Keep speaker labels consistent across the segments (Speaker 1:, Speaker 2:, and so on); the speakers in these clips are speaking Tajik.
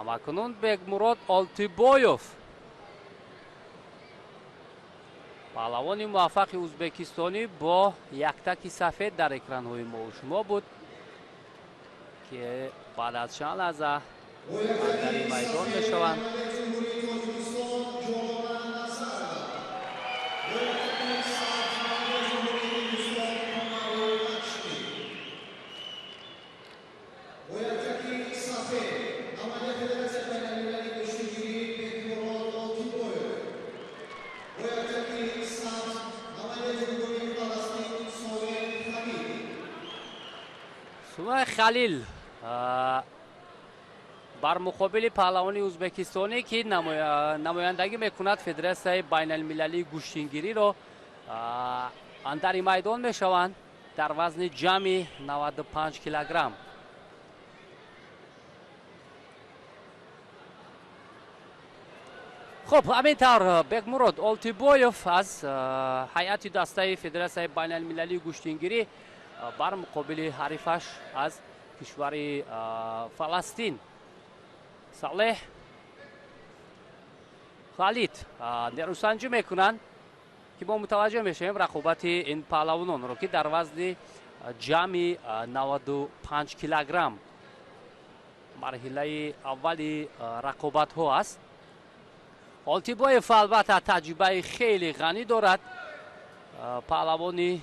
Speaker 1: Ҳамакунун Бекмурод Олтибоев, паҳлавони муваффақи ӯзбекистонӣ бо яктаки сафед дар экранҳои мо шумо буд, ки баъд аз чанд лаҳза дар майдон мешаванд. Халил бар муқобили паҳлавони ӯзбекистонӣ, ки намояндагӣ мекунад Федератсияи байналмилалии гӯштингириро, андари майдон мешаванд дар вазни ҷамъи 95 килограмм. Хуб, ҳамин тавр Бекмурод Олтибоев аз ҳайати дастаи Федератсияи байналмилалии гӯштингирӣ бар муқобили ҳарифаш аз кишвари Фаластин Салеҳ Халид нерӯсанҷӣ мекунанд, ки мо мутаваҷҷӯҳ мешавем рақобати ин паҳлавононро, ки дар вазни ҷамъи 95 килограмм марҳилаи аввали рақобатҳо аст. Олтибоев албатта таҷрибаи хеле ғанӣ дорад, паҳлавони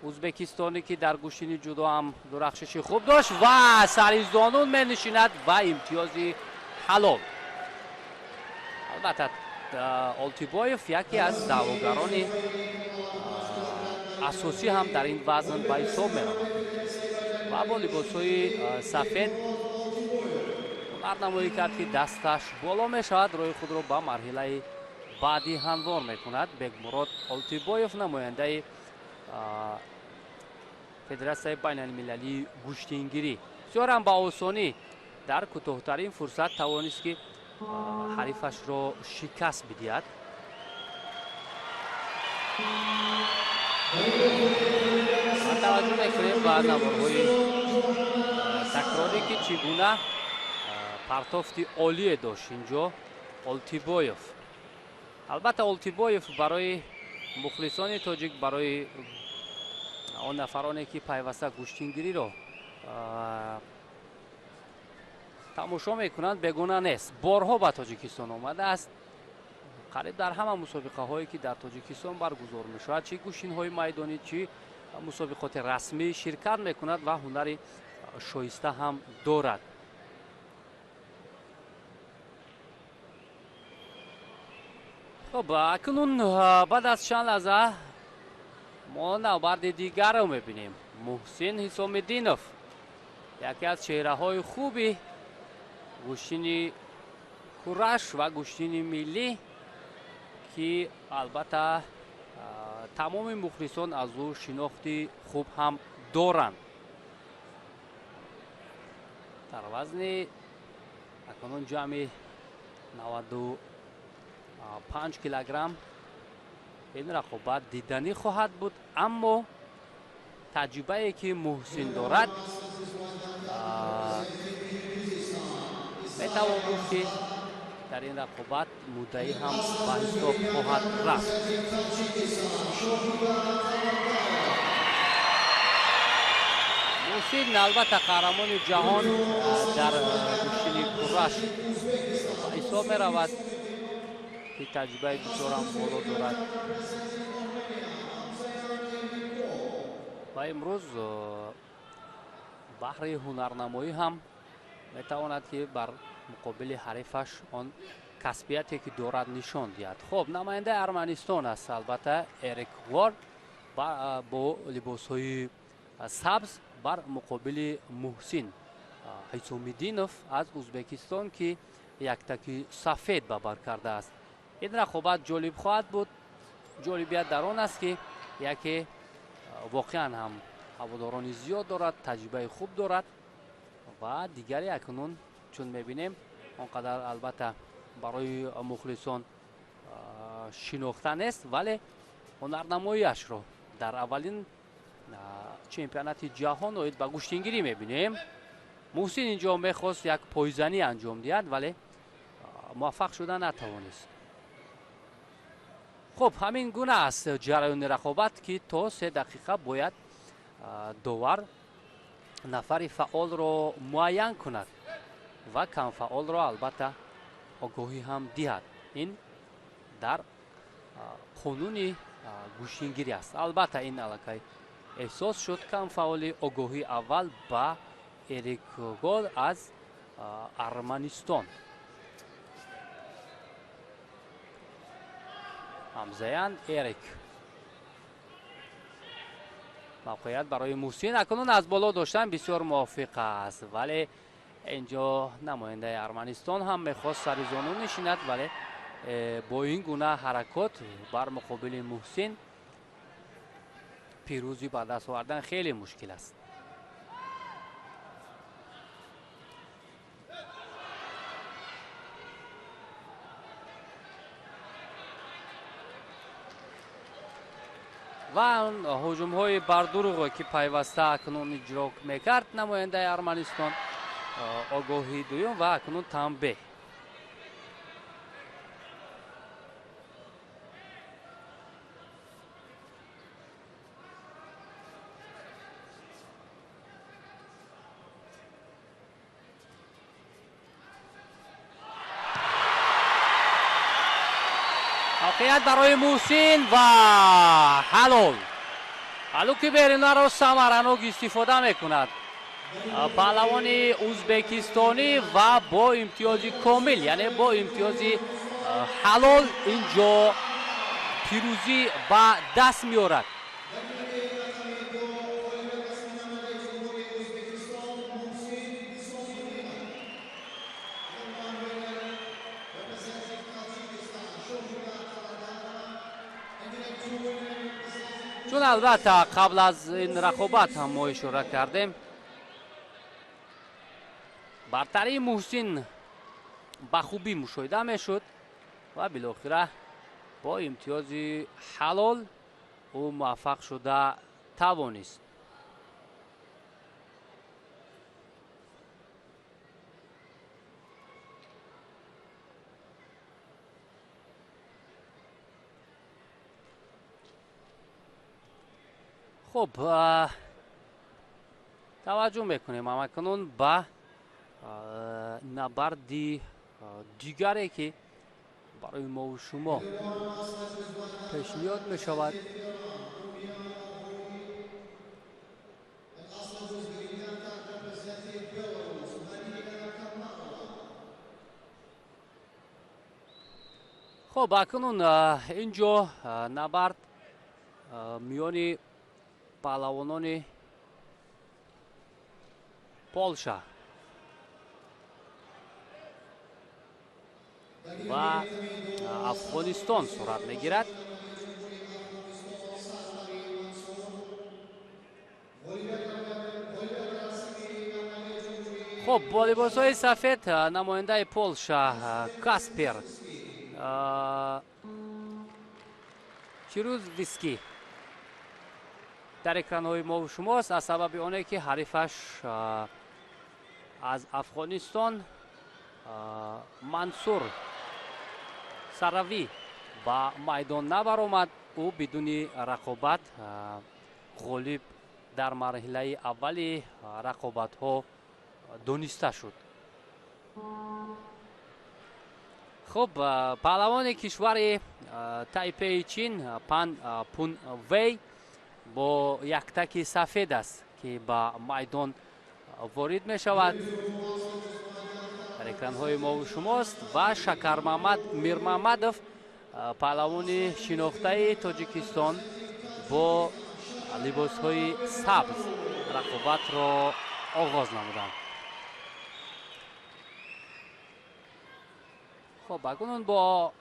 Speaker 1: ӯзбекистонӣ, ки дар гӯштини ҷудо ҳам дурахшиши хуб дошт ва сари зонун менишинад ва имтиёзи ҳалол. Албатта Олтибоев яке аз даъвогарони асосӣ ҳам дар ин вазн ба ҳисоб меравад ва бо либосҳои сафед ҳунарнамоӣ кард, ки дасташ боло мешавад, роҳи худро ба марҳилаи баъдӣ ҳамвор мекунад. Бекмурод Олтибоев, намояндаи Федератсияи байналмилалии гӯштингирӣ, бисёрам ба осонӣ дар кӯтоҳтарин фурсат тавонист, ки ҳарифашро шикаст бидиҳад. Таваҷҷӯҳ мекунем ба наворҳои такрорӣ, ки чӣ гуна партофти олие дошт инҷо Олтибоев. Албатта Олтибоев барои мухлисони тоҷик, барои он нафароне, ки пайваста гӯштингириро тамошо мекунанд, бегуна нест. Борҳо ба Тоҷикистон омадааст, қариб дар ҳама мусобиқаҳое, ки дар Тоҷикистон баргузор мешавад, чӣ гӯштинҳои майдонӣ, чӣ мусобиқоти расмӣ ширкат мекунад ва ҳунари шоиста ҳам дорад. Хуб, акнун баъд аз чанд лаҳза мо навбарди дигарро мебинем. Муҳсин Ҳисомиддинов, яке аз чеҳраҳои хуби гӯштини кураш ва гӯштини миллӣ, ки албатта тамоми мухлисон аз ӯ шинохти хуб ҳам доранд. Дар вазни акнун ҷамъи 95 килограмм ин рақобат диданӣ хоҳад буд, аммо таҷрибае, ки Муҳсин дорад, метавон гуфт, ки дар ин рақобат муддаӣ ҳам ба ҳисоб хоҳад рафт. Муҳсин албатта қаҳрамони ҷаҳон дар гӯштини кураш ба ҳисоб меравад, ки таҷрибаи бисёрам боло дорад ва имрӯз баҳри ҳунарнамоӣ ҳам метавонад, ки бар муқобили ҳарифаш он касбияте, ки дорад, нишон диҳад. Хуб, намояндаи Арманистон аст албатта Эрик Вор бо либосҳои сабз бар муқобили Муҳсин Ҳисомиддинов аз Ӯзбекистон, ки яктаки сафед ба бар кардааст. Ин рақобат ҷолиб хоҳад буд. Ҷолибият дар он аст, ки яке воқеан ҳам ҳаводорони зиёд дорад, таҷрибаи хуб дорад ва дигаре акнун чун мебинем он қадар албатта барои мухлисон шинохта нест, вале ҳунарнамоиашро дар аввалин чемпионати ҷаҳон оид ба гӯштингирӣ мебинем. Муҳсин инҷо мехост як пойзанӣ анҷом диҳад, вале муваффақ шуда натавонист. Хуб, ҳамин гуна аст ҷараёни рақобат, ки то 3 дақиқа бояд довар нафари фаъолро муайян кунад ва камфаъолро албатта огоҳӣ ҳам диҳад. Ин дар қонуни гӯштингирӣ аст. Албатта ин аллакай эҳсос шуд камфаъоли огоҳии аввал ба Эрик Гол аз Арманистон. Ҳамзаян Эрик. Мавқеият барои Муҳсин акнун аз боло доштан бисёр мувофиқ аст, вале инҷо намояндаи Арманистон ҳам мехост сари зону нишинад, вале бо ин гуна ҳаракот бар муқобили Муҳсин пирӯзӣ ба даст овардан хеле мушкил аст. Ва ҳуҷумҳои бардурӯғе ки пайваста акнун иҷро мекард намояндаи Арманистон, огоҳии дуюм ва акнун танбеҳ. Мавқеият барои Муҳсин ва ҳалол. Ҳалуки беринаро самаранок истифода мекунад паҳлавони узбекистонӣ ва бо имтиёзи комил, яъне бо имтиёзи ҳалол инҷо пирӯзӣ ба даст меорад. Чун албатта қабл аз ин рақобат ҳам мо ишора кардем, бартарии Муҳсин ба хубӣ мушоҳида мешуд ва билохира бо имтиёзи ҳалол ӯ муваффақ шуда тавонист. Хуб, таваҷҷӯҳ мекунем ҳамакунун ба набарди дигаре ки барои мову шумо пешниҳод мешавад. Хуб, акнун инҷо набард миёни паҳлавонони Полша ва Афғонистон сурат мегирад. Хуб, бо либосҳои сафед намояндаи Полша Каспер Чирӯзвиски дар экранҳои мову шумост, аз сабаби оне ки ҳарифаш аз Афғонистон Мансур Саравӣ ба майдон набаромад. Ӯ бидуни рақобат ғолиб дар марҳилаи аввали рақобатҳо дониста шуд. Хуб, паҳлавони кишвари Тайпеи Чин Пан Пун Вэй бо яктаки сафед аст ки ба майдон ворид мешавад. Дар экранҳои мову шумост ва Шакармамад Мирмамадов, паҳлавони шинохтаи Тоҷикистон, бо либосҳои сабз рақобатро оғоз намуданд. Хуб, акнун бо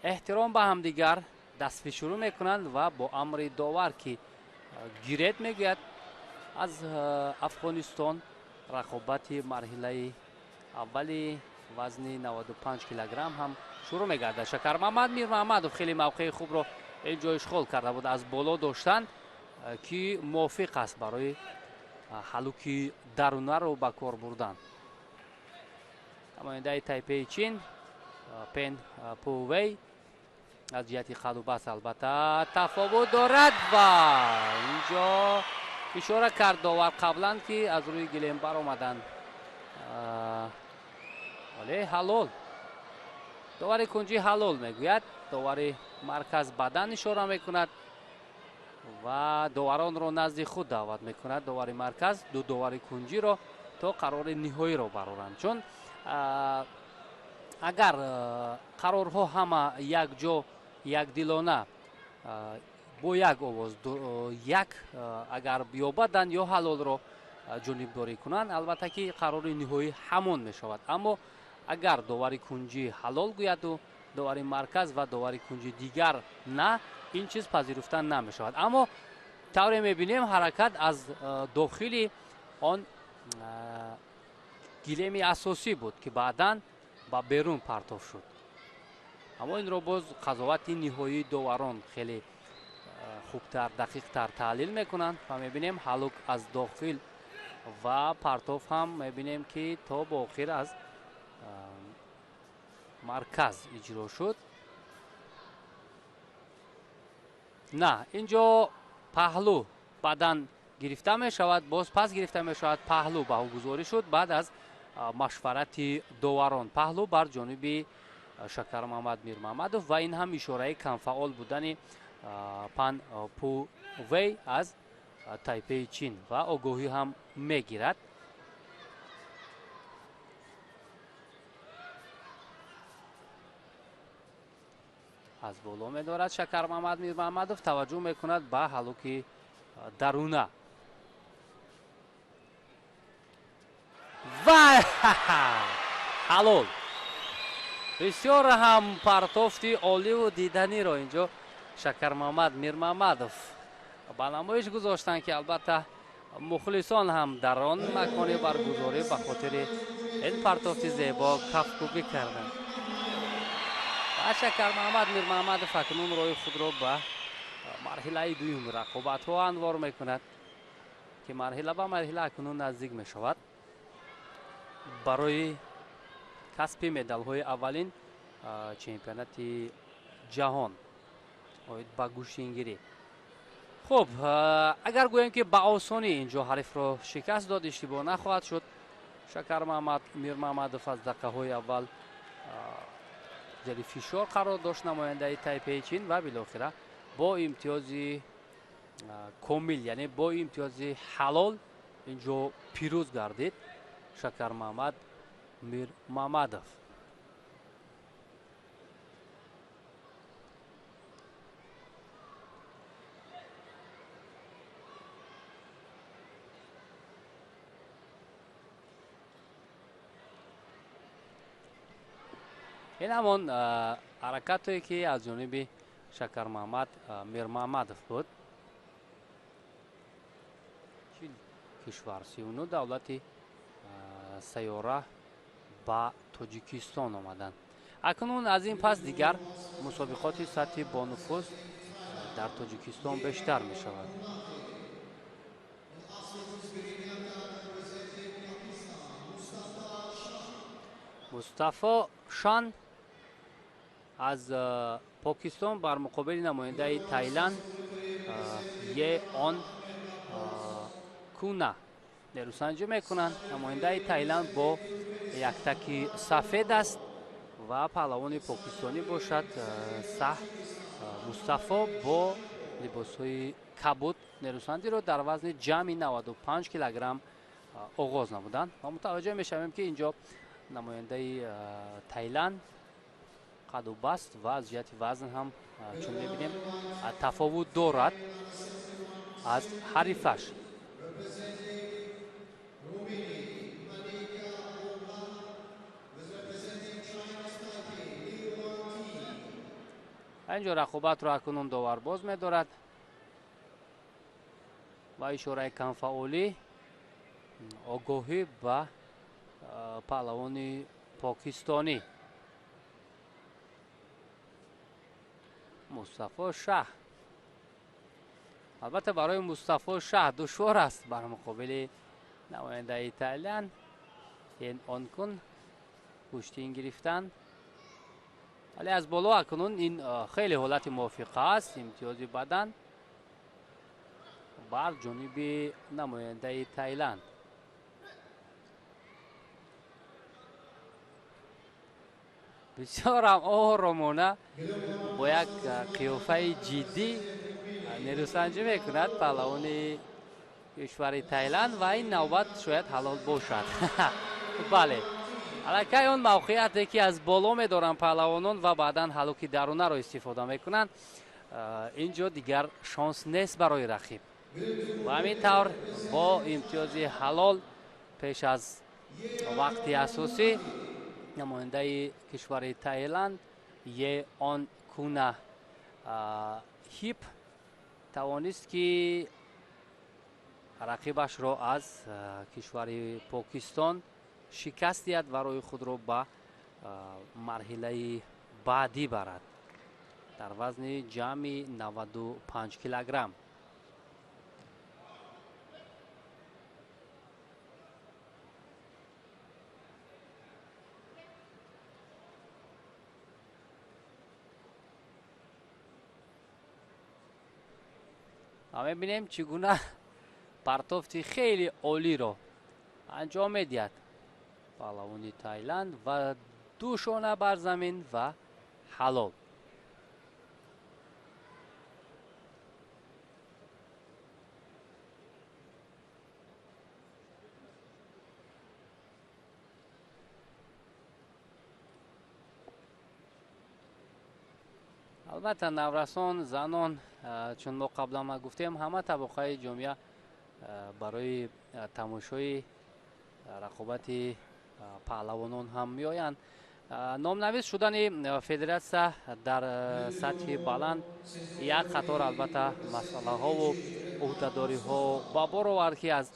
Speaker 1: эҳтиром ба ҳамдигар дастфишурӯ мекунанд ва бо амри довар ки гирет мегӯяд аз Афғонистон рақобати марҳилаи аввали вазни 95 килограмм ҳам шурӯъ мегардад. Шакармамад Мирмамадов хеле мавқеи хубро инҷо ишғол карда буд, аз боло доштан ки мувофиқ аст барои ҳалуки дарунаро ба кор бурдан. Намояндаи Тайпеи Чин Пен Пувей аз ҷиҳати қадубаст албатта тафовут дорад ва инҷо ишора кард довар қаблан, ки аз рӯи гилем баромаданд. Вале ҳалол, довари кунҷӣ ҳалол мегӯяд, довари марказ бадан ишора мекунад ва доваронро назди худ даъват мекунад. Довари марказ ду довари кунҷиро то қарори ниҳоиро бароранд, чун агар қарорҳо ҳама якҷо, якдилона, бо як овоз як агар биёбаданд ё ҳалолро ҷонибдорӣ кунанд, албатта ки қарори ниҳоӣ ҳамон мешавад. Аммо агар довари кунҷӣ ҳалол гӯяду довари марказ ва довари кунҷи дигар на, ин чиз пазируфта намешавад. Аммо тавре мебинем, ҳаракат аз дохили он гилеми асосӣ буд, ки баъдан ба берун партоф шуд. Аммо инро боз қазовати ниҳоии доварон хеле хубтар, дақиқтар таҳлил мекунанд ва мебинем ҳалук аз дохил ва партоф ҳам мебинем, ки то ба охир аз марказ иҷро шуд. На, инҷо паҳлӯ баъдан гирифта мешавад, боз пас гирифта мешавад, паҳлӯ баҳогузорӣ шуд баъд аз машварати доварон. Паҳлӯ бар ҷониби Шакармамад Мирмамадов ва ин ҳам ишораи камфаъол будани Пан Пувей аз Тайпеи Чин ва огоҳӣ ҳам мегирад. Аз боло медорад Шакармамад Мирмамадов, таваҷҷӯҳ мекунад ба ҳалуки даруна ва ҳалол. Бисёр ҳам партофти оливу диданиро инҷо Шакармамад Мирмамадов ба намоиш гузоштанд, ки албатта мухлисон ҳам дар он макони баргузорӣ ба хотири ин партофти зебо кафкӯбӣ карданд. Ва Шакармамад Мирмамадов акнун роҳи худро ба марҳилаи дуюм рақобатҳо анвор мекунад, ки марҳила ба марҳила акнун наздик мешавад барои касби медалҳои аввалин чемпионати ҷаҳон оид ба гӯштингирӣ. Хуб, агар гӯем, ки ба осонӣ инҷо ҳарифро шикаст дод, иштибоҳ нахоҳад шуд. Шакармамад Мирмамадов аз дақиқаҳои аввал зери фишор қарор дошт намояндаи Тайпеи Чин ва билохира бо имтиёзи комил, яъне бо имтиёзи ҳалол инҷо пирӯз гардид Шакармамад Мирмамадов. Ин ҳамон ҳаракатое, ки аз ҷониби Шакармамад Мирмамадов буд. 40 кишвар, 39 давлати сайёра ба Тоҷикистон омаданд. Акнун аз ин пас дигар мусобиқоти сатҳи бонуфуз дар Тоҷикистон бештар мешавад. Мустафо Шан аз Покистон бар муқобили намояндаи Таиланд Е Он Куна нерӯсанҷӣ мекунанд. Намояндаи Таиланд бо яктаки сафед аст ва паҳлавони покистонӣ бошад Саҳ Мустафо бо либосҳои кабуд нерӯсанҷиро дар вазни ҷамъи 95 килограмм оғоз намуданд ва мутаваҷҷӯҳ мешавем, ки инҷо намояндаи Таиланд қаду баст ва аз ҷиҳати вазн ҳам, чун мебинем, тафовут дорад аз ҳарифаш. Инҷо рақобатро акнун довар боз медорад ва ишораи камфаъолӣ, огоҳӣ ба паҳлавони покистонӣ Мустафо Шаҳ. Албатта, барои Мустафо Шаҳ душвор аст бар муқобили намояндаи Таиланд ин он кун гӯштин гирифтан, вале аз боло акнун ин хеле ҳолати мувофиқа аст. Имтиёзи бадан бар ҷониби намояндаи Таиланд. Бисёрам оромона бо як қиёфаи ҷиддӣ нерӯсанҷӣ мекунад паҳлавони кишвари Таиланд ва ин навбат шояд ҳалол бошад. Бале, аллакай он мавқеияте ки аз боло медоранд паҳлавонон ва баъдан ҳалуки дарунаро истифода мекунанд, ин ҷо дигар шонс нест барои рақиб. Ва ҳамин тавр бо имтиёзи ҳалол пеш аз вақти асосӣ намояндаи кишвари Таиланд Е Он Куна Хип тавонист, ки рақибашро аз кишвари Покистон шикаст диҳад ва роҳи худро ба марҳилаи баъдӣ барад дар вазни ҷамъи 95 килограмм. Ва мебинем, чӣ гуна партофти хеле олиро анҷом медиҳад паҳлавони Таиланд ва ду шона бар замин ва ҳалол. Албатта, наврасон, занон, чун мо қаблан ма гуфтем, ҳама табақаи ҷомеа барои тамошои рақобати паҳлавонон ҳам меоянд. Номнавис шудани федератсия дар сатҳи баланд як қатор, албатта, масъалаҳову ӯҳдадориҳо ба бор овард, ки аз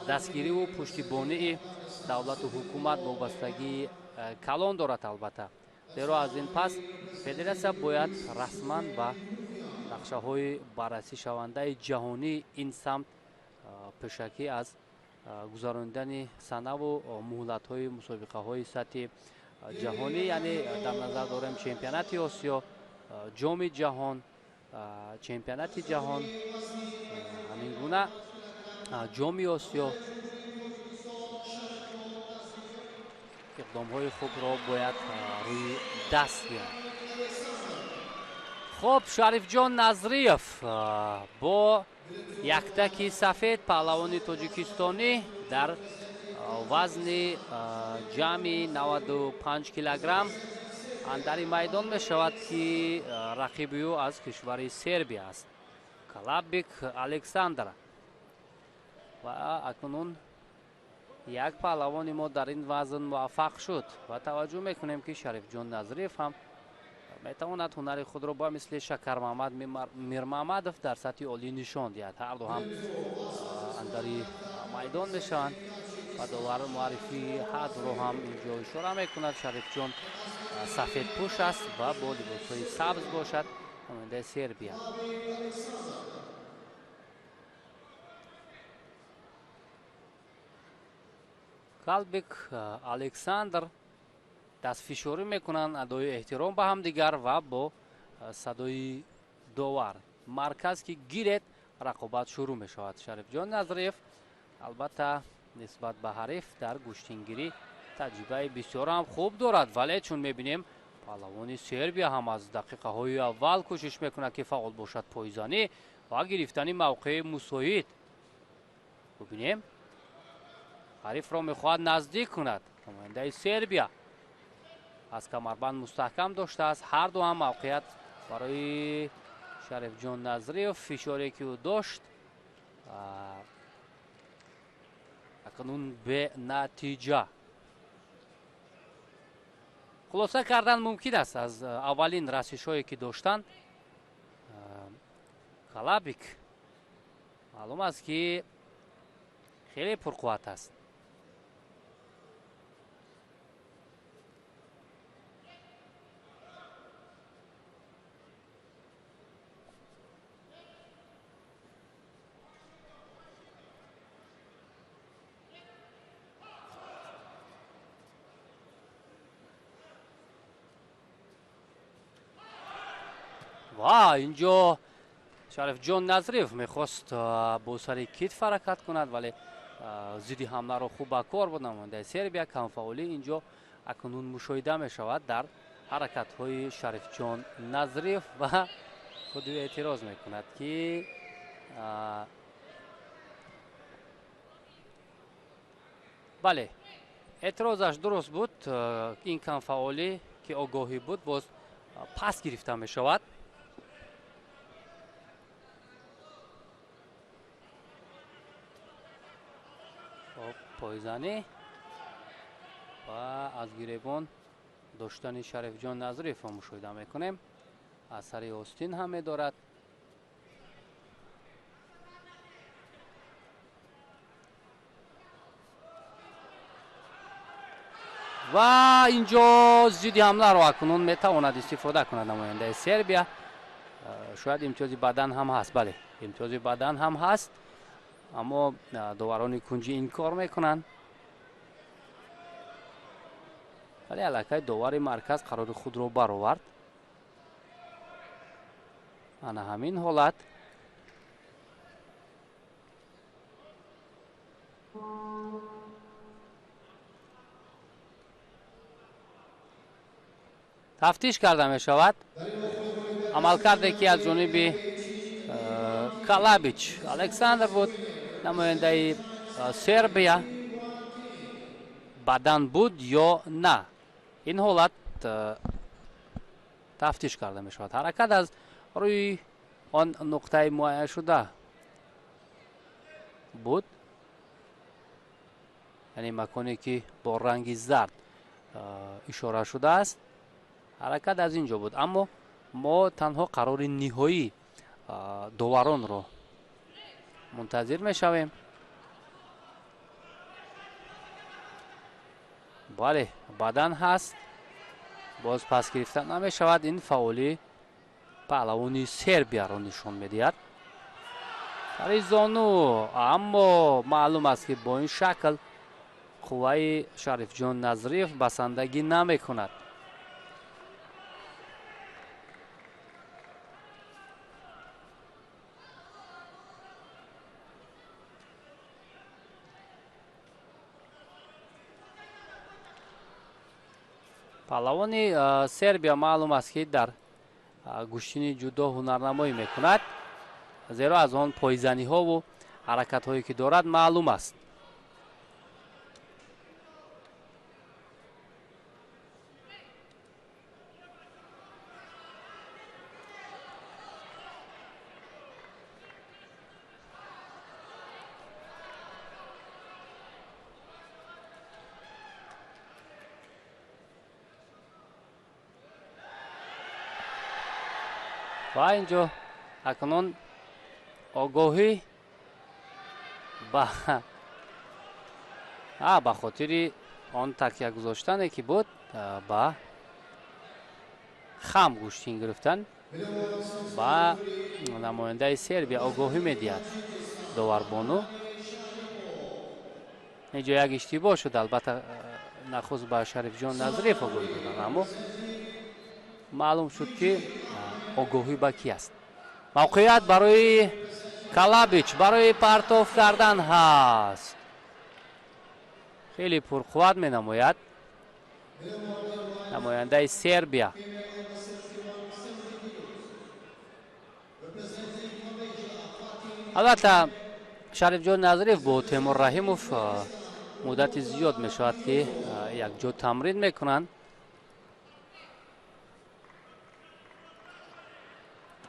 Speaker 1: дастгириву пуштибонии давлату ҳукумат вобастагии калон дорад, албатта, зеро аз ин пас федератсия бояд расман ба нақшаҳои баррасишавандаи ҷаҳонии ин самт пешакӣ аз гузаронидани санаву муҳлатҳои мусобиқаҳои сатҳи ҷаҳонӣ, яъне дар назар дорем чемпионати Осиё, Ҷоми ҷаҳон, чемпионати ҷаҳон, ҳамин гуна Ҷоми Осиё, иқдомҳои хубро бояд рӯи даст гирад. Хуб, Шарифҷон Назриев бо яктаки сафед, паҳлавони тоҷикистонӣ дар вазни ҷамъи 95 килограмм андари майдон мешавад, ки рақиби ӯ аз кишвари Сербия аст, Калабик Александр. Ва акнун як паҳлавони мо дар ин вазн муваффақ шуд ва таваҷҷӯҳ мекунем, ки Шарифҷон Назриев ҳам метавонад ҳунари худро ба мисли Шакармаҳмад Мирмаҳмадов дар сатҳи олӣ нишон диҳад. Ҳарду ҳам андари майдон мешаванд ва довар муаррифии ҳардуро ҳам инҷо ишора мекунад. Шарифҷон сафедпӯш аст ва бо либосҳои сабз бошад намояндаи Сербия. Калбик Александр дастфишорӣ мекунанд, адои эҳтиром ба ҳамдигар ва бо садои довар марказ ки гиред, рақобат шурӯъ мешавад. Шарифҷон Назриев, албатта, нисбат ба ҳариф дар гӯштингирӣ таҷрибаи бисёрам хуб дорад, вале чун мебинем, паҳлавони Сербия ҳам аз дақиқаҳои аввал кӯшиш мекунад, ки фаъол бошад, пойзанӣ ва гирифтани мавқеи мусоид. Бубинем, ҳарифро мехоҳад наздик кунад. Намояндаи Сербия аз камарбанд мустаҳкам доштааст. Ҳарду ҳам мавқеият барои Шарифҷон Назриев. Фишоре ки ӯ дошт, акнун бенатиҷа. Хулоса кардан мумкин аст аз аввалин расишҳое ки доштанд, Калабик маълум аст, ки хеле пурқувват аст. Ва инҷо Шарифҷон Назриев мехост бо сари китф ҳаракат кунад, вале зидди ҳамларо хуб ба кор буд намояндаи Сербия. Камфаъолӣ инҷо акнун мушоҳида мешавад дар ҳаракатҳои Шарифҷон Назриев ва худи эътироз мекунад, ки бале, эътирозаш дуруст буд. Ин камфаъолӣ, ки огоҳӣ буд, боз пас гирифта мешавад. Пойзанӣ ва аз гиребон доштани Шарифҷон Назриевро мушоҳида мекунем. Аз сари остин ҳам медорад. Ва инҷо зидди ҳамларо акнун метавонад истифода кунад намояндаи Сербия. Шояд имтиёзи бадан ҳам ҳаст. Бале, имтиёзи бадан ҳам ҳаст, аммо доварони кунҷӣ инкор мекунанд. Вале аллакай довари марказ қарори худро баровард. Ана ҳамин ҳолат. Тафтиш карда мешавад. Амалкарде, ки аз ҷониби Калабич Александр буд, намояндаи Сербия, бадан буд ё на, ин ҳолат тафтиш карда мешавад. Ҳаракат аз рӯи он нуқтаи муайяншуда буд, яъне маконе, ки бо ранги зард ишора шудааст, ҳаракат аз ин ҷо буд. Аммо мо танҳо қарори ниҳоӣ доваронро мунтазир мешавем. Бале, бадан ҳаст, боз пас гирифта намешавад. Ин фаъолӣ паҳлавони Сербияро нишон медиҳад. Сари зону, аммо маълум аст, ки бо ин шакл қувваи Шарифҷон Назриев басандагӣ намекунад. Паҳлавони Сербия маълум аст, ки дар гӯштини ҷудо ҳунарнамоӣ мекунад, зеро аз он пойзаниҳову ҳаракатҳое, ки дорад, маълум аст. Ва инҷо акнун огоҳӣ ба хотири он такя гузоштане, ки буд, ба хам гӯштин гирифтан, ба намояндаи Сербия огоҳӣ медиҳад доварбону. Инҷо як иштибоҳ шуд. Албатта, нахуст ба Шарифҷон Назриев огоҳӣ доданд, аммо маълум шуд, ки огоҳӣ ба кӣ аст. Мавқеият барои Калабич барои партоф кардан ҳаст. Хеле пурқувват менамояд намояндаи Сербия. Албатта, Шарифҷон Назриев бо Темур Раҳимов муддати зиёд мешавад, ки якҷо тамрин мекунанд.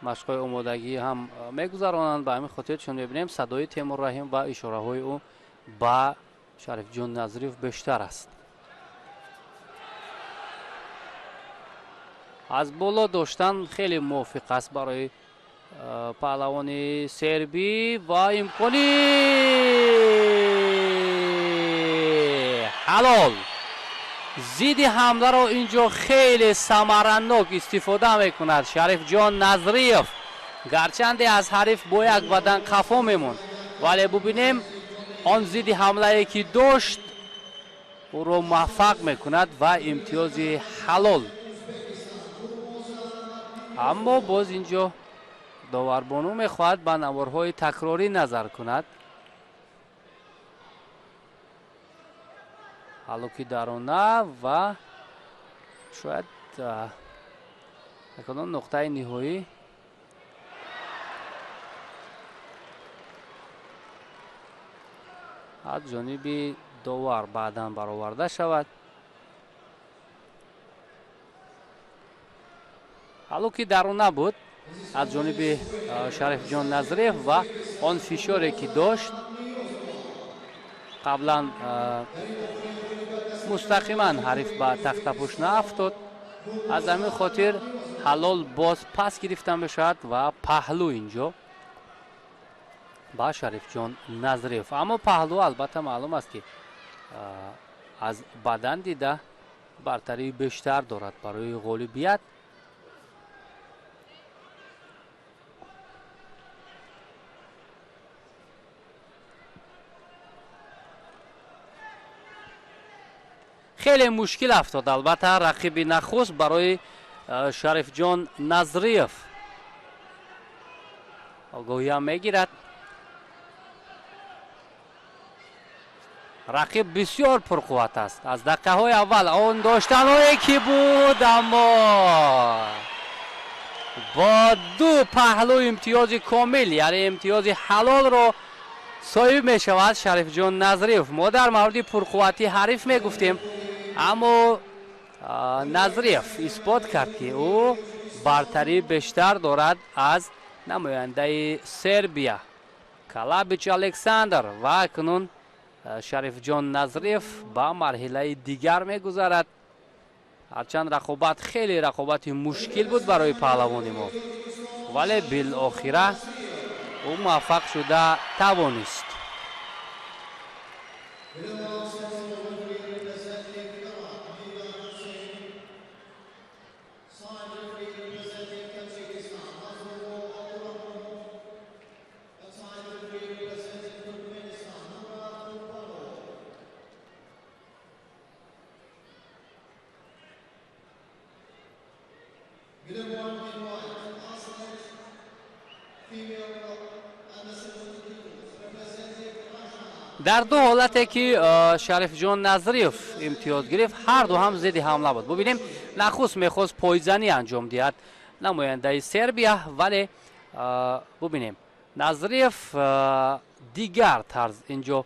Speaker 1: Машқҳои омодагӣ ҳам мегузаронанд. Ба ҳамин хотир, чун мебинем, садои Темур Раҳим ва ишораҳои ӯ ба Шарифҷон Назриев бештар аст. Аз боло доштан хеле мувофиқ аст барои паҳлавони сербӣ ва имкони ҳалол. Зидди ҳамларо инҷо хеле самаранок истифода мекунад Шарифҷон Назриев. Гарчанде аз ҳариф бо як бадан қафо мемонд, вале бубинем, он зидди ҳамлае, ки дошт, ӯро муваффақ мекунад ва имтиёзи ҳалол Аммо боз инҷо доварбону мехоҳад ба наворҳои такрорӣ назар кунад. Ҳалуки дарона ва шояд акнун нуқтаи ниҳоӣ аз ҷониби довар баъдан бароварда шавад. Ҳалуки дарона буд аз ҷониби Шарифҷон Назриев ва он фишоре ки дошт қаблан мустақиман ҳариф ба тахтапӯш наафтод. Аз ҳамин хотир ҳалол боз пас гирифта мешавад ва паҳлӯ инҷо ба Шарифҷон Назриев. Аммо паҳлӯ албатта маълум аст ки аз бадан дида бартарии бештар дорад барои ғолибият. Хеле мушкил афтод албатта рақиби нахуст барои Шарифҷон Назриев. Огоҳиам мегирад. Рақиб бисёр пурқувват аст. Аз дақиқаҳои аввал он доштаное ки буд, аммо бо ду паҳлӯ имтиёзи комил, яъне имтиёзи ҳалолро соҳиб мешавад Шарифҷон Назриев. Мо дар мавриди пурқуввати ҳариф мегуфтем, аммо Назриев исбот кард ки ӯ бартарии бештар дорад аз намояндаи Сербия Калабич Александр ва акнун Шарифҷон Назриев ба марҳилаи дигар мегузарад. Ҳарчанд рақобат хеле рақобати мушкил буд барои паҳлавони мо, вале билохира ӯ муваффақ шуда тавонист. Дар ду ҳолате ки Шарифҷон Назриев имтиёз гирифт, ҳар ду ҳам зидди ҳамла буд. Бубинем, нахуст мехост пойзанӣ анҷом диҳад намояндаи Сербия, вале бубинем Назриев дигар тарз инҷо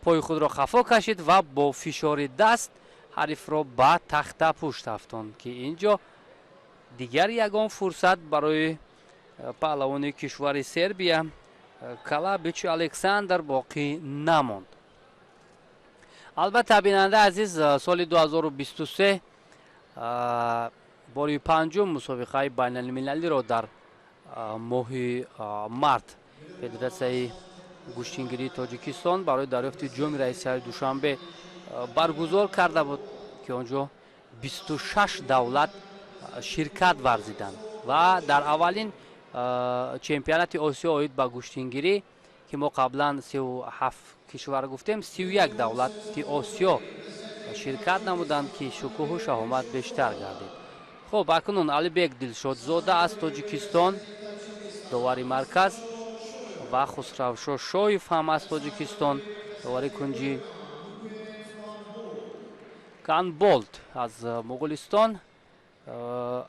Speaker 1: пои худро хафо кашид ва бо фишори даст ҳарифро ба тахтапушт афтонд, ки инҷо дигар ягон фурсат барои паҳлавони кишвари Сербия Калабич Александр боқӣ намонд. Албатта бинандаи азиз, соли 2023 бори панҷум мусобиқаи байналмилалиро дар моҳи март Федератсияи гӯштингирии Тоҷикистон барои дарёфти ҷоми раиси шаҳри Душанбе баргузор карда буд, ки он ҷо 26 давлат ширкат варзиданд ва дар аввалин чемпионати Осиё оид ба гӯштингирӣ, ки мо қаблан 37 кишвар гуфтем, 31 давлати Осиё ширкат намуданд, ки шукӯҳу шаҳомат бештар гардид. Хуб, акнун Алибек Дилшодзода аз Тоҷикистон, довари марказ, ва Хусравшо Шоев ҳам аз Тоҷикистон, довари кунҷӣ, Канболт аз Моғулистон.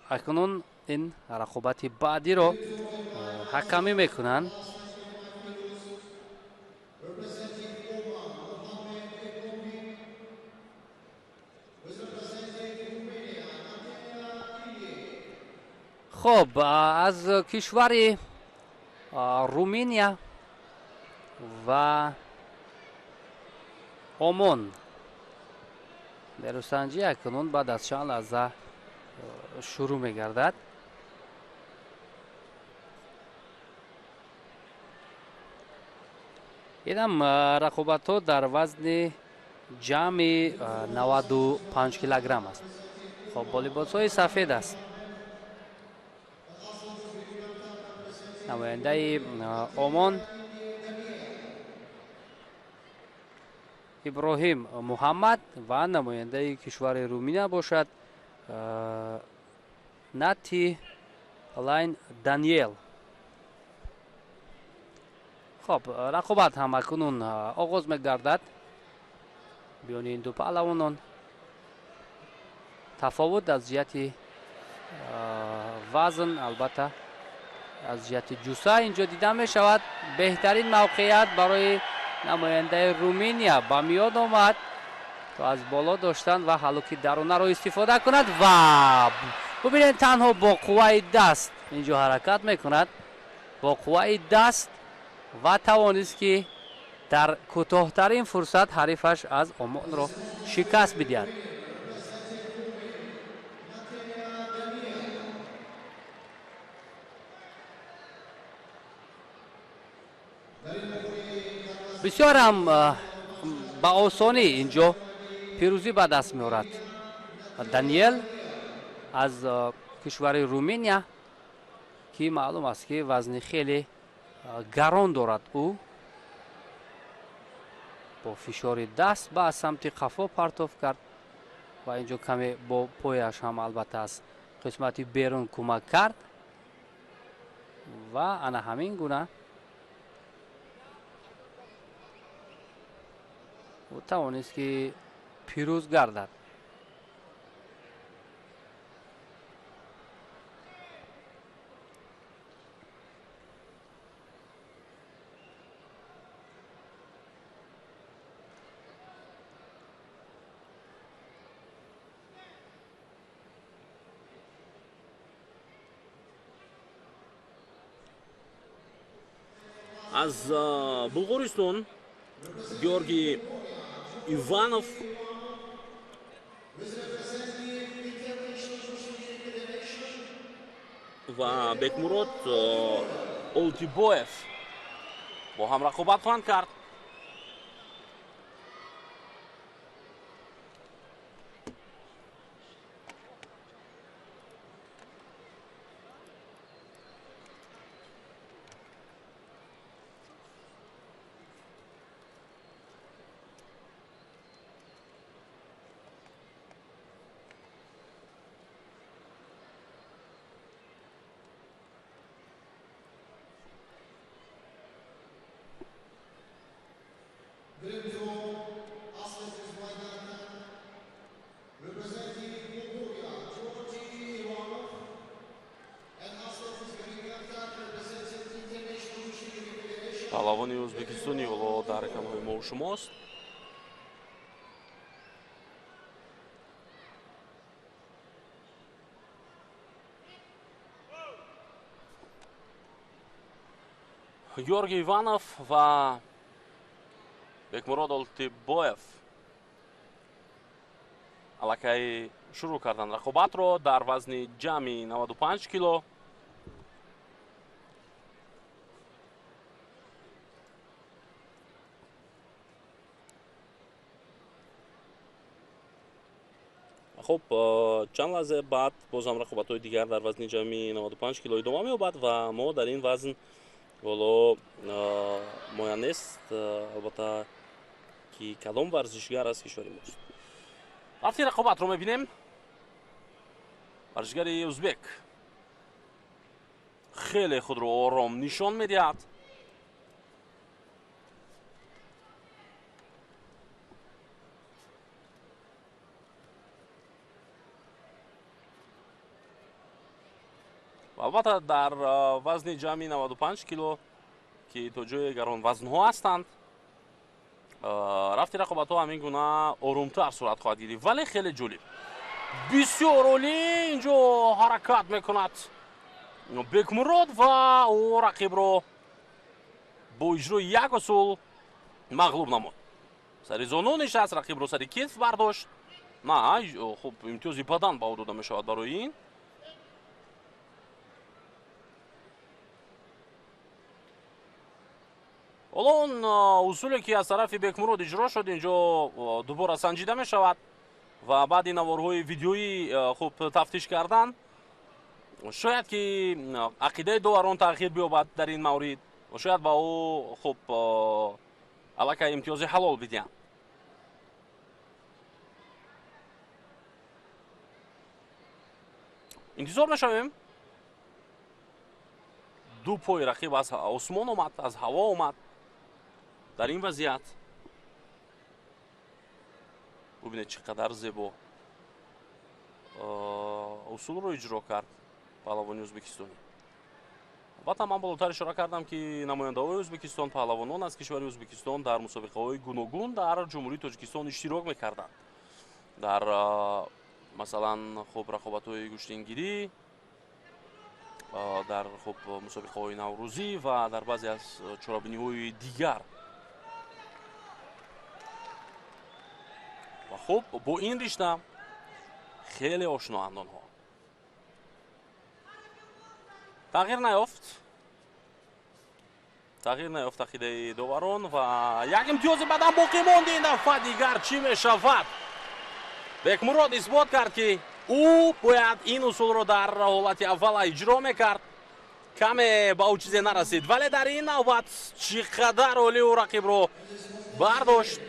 Speaker 1: Акнун ин рақобати баъдиро ҳакамӣ мекунанд. Хуб, аз кишвари Руминия ва Омон нерӯсанҷӣ акнун баъд аз чанд лаҳза шурӯъ мегардад. Инам рақобатҳо дар вазни ҷамъи 95 килограмм аст. Хоб, бо либосҳои сафед аст намояндаи Омон Иброҳим Муҳаммад ва намояндаи кишвари Руминия бошад Нати Лайн Даниел. Хоб, рақобат ҳам акнун оғоз мегардад миёни ин ду паҳлавонон. Тафовут аз ҷиҳати вазн, албатта аз ҷиҳати ҷуса инҷо дида мешавад. Беҳтарин мавқеият барои намояндаи Руминия ба миён омад то аз боло доштан ва ҳалуки дарунаро истифода кунад ва бубинед, танҳо бо қувваи даст инҷо ҳаракат мекунад, бо қувваи даст ва тавонист ки дар кӯтоҳтарин фурсат ҳарифаш аз Омонро шикаст бидиҳад. Бисёр ҳам ба осонӣ инҷо пирӯзӣ ба даст меорад Даниел аз кишвари Руминия, ки маълум аст ки вазни хеле гарон дорад. Ӯ бо фишори даст ба самти қафо партоф кард ва инҷо каме бо пояш ҳам албатта аз қисмати берун кӯмак кард ва ана ҳамин гуна ӯ тавонист ки пирӯз гардад.
Speaker 2: Аз Булғористон Георгий Иванов ва Бекмурод Олтибоев бо ҳам рақобат хоҳанд кард. Паҳлавони Ӯзбекистони ҳоло дар рақамҳои мо шумост. Георгий Иванов ва Бекмурод Олтибоев аллакай шурӯъ карданд рақобатро дар вазни ҷамъи 95 кило. Хуб, чанд лаҳза баъд боз ҳам рақобатҳои дигар дар вазни ҷамъи 95 кило идома меёбад ва мо дар ин вазн ҳоло муайян нест, албатта, ки кадом варзишгар аз кишвари мост. Рафти рақобатро мебинем. Варзишгари ӯзбек хеле худро ором нишон медиҳад. Албатта, дар вазни ҷамъи 95 кило, ки то ҷое гаронвазнҳо ҳастанд, рафти рақобатҳо ҳамин гуна орумтар сурат хоҳад гирифт, вале хеле ҷолиб. Бисёр олӣ инҷо ҳаракат мекунад Бекмурод ва ӯ рақибро бо иҷрои як усул мағлуб намуд. Сари зону нишаст, рақибро сари китф бардошт. На, хуб, имтиёзи бадан ба ӯ дода мешавад барои ин. Ҳоло он усуле ки аз тарафи Бекмурод иҷро шуд, инҷо дубора санҷида мешавад ва баъди наворҳои видеоӣ хуб тафтиш кардан, шояд ки ақидаи доварон тағйир биёбад дар ин маврид ва шояд ба ӯ хуб аллакай имтиёзи ҳалол бидиҳанд. Интизор мешавем. Ду пои рақиб аз осмон омад, аз ҳаво омад. Дар ин вазъият бубинед, чӣ қадар зебо усулро иҷро кард паҳлавони ӯзбекистонӣ. Албатта, ман болотар ишора кардам, ки намояндаҳои Ӯзбекистон, паҳлавонон аз кишвари Ӯзбекистон дар мусобиқаҳои гуногун дар Ҷумҳурии Тоҷикистон иштирок мекарданд. Дар, масалан, хуб, рақобатҳои гӯштингирӣ, дар, хуб, мусобиқаҳои наврӯзӣ ва дар баъзе аз чорабиниҳои дигар. Ва, хуб, бо ин ришта хеле ошноанд онҳо. Тағйир наёфт, тағйир наёфт ақидаи доварон ва як имтиёзи баъдан боқӣ монд. Ин дафъа дигар чӣ мешавад? Бекмурод исбот кард, ки ӯ бояд ин усулро дар ҳолати аввала иҷро мекард. Каме ба ӯ чизе нарасид, вале дар ин навбат чӣ қадар олӣ ӯ рақибро бардошт.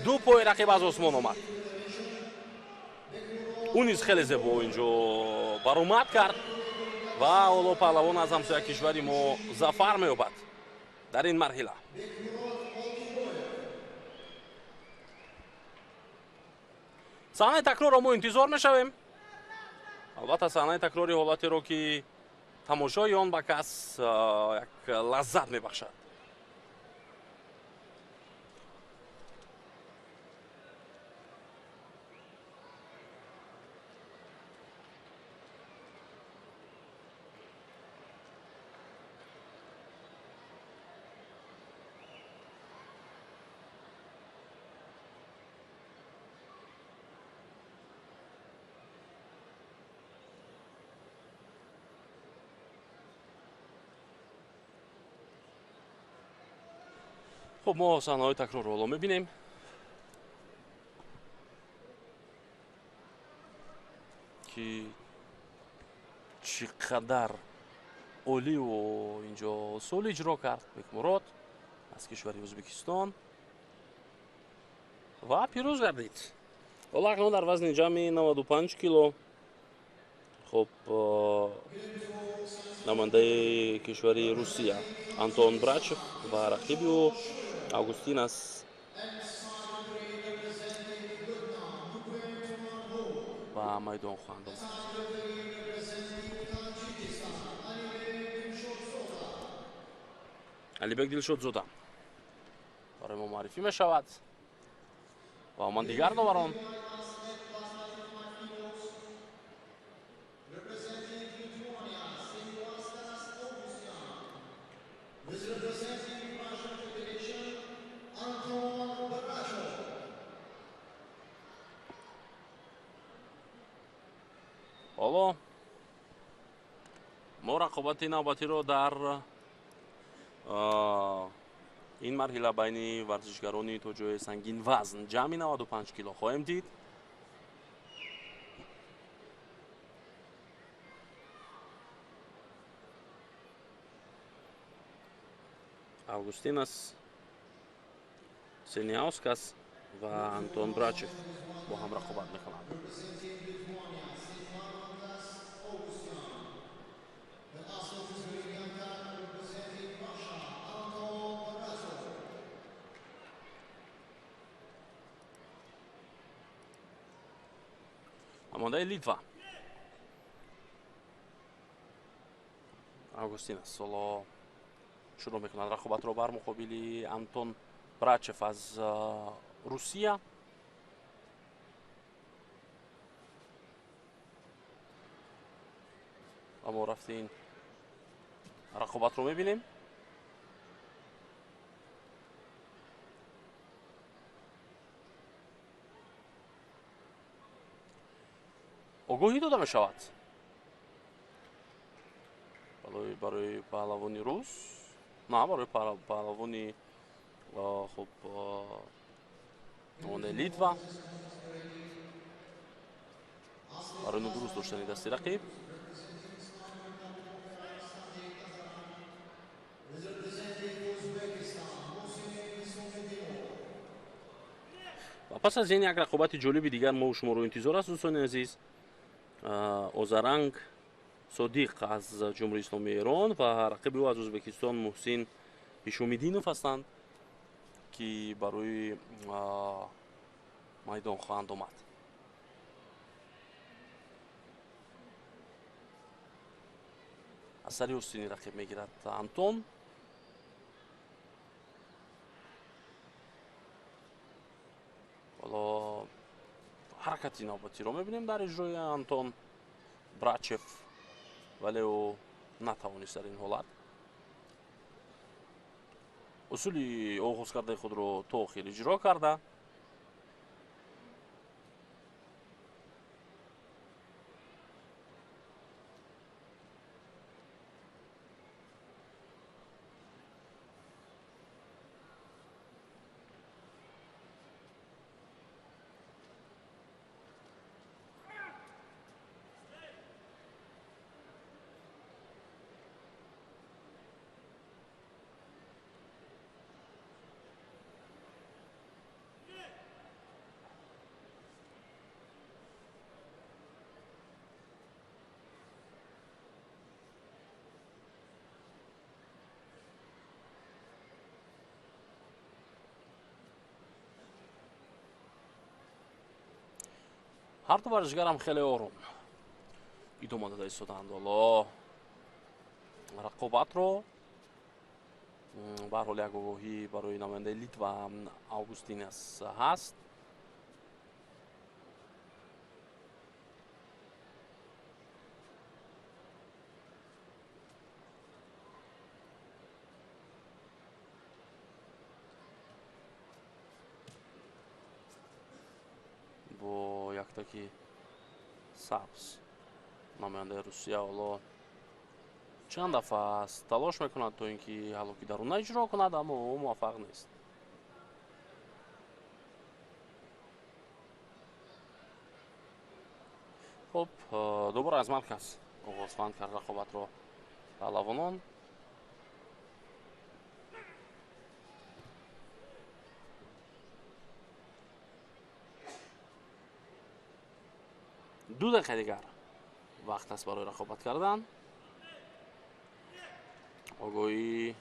Speaker 2: Ду пои рақиб аз осмон омад. Ӯ низ хеле зебо инҷо баромад кард ва ҳоло паҳлавон аз ҳамсоя кишвари мо зафар меёбад дар ин марҳила. Саҳнаи такрорро мо интизор мешавем. Албатта, саҳнаи такрори ҳолатеро, ки тамошои он ба кас як лаззат мебахшад. Хуб, мо саҳнаҳои такрорро ҳоло мебинем, ки чӣ қадар олиу инҷо усул иҷро кард Бекмурод аз кишвари Ӯзбекистон ва пирӯз гардид. Ҳоло акнун дар вазни ҷамъи 95 кило, хуб, намояндаи кишвари Русия Антон Брачев ва рақиби ӯ Августинас ба майдон хоҳанд омад. Алибек Дилшодзода барои мо муаррифӣ мешавад ва ман дигар доварон. Ҳоло мо рақобати навбатиро дар ин марҳила байни варзишгарони то ҷои сангин вазн ҷамъи 95 кило хоҳем дид. Августинас Сениаускас ва Антон Брачев бо ҳам рақобат мекунанд. Намояндаи Литва Августинас ҳоло шурӯъ мекунад рақобатро бар муқобили Антон Брачев аз Русия. Ва мо рафти ин рақобатро мебинем. Огоҳӣ дода мешавад барои паҳлавони рус, на, барои паҳлавони, хуб, Литва барои нодуруст доштани дасти рақиб. Ва пас аз ин як рақобати ҷолиби дигар мо шуморо интизор аст, дӯстони азиз. Озаранг Содиқ аз Ҷумҳурии Исломии Эрон ва рақиби ӯ аз Ӯзбекистон Муҳсин Ҳишомиддинов ҳастанд, ки барои майдон хоҳанд омад. Аз сари остини рақиб мегирад Антон. Ҳоло ҳаракати навбатиро мебинем дар иҷрои Антон Брачев, вале ӯ натавонист дар ин ҳолат усули оғоз кардаи худро то охир иҷро карда. Ҳар ду варзишгарам хеле ором идома дода истоданд. Ҳоло рақобатро ба ҳар ҳол як огоҳӣ барои намояндаи Литва Августинас ҳаст. Бо яктаки сабз намояндаи Русия ҳоло чанд дафъа аст талош мекунад то ин ки ҳалоки даруна иҷро кунад, аммо ӯ муваффақ нест. Хуб, дубора аз марказ оғоз хоҳанд кард рақобатро паҳлавонон. Ду дақиқа дигар вақт аст барои рақобат кардан. Огоҳии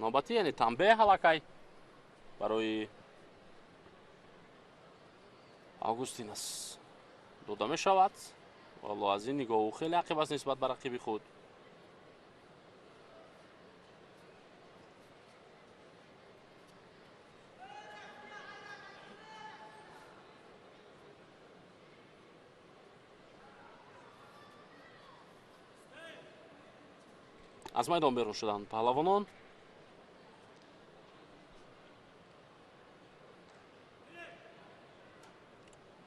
Speaker 2: навбатӣ, яъне танбеҳ аллакай барои Августинас дода мешавад. Валло аз ин нигоҳ ӯ хеле ақиб аст нисбат ба рақиби худ. Аз майдон берун шуданд паҳлавонон.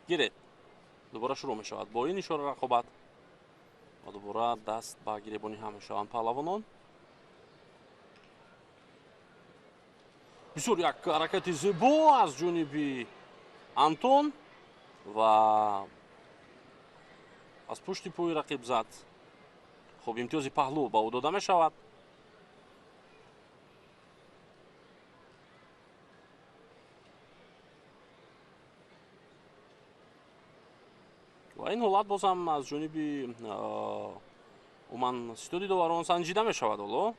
Speaker 2: Гиред, дубора шурӯъ мешавад бо ин ишора рақобат ва дубора даст ба гиребонӣ ҳам мешаванд паҳлавонон. Бисёр як ҳаракати зебо аз ҷониби Антон ва аз пушти пои рақиб зад. Хуб, имтиёзи паҳлӯ ба ӯ дода мешавад. Ва ин ҳолат боз ҳам аз ҷониби умуман ситоди доварон санҷида мешавад. Ҳоло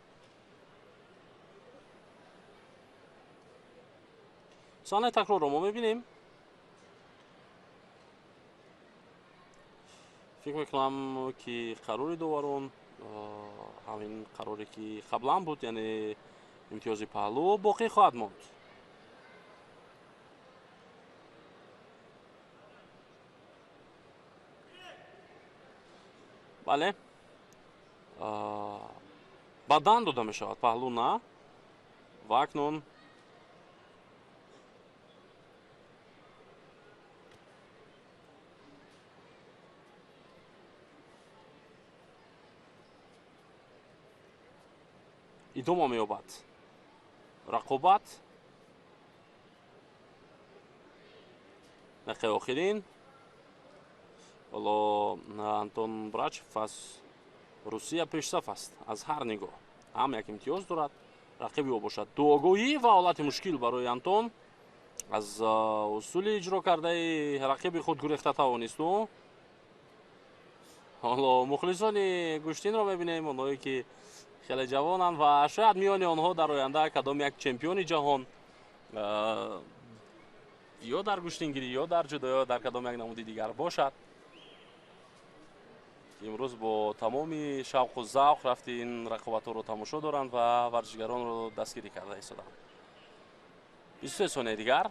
Speaker 2: саҳнаи такрорро мо мебинем. Фикр мекунам, ки қарори доварон ҳамин қароре ки қаблан буд, яъне имтиёзи паҳлӯ боқӣ хоҳад монд. Бале, бадан дода мешавад, паҳлӯ на. Ва акнун идома меёбад рақобат. Дақиқаи охирин ҳоло Антон Брачев аз Русия пешсаф аст аз ҳар нигоҳ, ҳам як имтиёз дорад, рақиби ӯ бошад ду огоҳӣ ва ҳолати мушкил барои Антон. Аз усули иҷро кардаи рақиби худ гурехта тавонист ӯ. Ҳоло мухлисони гӯштинро мебинем, онҳое ки хеле ҷавонанд ва шояд миёни онҳо дар оянда кадом як чемпиони ҷаҳон ё дар гӯштингирӣ, ё дар ҷудо, ё дар кадом як намуди дигар бошад. Имрӯз бо тамоми шавқу завқ рафти ин рақобатҳоро тамошо доранд ва варзишгаронро дастгирӣ карда истоданд. 23 сонияи дигар.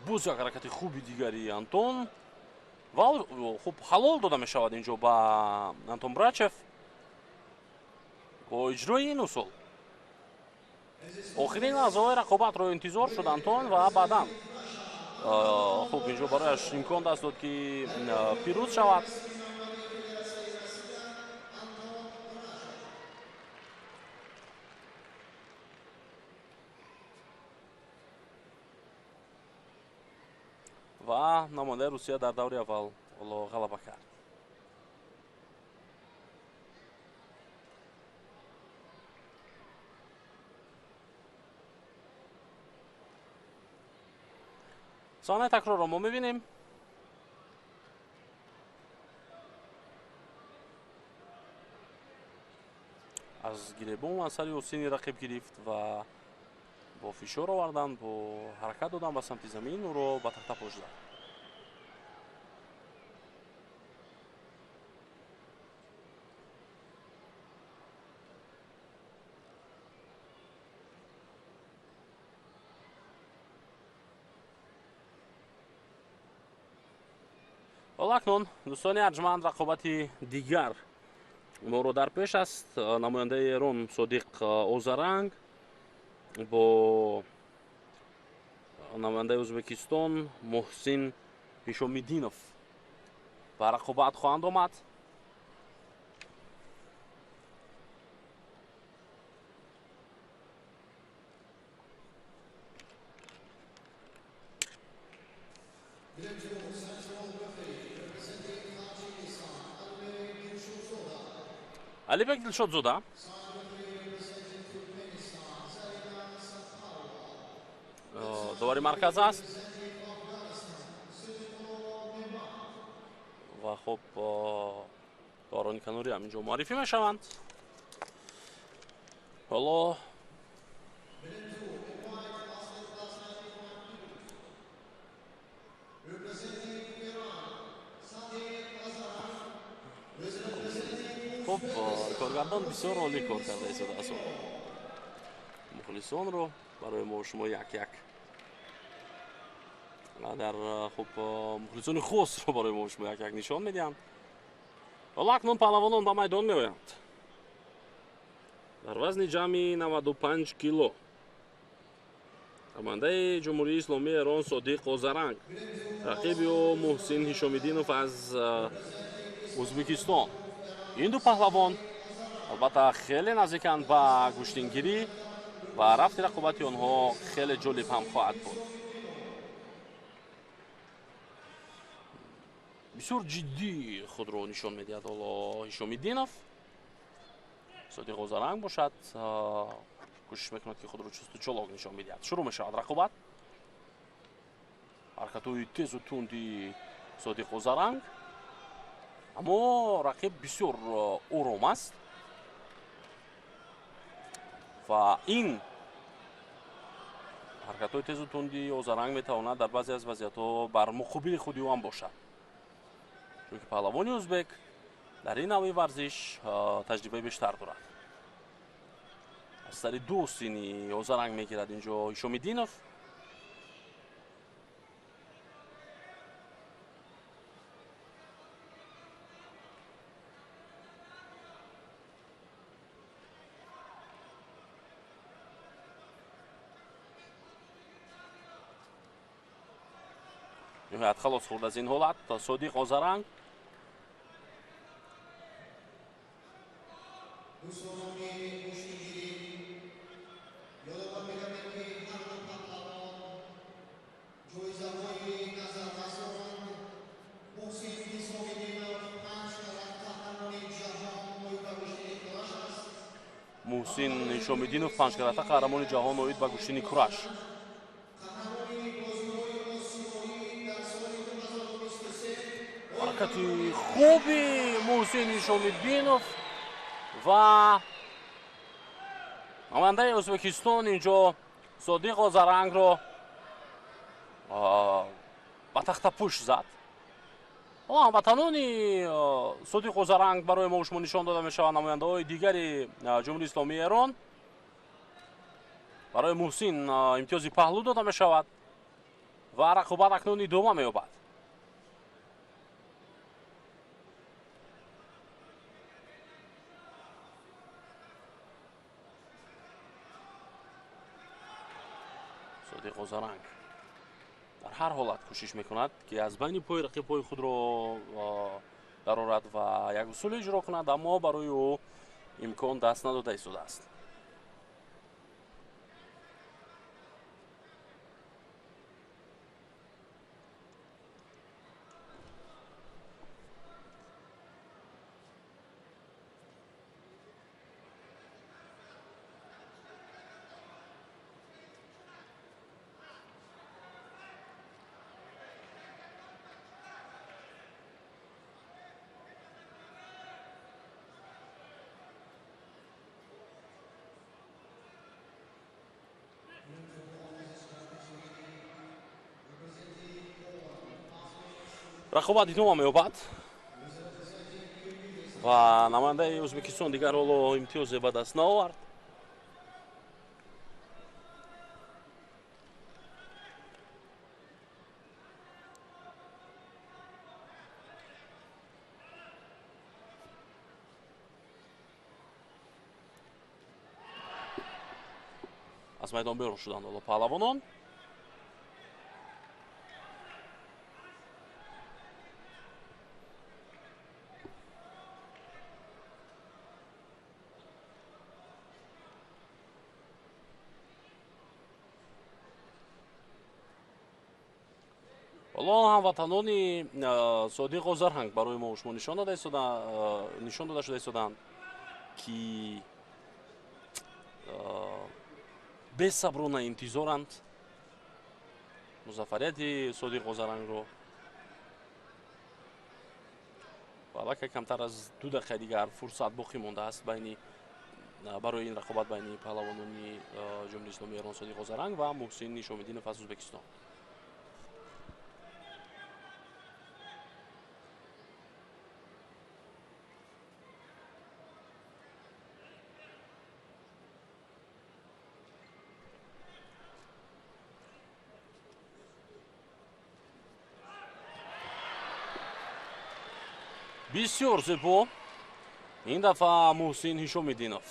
Speaker 2: Боз як ҳаракати хуби дигари Антон ва хуб ҳалол дода мешавад инҷо ба Антон Брачев бо иҷрои ин усул. Охирин лаҳзаҳои рақобатро интизор шуд Антон ва баъдан хуб инҷо барояш имкон даст дод, ки пирӯз шавад. Ва намояндаи Русия дар даври аввал ҳоло ғалаба кард. Саҳнаи такрорро мо мебинем. Аз гиребон аз сари осини рақиб гирифт ва бо фишор овардан, бо ҳаракат додан ба самти замин ӯро ба тахта пош зад. Ҳоло акнун дӯстони арҷманд, рақобати дигар моро дар пеш аст. Намояндаи Эрон Содиқ Озаранг бо намояндаи Ӯзбекистон Муҳсин Ҳишомиддинов ба рақобат хоҳанд омад. Алибек Дилшодзода довари марказ аст ва хуб доварони канорӣ ҳам инҷо муаррифӣ мешаванд. Ҳоло хуб коргардон бисёр олӣ кор карда истодааст. Мухлисонро барои мо шумо як-як дар хуб мухлисони хосро барои мо шумо як-як нишон медиҳанд. Ҳоло акнун паҳлавонон ба майдон меоянд. Дар вазни ҷамъи 95 кило намояндаи Ҷумҳурии Исломии Эрон Содиқ Озаранг, рақиби ӯ Муҳсин Ҳишомиддинов аз Ӯзбекистон. Ин ду паҳлавон албатта хеле наздиканд ба гӯштингирӣ ва рафти рақобати онҳо хеле ҷолиб ҳам хоҳад буд. Бисёр ҷиддӣ худро нишон медиҳад ҳоло Ҳишомиддинов. Содиқ Озаранг бошад кӯшиш мекунад, ки худро чусту чолок нишон медиҳад. Шурӯъ мешавад рақобат. Ҳаракатҳои тезу тунди Содиқ Озаранг, аммо рақиб бисёр ором аст ва ин ҳаракатҳои тезу тунди Озаранг метавонад дар баъзе аз вазъиятҳо бар муқобили худи ӯ ҳам бошад, чунки паҳлавони ӯзбек дар ин навъи варзиш таҷрибаи бештар дорад. Аз сари ду сини Озаранг мегирад инҷо Ҳишомиддинов. Ниҳоят халос хӯрд аз ин ҳолат Содиқ Озаранг. Муҳсин Ҳишомиддинов панҷкарата қаҳрамони ҷаҳон оид ба гӯштини кураш. Ҳаракати хуби Муҳсин Ҳишомиддинов ва намояндаи Ӯзбекистон инҷо Содиқ Озарангро ба тахтапӯш зад. Ҳамватанони Содиқ Озаранг барои мо шумо нишон дода мешаванд, намояндаҳои дигари Ҷумҳурии Исломии Эрон. Барои Муҳсин имтиёзи паҳлӯ дода мешавад ва рақобат акнун идома меёбад. Содиқ Озаранг дар ҳар ҳолат кӯшиш мекунад, ки аз байни пои рақиб пои худро дарорад ва як усул иҷро кунад, аммо барои ӯ имкон даст надода истодааст. Рақобат идома меёбад ва намояндаи Ӯзбекистон дигар ҳоло имтиёзе ба даст наовард. Аз майдон берун шуданд ҳоло паҳлавонон. Ҳоло ҳамватанони Содиқ Озарҳанг барои мо шумо нишон дода шуда истоданд, ки бесаброна интизоранд музаффарияти Содиқ Озарангро. Ва аллакай камтар аз 2 дақиқа дигар фурсат боқӣ мондааст барои ин рақобат байни паҳлавонони Ҷумҳурии Исломии Эрон Содиқ Озаранг ва Муҳсин Ҳишомиддинов аз Ӯзбекистон. Бисёр зебо. Ин дафъа Муҳсин Ҳишомиддинов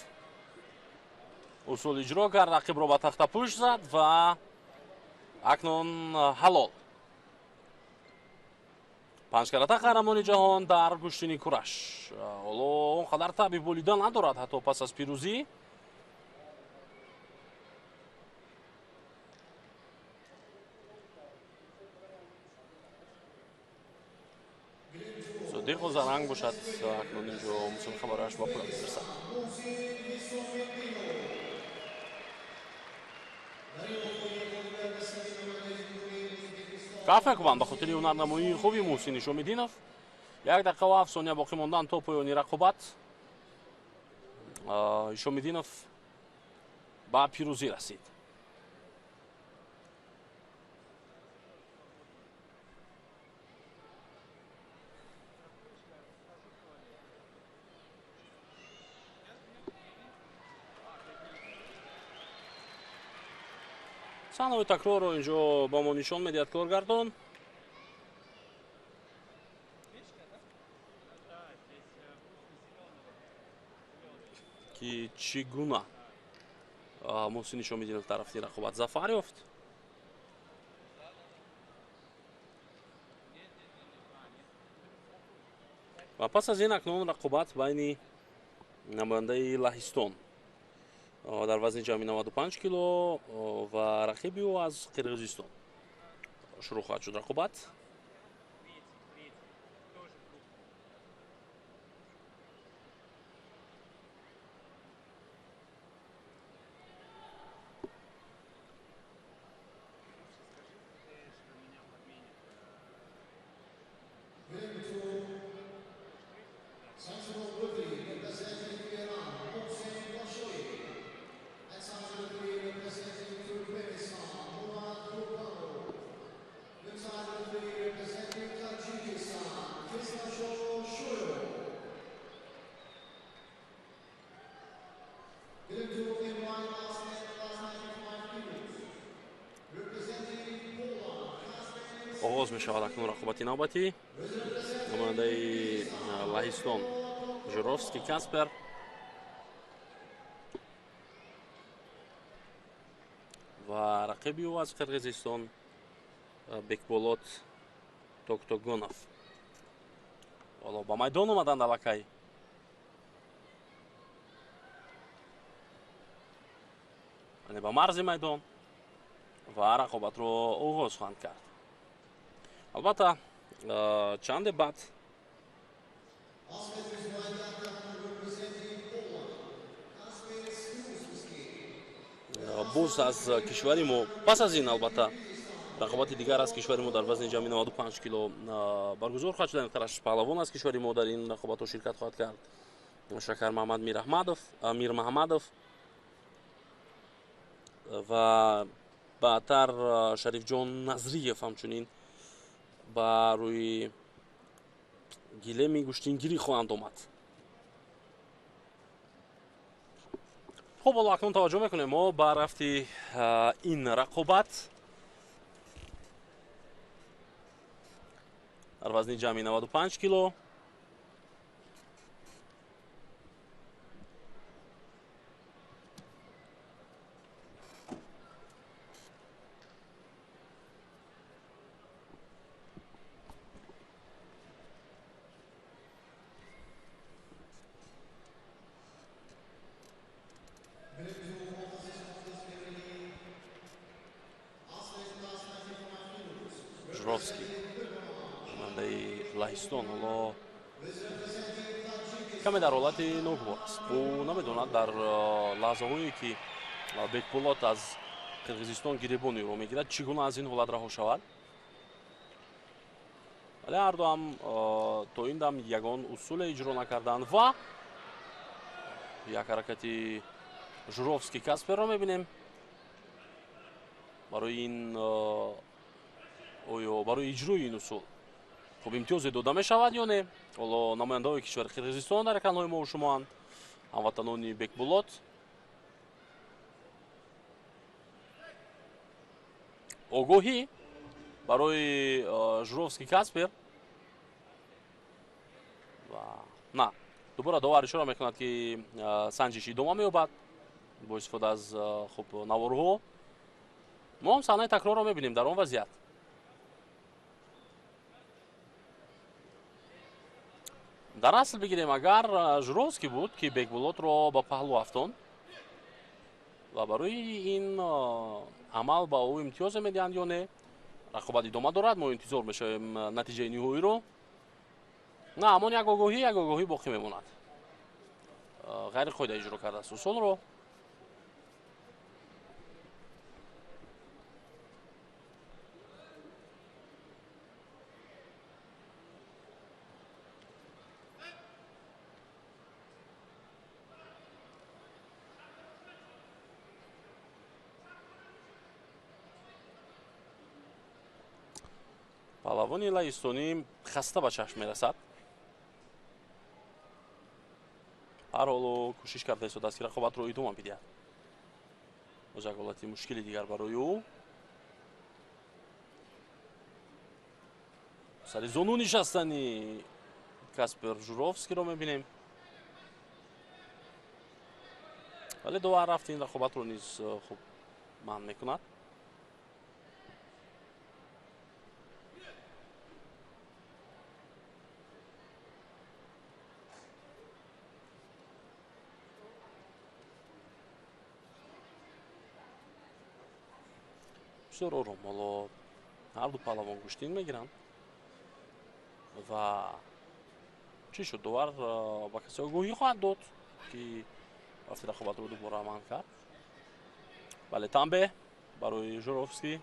Speaker 2: усул иҷро кард, рақибро ба тахтапӯш зад ва акнун ҳалол. Панҷкарата қаҳрамони ҷаҳон дар гӯштини кураш. Ҳоло он қадар таби болида надорад ҳатто пас аз пирӯзӣ. Содиқ Озаранг бошад акнун инҷо мусобиқа барояш ба поён мерасад. Каф мекунанд ба хотири ҳунарнамоии хуби Муҳсин Ҳишомиддинов. 1 дақиқа ва 7 сония боқӣ мондан то поёни рақобат. Ҳишомиддинов ба пирӯзӣ расид. Саҳнаҳои такрорро инҷо ба мо нишон медиҳад коргардон. Ки чӣ гуна Муҳсин Ҳишомиддинов дар рафти рақобат зафар ёфт. Ва пас аз ин акнун рақобат байни намояндаи Лаҳистон дар вазни ҷамъи 95 кило ва рақиби ӯ аз Қирғизистон шурӯъ хоҳад шуд рақобат. Оғоз мешавад акнун рақобати навбатӣ. Намояндаи Лаҳистон Журовский Каспер ва рақиби ӯ аз Қирғизистон Бекболот Токтогонов. Ҳоло ба майдон омаданд аллакай. Яъне ба марзи майдон ва рақобатро оғоз хоҳанд кард. Албатта, чанде баъд боз аз кишвари мо, пас аз ин албатта рақобати дигар аз кишвари мо дар вазни ҷамъи 95 кило баргузор хоҳад шуд. Қараш паҳлавон аз кишвари мо дар ин рақобатҳо ширкат хоҳад кард. Шакар Маҳмад Мирмаҳмадов ва баъдтар Шарифҷон Назриев ҳамчунин ба рӯи гилеми гӯштингирӣ хоҳанд омад. Хуб, ҳоло акнун таваҷҷӯҳ мекунем мо ба рафти ин рақобат дар вазни ҷамъи 95 кило. Журовский, намояндаи Лаҳистон, ҳоло каме дар ҳолати ногувор аст. Ӯ намедонад дар лаҳзаҳое ки Бекболот аз Қирғизистон гиребони ӯро мегирад, чӣ гуна аз ин ҳолат раҳо шавад. Вале ҳарду ҳам то ин дам ягон усуле иҷро накарданд ва як ҳаракати Журовский Касперро мебинем. Барои ин оё барои иҷрои ин усул хуб имтиёзе дода мешавад ё не? Ҳоло намояндаҳои кишвари Қирғизистон дар экранҳои мо шумоанд, ҳамватанони Бекболот. Огоҳӣ барои Журовский Каспер ва на, дубора довар ишора мекунад, ки санҷиш идома меёбад бо истифода аз хуб наворҳо. Мо ҳам саҳнаи такрорро мебинем дар он вазъият. Дар асл бигирем, агар Журовский буд, ки Бекболотро ба паҳлӯ афтонд ва барои ин амал ба ӯ имтиёзе медиҳанд ё не, рақобат идома дорад. Мо интизор мешавем натиҷаи ниҳоиро. На, ҳамон як огоҳӣ боқӣ мемонад. Ғайриқоида иҷро кардааст усулро. Паҳлавони лаҳистонӣ хаста ба чашм мерасад. Ҳар ҳоло кӯшиш карда истодааст, ки рақобатро идома бидиҳад. Боз як ҳолати мушкили дигар барои ӯ. Сари зону нишастани Каспер Журовскиро мебинем. Вале довар рафти ин рақобатро низ хуб манъ мекунад. Бисёр ором ҳоло ҳарду паҳлавон гӯштин мегиранд ва чӣ шуд, довар ба касе огоҳӣ хоҳад дод, ки рафти рақобатро дубора манъ кард. Бале, танбеҳ барои Журовский.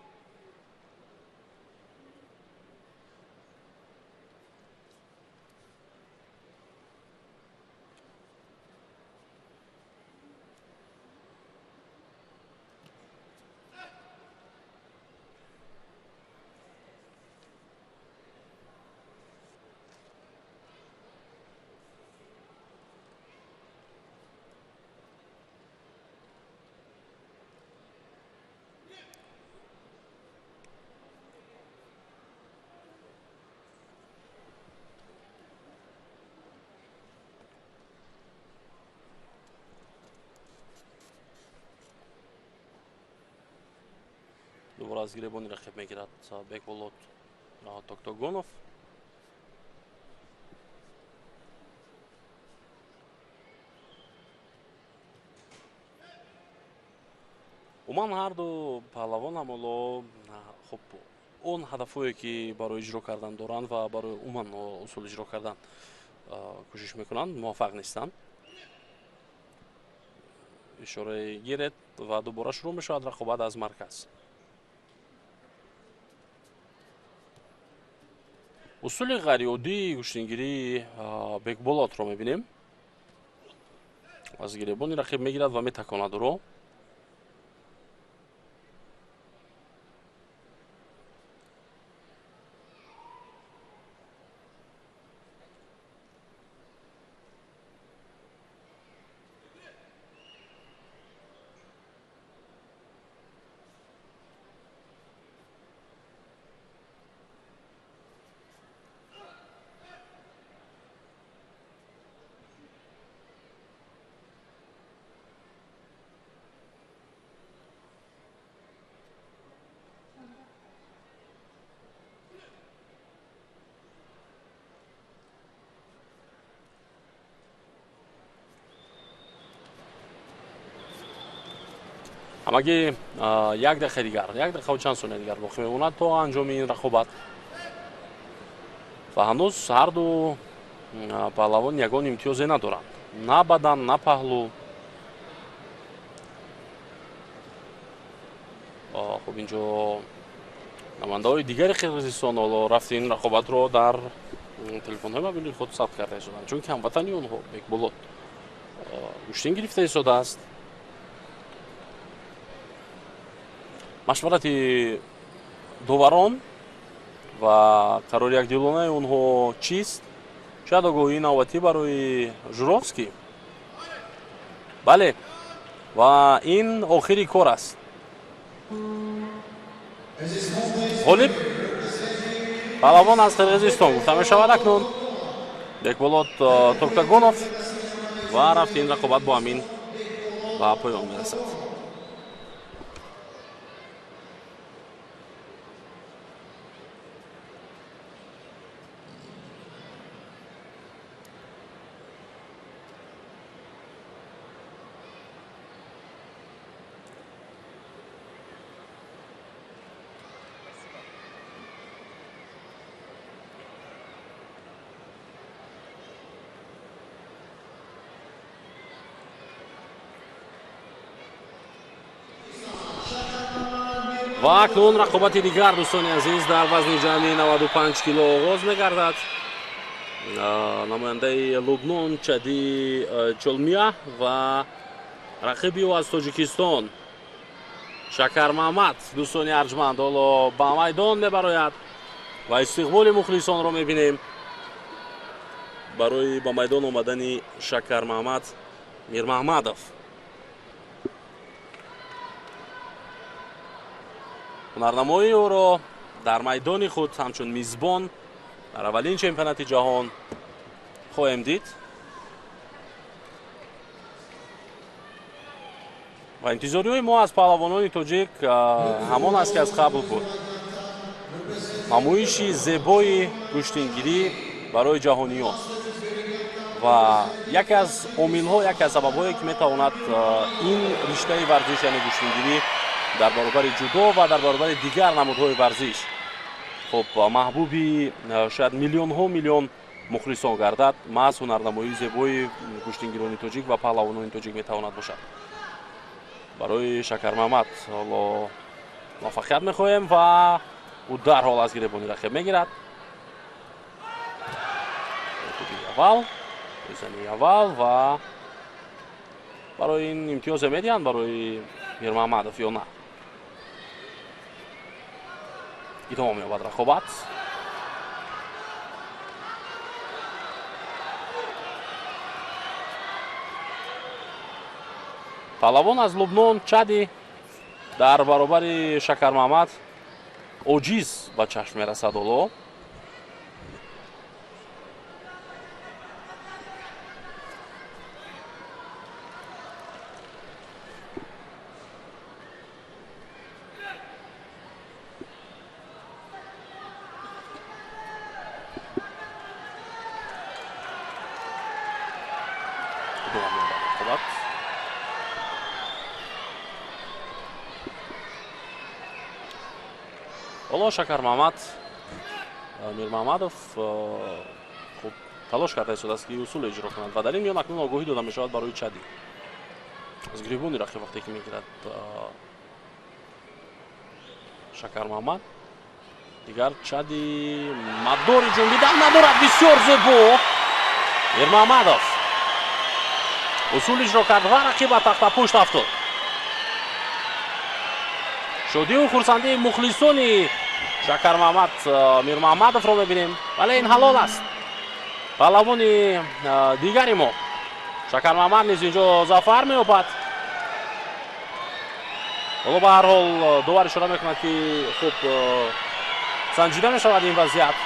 Speaker 2: Дубора аз гиребони рақиб мегирад Бекболот Токтогонов. Умуман ҳарду паҳлавон ҳамоло хуб он ҳадафҳое ки барои иҷро кардан доранд ва барои умуман усул иҷро кардан кӯшиш мекунанд, муваффақ нестанд. Ишораи гиред ва дубора шурӯъ мешавад рақобат аз марказ. Усули ғайриоддии гӯштингирии Бекболотро мебинем. Аз гиребони рақиб мегирад ва метаконад ӯро. Ҳамагӣ як дақиқа дигар, як дақиқаву чанд сония дигар боқӣ мемонад то анҷоми ин рақобат ва ҳанӯз ҳарду паҳлавон ягон имтиёзе надоранд, на бадан, на паҳлӯ. Хуб, инҷо намояндаҳои дигари Қирғизистон ҳоло рафти ин рақобатро дар телефонҳои мобилии худ сабт карда истоданд, чунки ҳамватани онҳо Бекболот гӯштин гирифта истодааст. Машварати доварон ва қарори якдилонаи онҳо чист? Шояд огоҳии навбатӣ барои Журовский. Бале, ва ин охири кор аст. Ғолиб паҳлавон аз Қирғизистон гуфта мешавад акнун Бекболот Токтогонов ва рафти ин рақобат бо ҳамин ба поён мерасад. Ва акнун рақобати дигар, дӯстони азиз, дар вазни ҷамъи 95 кило оғоз мегардад. Намояндаи Лубнон Чади Чолмия ва рақиби ӯ аз Тоҷикистон Шакармаҳмад, дӯстони арҷманд, ҳоло ба майдон мебарояд ва истиқболи мухлисонро мебинем барои ба майдон омадани Шакармаҳмад Мирмаҳмадов. Ҳунарнамоии ӯро дар майдони худ ҳамчун мизбон дар аввалин чемпионати ҷаҳон хоҳем дид ва интизориҳои мо аз паҳлавонони тоҷик ҳамон аст, ки аз қабл буд. Намоиши зебои гӯштингирӣ барои ҷаҳониён ва яке аз омилҳо, яке аз сабабҳое, ки метавонад ин риштаи варзиш, яъне гӯштингирӣ, дар баробари ҷудо ва дар баробари дигар намудҳои варзиш хуб маҳбуби шояд миллионҳо миллион мухлисон гардад, маҳз ҳунарнамоии зебои гӯштингирони тоҷик ва паҳлавонони тоҷик метавонад бошад. Барои Шакармаҳмад ҳоло муваффақият мехоҳем ва ӯ дарҳол аз гиребони рақиб мегирад. Аввал зани аввал ва барои ин имтиёзе медиҳанд барои Мирмаҳмадов ё на. Идома меёбад рақобат. Паҳлавон аз Лубнон Чади дар баробари Шакармаҳмад оҷиз ба чашм мерасад ҳоло. Ҳоло Шакармамад Мирмамадов хуб талош карда истодааст, ки усул иҷро кунад ва дар ин миён акнун огоҳӣ дода мешавад барои Чади. Аз гиребони рақиб вақте ки мегирад Шакармамад, дигар Чади мадори ҷунбидан надорад. Бисёр зебо Мирмамадов усул иҷро кард ва рақиб ба тахтапушт афтод. Шодию хурсандии мухлисони Шакармамад Мирмамадовро мебинем, вале ин ҳалол аст. Паҳлавони дигари мо Шакармамад низ инҷо зафар меёбад. Ҳоло ба ҳар ҳол довар ишора мекунад, ки хуб санҷида мешавад ин вазъият.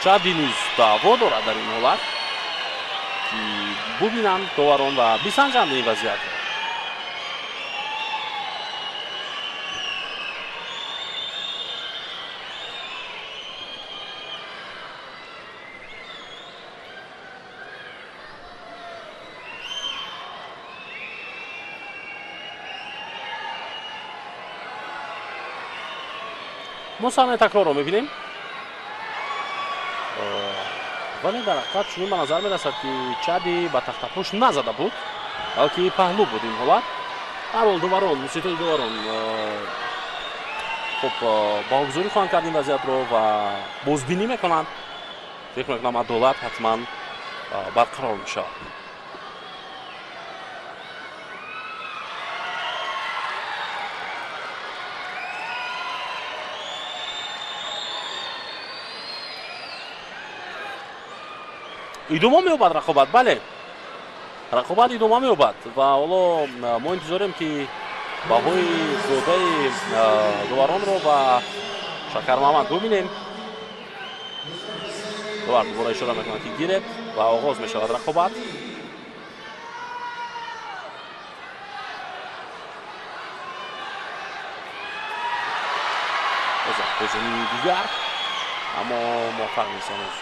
Speaker 2: Чади низ даъво дорад дар ин ҳолат, ки бубинанд доварон ва бисанҷанд ин вазъиятро. Мо саҳнаи такрорро мебинем, вале дар ҳақиқат чунин ба назар мерасад, ки Чади ба тахтапӯш назада буд, балки паҳлӯ буд ин ҳолат. Ҳарҳол доварон, муситои доварон хуб баҳогузорӣ хоҳанд кард ин вазъиятро ва бозбинӣ мекунанд. Фикр мекунам, адолат ҳатман барқарор мешавад. Идома меёбад рақобат, бале, рақобат идома меёбад ва ҳоло мо интизорем, ки баҳои додаи доваронро ба Шакармамад бубинем. Довар дубора ишора мекунад, ки гиред ва оғоз мешавад рақобат. Пешонии дигар, аммо муваффақ нест ҳанӯз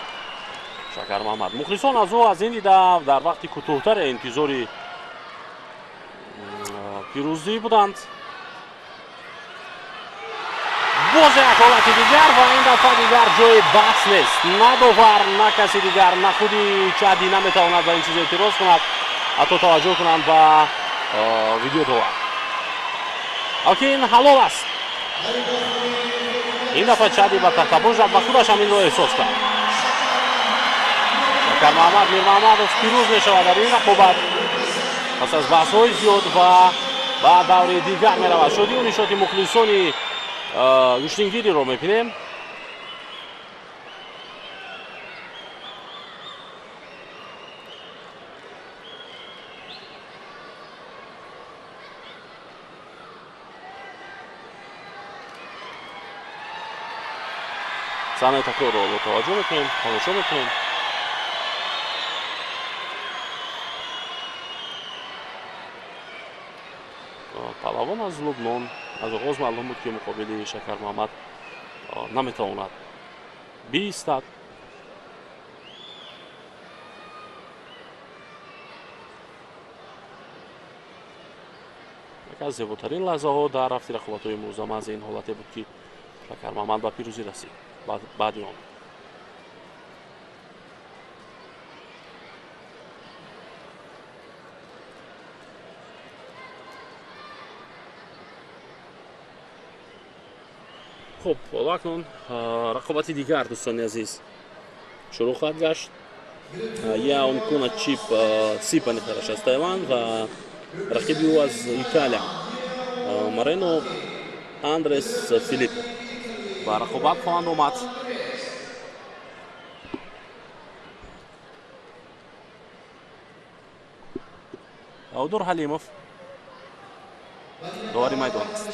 Speaker 2: Шакармамад. Мухлисон аз ӯ аз ин дида дар вақти кӯтоҳтаре интизори пирӯзӣ буданд. Боз як ҳолати дигар ва ин дафъа дигар ҷои баҳс нест. На довар, на каси дигар, на худи Чади наметавонад ба ин чиз эътироз кунад, ҳатто таваҷҷӯҳ кунанд ба видеодовар, балки ин ҳалол аст. Ин дафъа Чади ба тахтапӯш рафт ва худаш ҳам инро эҳсос кард. Шакармамад Мирмамадов пирӯз мешавад дар ин рақобат пас аз баҳсҳои зиёд ва ба даври дигар меравад. Шодию нишоти мухлисони гӯштингириро мебинем. Саҳнаи такрорро таваҷҷӯҳ мекунем, тамошо мекунем. Паҳлавон аз Лубнон аз оғоз маълум буд, ки муқобили Шакармамад наметавонад биистад. Яке аз зеботарин лаҳзаҳо дар рафти рақобатҳои имрӯза маҳзи ин ҳолате буд, ки Шакармамад ба пирӯзӣ расид баъди он. Хуб, ҳоло акнун рақобати дигар, дӯстони азиз, шурӯъ хоҳад гашт. Яонкуна Чип Сипа нихараш аз Тайланд ва рақиби ӯ аз Италия Марено Андрес Филипп ба рақобат хоҳанд омад. Баҳодур Ҳалимов довари майдон аст.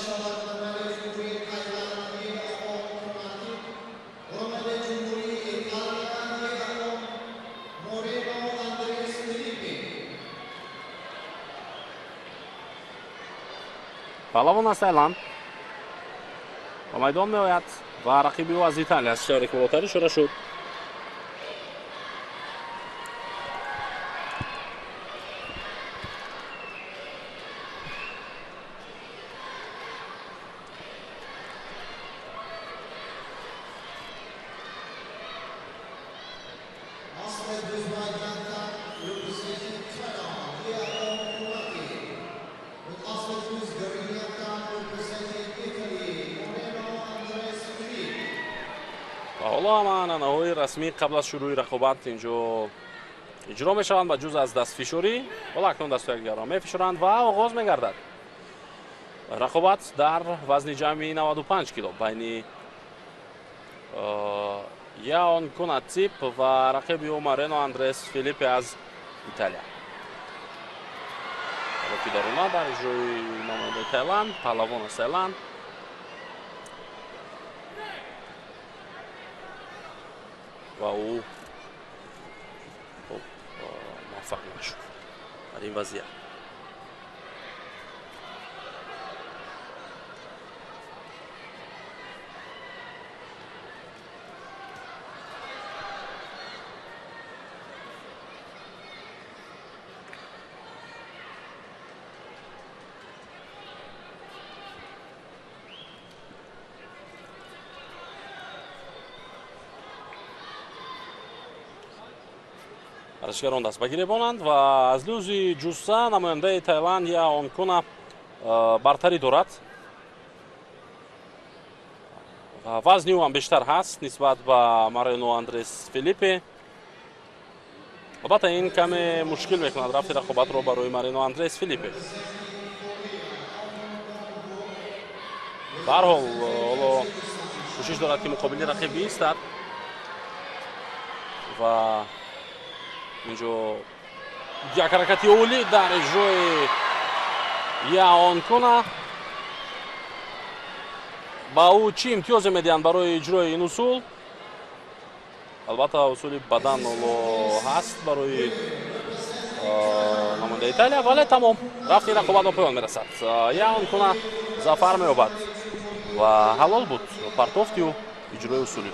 Speaker 2: Паҳлавон аз Тайланд ба майдон меояд ва рақиби ӯ аз Италия аст. Шаҳре ки болотар ишора шуд. Ҳоло ҳама анъанаҳои расмӣ қабл аз шурӯи рақобат инҷо иҷро мешаванд ба ҷуз аз дастфишорӣ. Ҳоло акнун дасту якдигарро мефишоранд ва оғоз мегардад рақобат дар вазни ҷамъи 95 кило байни Яон Кунатип ва рақиби ӯ Марено Андрес Филиппе аз Италия. Ки даруна дар иҷрои намояндаи Таиланд, паҳлавон аз Таиланд. Ва ӯ муваффақ нашуд дар ин вазъият. Варзишгарон даст ба гиребонанд ва аз лӯзи ҷусса намояндаи Таиланд Яон Куна бартарӣ дорад ва вазни ӯ ҳам бештар ҳаст нисбат ба Марено Андрес Филиппе. Албатта, ин каме мушкил мекунад рафти рақобатро барои Марено Андрес Филиппе. Ба ҳар ҳол, ҳоло кӯшиш дорад, ки муқобили рақиб биистад ва инҷо як ҳаракати олӣ дар иҷрои Яон Куна. Ба ӯ чӣ имтиёзе медиҳанд барои иҷрои ин усул? Албатта, усули бадан ҳоло ҳаст барои намояндаи Италия, вале тамом, рафти рақобат ба поён мерасад. Яон Куна зафар меёбад ва ҳалол буд партофти ӯ, иҷрои усули.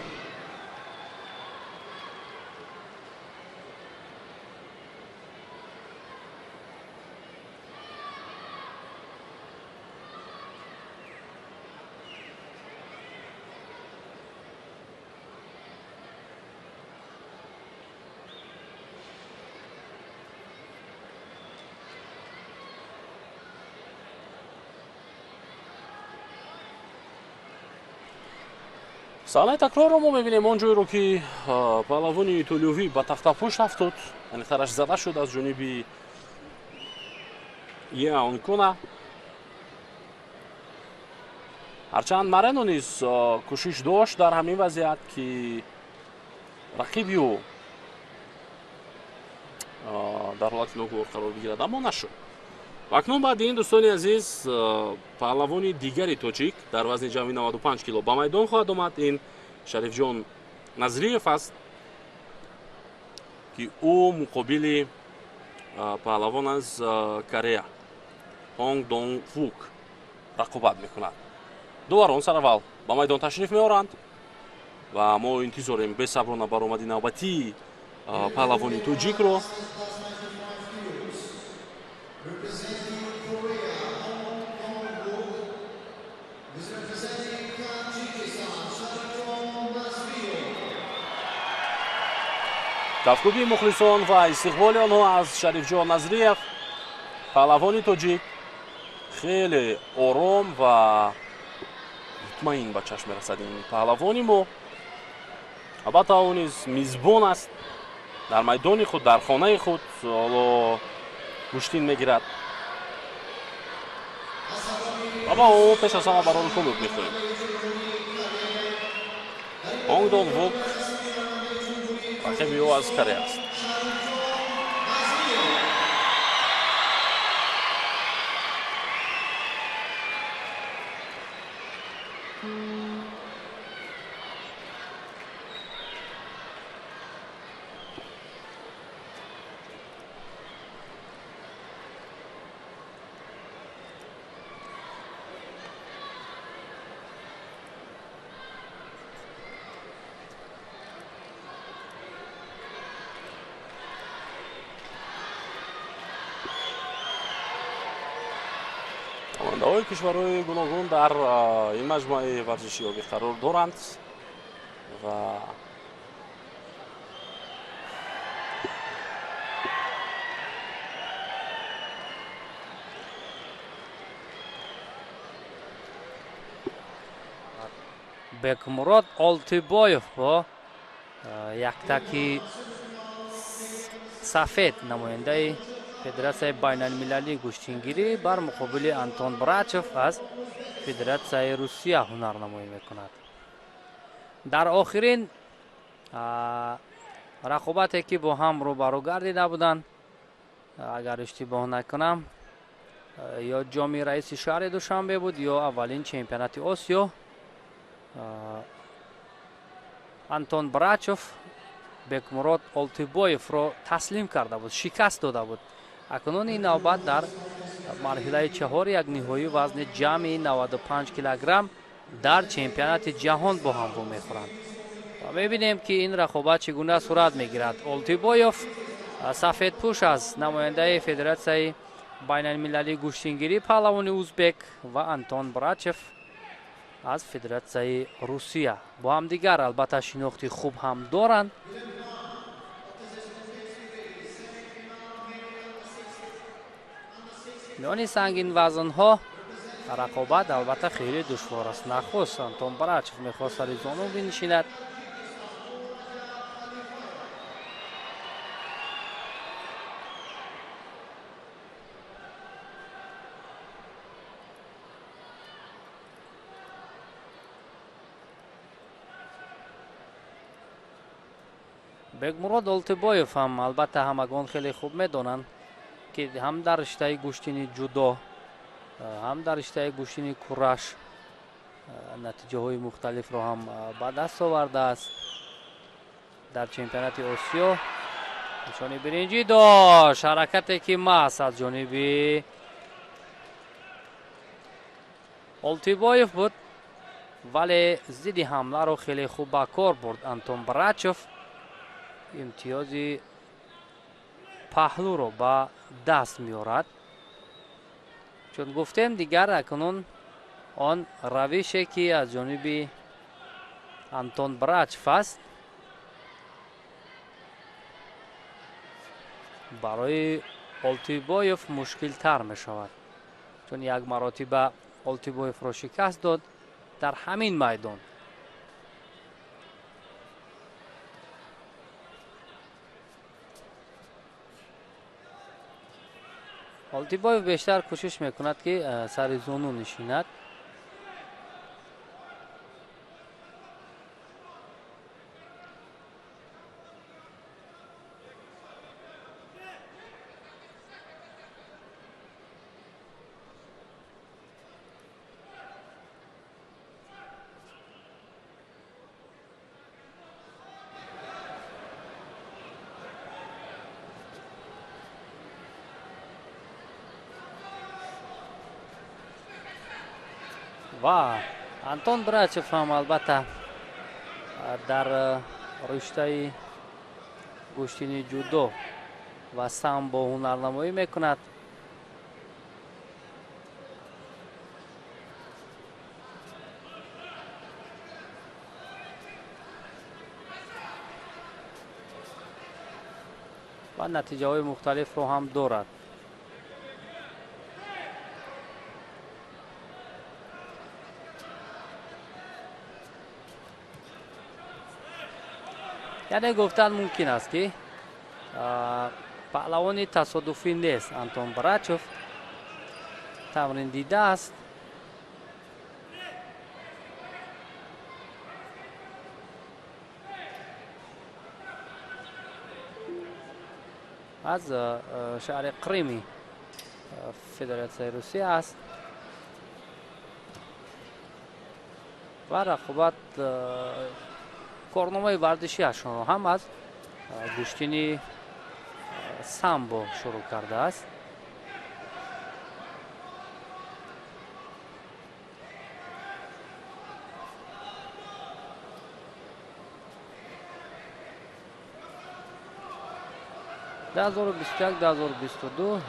Speaker 2: Саҳнаи такрорро мо мебинем, он ҷойро, ки паҳлавони итолиёвӣ ба тахтапӯш афтод, яъне тараш зада шуд аз ҷониби Яон Куна. Ҳарчанд Марено низ кӯшиш дошт дар ҳамин вазъият, ки рақиби ӯ дар ҳолати ногувор қарор бигирад, аммо нашуд. Ва акнун баъди ин, дӯстони азиз, паҳлавони дигари тоҷик дар вазни ҷамъи 95 кило ба майдон хоҳад омад. Ин Шарифҷон Назриев аст, ки ӯ муқобили паҳлавон аз Корея Ҳонг Донг Вук рақобат мекунад. Дуварон сараввал ба майдон ташриф меоранд ва мо интизорем бесаброна баромади навбатии паҳлавони тоҷикро. Кафкӯбии мухлисон ва истиқболи онҳо аз Шарифҷон Назриев, паҳлавони тоҷик, хеле ором ва мутмаин ба чашм мерасад ин паҳлавони мо. Албатта, ӯ низ мизбон аст дар майдони худ, дар хонаи худ ҳоло гӯштин мегирад ва ба ӯ пеш аз ҳама барори комёб мехоҳем. Ҳонг Дон Вук рақиби ӯ аз Корея аст. Намояндаҳои кишварҳои гуногун дар ин маҷмӯаи варзиши обӣ қарор доранд ва
Speaker 1: Бекмурод Олтибоев бо Яктаки сафед, намояндаи Федератсияи байналмилалии гӯштингирӣ, бар муқобили Антон Брачев аз Федератсияи Русия ҳунарнамоӣ мекунад. Дар охирин рақобате, ки бо ҳам рӯбарӯ гардида буданд, агар иштибоҳ накунам, ё ҷоми раиси шаҳри Душанбе буд, ё аввалин чемпионати Осиё, Антон Брачев Бекмурод Олтибоевро таслим карда буд, шикаст дода буд. Акнун ин навбат дар марҳилаи чаҳори як ниҳоии вазни ҷамъи 95 килограмм дар чемпионати ҷаҳон бо ҳам вомехӯранд ва мебинем, ки ин рақобат чӣ гуна сурат мегирад. Олтибоев сафедпӯш аз намояндаи Федератсияи байналмилалии гӯштингирӣ, паҳлавони узбек, ва Антон Брачев аз Федератсияи Русия бо ҳамдигар албатта шинохти хуб ҳам доранд. Миёни сангинвазнҳо рақобат албатта хеле душвор аст. Нахуст Антон Брачев мехост сари зону бинишинад. Бекмурод Олтибоев ҳам албатта ҳамагон хеле хуб медонанд, ки ҳам дар риштаи гӯштини ҷудо, ҳам дар риштаи гӯштини кураш натиҷаҳои мухталифро ҳам ба даст овардааст. Дар чемпионати Осиё нишони биринҷӣ дошт. Ҳаракате ки маҳз аз ҷониби Олтибоев буд, вале зидди ҳамларо хеле хуб ба кор бурд Антон Брачев, имтиёзи паҳлӯро ба даст меорад. Чун гуфтем, дигар акнун он равише, ки аз ҷониби Антон Брачев аст, барои Олтибоев мушкилтар мешавад, чун як маротиба Олтибоевро шикаст дод дар ҳамин майдон. Олтибоев бештар кӯшиш мекунад, ки сари зону нишинад. Ва Антон Брачев ҳам албатта дар риштаи гӯштини ҷудо ва самбо ҳунарнамоӣ мекунад. Ва натиҷаҳои мухталифро ҳам дорад. Яъне гуфтан мумкин аст, ки паҳлавони тасодуфӣ нест Антон Брачев, тамрин дидааст. Аз шаҳри Қрими Федератсияи Русия аст ва рақобат корномаи варзишиашонро ҳам аз гӯштини самбо шурӯъ кардааст. 2021, 2022,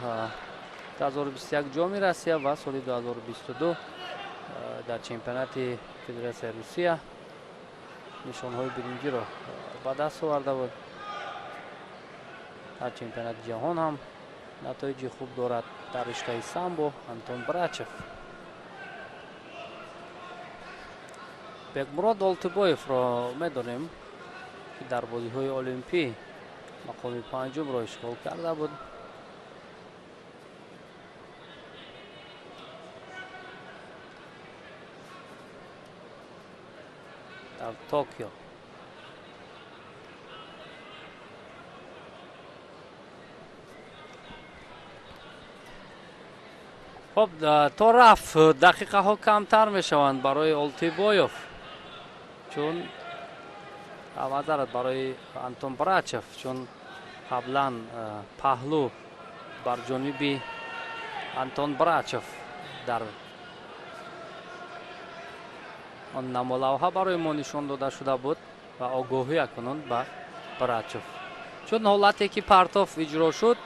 Speaker 1: 2021 ҷоми Россия ва соли 2022 дар чемпионати Федератсияи Русия нишонҳои биринҷиро ба даст оварда буд. Дар чемпионати ҷаҳон ҳам натоиҷи хуб дорад дар риштаи самбо Антон Брачев. Бекмурод Олтибоевро медонем, Ки дар бозиҳои Олимпӣ мақоми панҷумро ишғол карда буд. Дар Токио. Хоб, то рафт дақиқаҳо камтар мешаванд барои Олтибоев, чун маъзарат, барои Антон Брачев, чун қаблан паҳлӯ бар ҷониби Антон Брачев дар он намолавҳа барои мо нишон дода шуда буд ва огоҳӣ акнун ба Брачев. Чун ҳолате ки партоф иҷро шуд,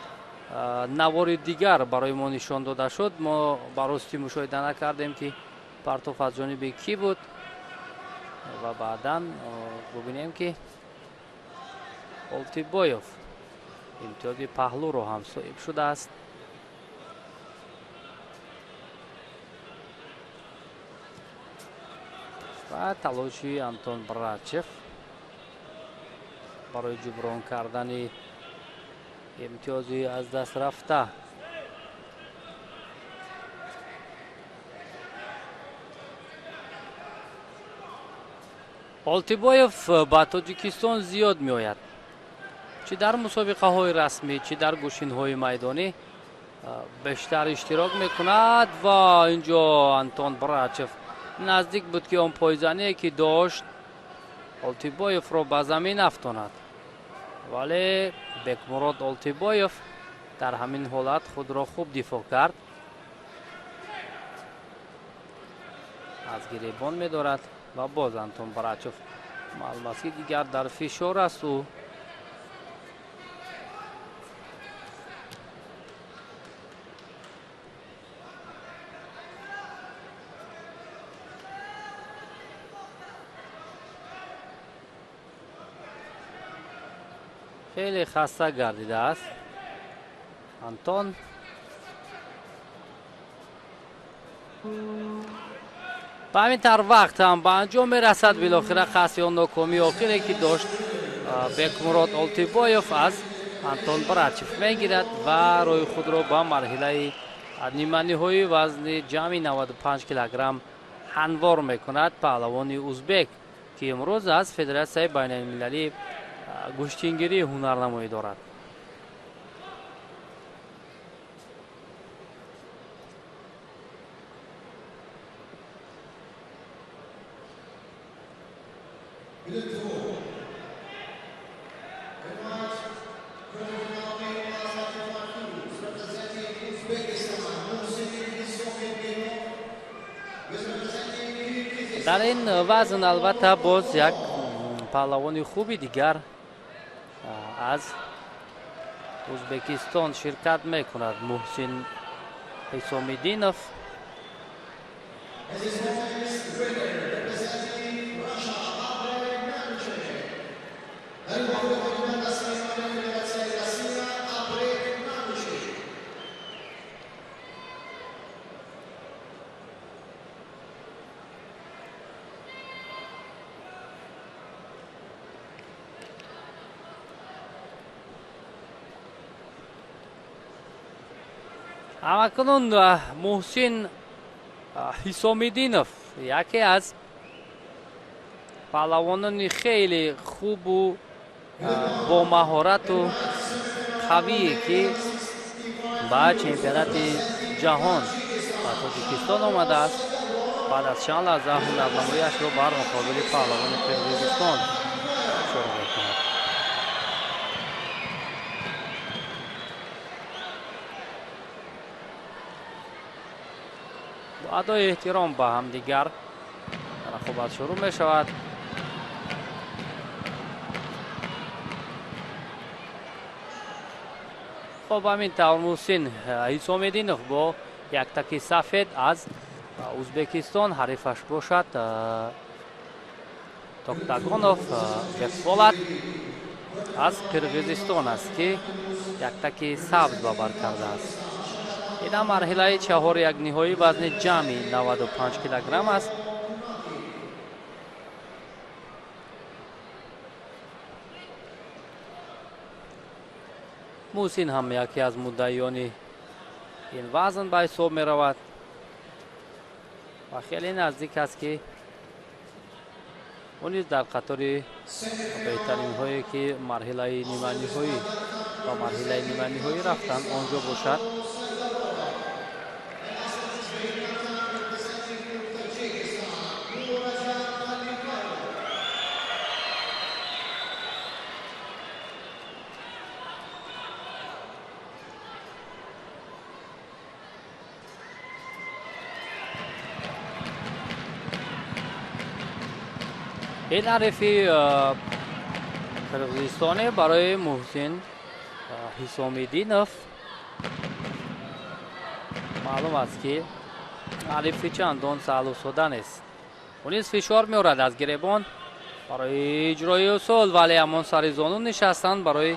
Speaker 1: навори дигар барои мо нишон дода шуд. Мо ба ростӣ мушоҳида накардем, ки партоф аз ҷониби кӣ буд, ва баъдан бубинем, ки Олтибоев имтиёзи паҳлӯро ҳам соҳиб шудааст. Ва талоши Антон Брачев барои ҷуброн кардани имтиёзи аз даст рафта. Олтибоев ба Тоҷикистон зиёд меояд, чӣ дар мусобиқаҳои расмӣ, чӣ дар гӯшинҳои майдонӣ бештар иштирок мекунад. Ва инҷо Антон Брачев наздик буд, ки он пойзание ки дошт, Олтибоевро ба замин афтонад, вале Бекмурод Олтибоев дар ҳамин ҳолат худро хуб дифоъ кард, аз гиребон медорад. Ва боз Антон Брачев, маълум аст, ки дигар дар фишор аст ӯ. Хеле хаста гардидааст Антон. Ба ҳамин тавр вақт ҳам ба анҷом мерасад. Билохира қасди он нокомии охире, ки дошт, Бекмурод Олтибоев аз Антон Брачев мегирад ва роҳи худро ба марҳилаи ниманиҳои вазни ҷамъи 95 килограмм ҳамвор мекунад паҳлавони узбек, ки имрӯз аз Федератсияи байналмилалӣ гӯштингирӣ ҳунарнамоӣ дорад. Дар ин вазн албатта боз як паҳлавони хуби дигар аз Ӯзбекистон ширкат мекунад, Муҳсин Ҳисомиддинов. Ҳамакунун Муҳсин Ҳисомиддинов яке аз паҳлавонони хеле хубу бомаҳорату қавие, ки ба чемпионати ҷаҳон ба Тоҷикистон омадааст, баъд аз чанд лаҳза ҳунарнамоиашро бар муқобили паҳлавони Қирғизистон шурӯъ мекунад. Бо адои эҳтиром ба ҳамдигар рақобат шурӯъ мешавад. Хоб, ҳамин тавр Муҳсин Ҳисомиддинов бо яктаки сафед аз Ӯзбекистон, ҳарифаш бошад Токтагонов Бекболат аз Қирғизистон аст, ки яктаки сабз ба бар кардааст. Ина марҳилаи чаҳори як ниҳоӣ вазни ҷамъи 95 килограмм аст. Муҳсин ҳам яке аз муддаиёни ин вазн ба ҳисоб меравад ва хеле наздик аст, ки ӯ низ дар қатори беҳтаринҳое, ки марҳилаи ниманиҳоӣ ба марҳилаи ниманиҳоӣ рафтанд, он ҷо бошад. Ин ҳарифи қирғизистонӣ барои Муҳсин Ҳисомиддинов маълум аст, ки ҳарифи чандон саҳлу сода нест. Ӯ низ фишор меорад аз гиребон барои иҷрои усул, вале ҳамон сари зону нишастан барои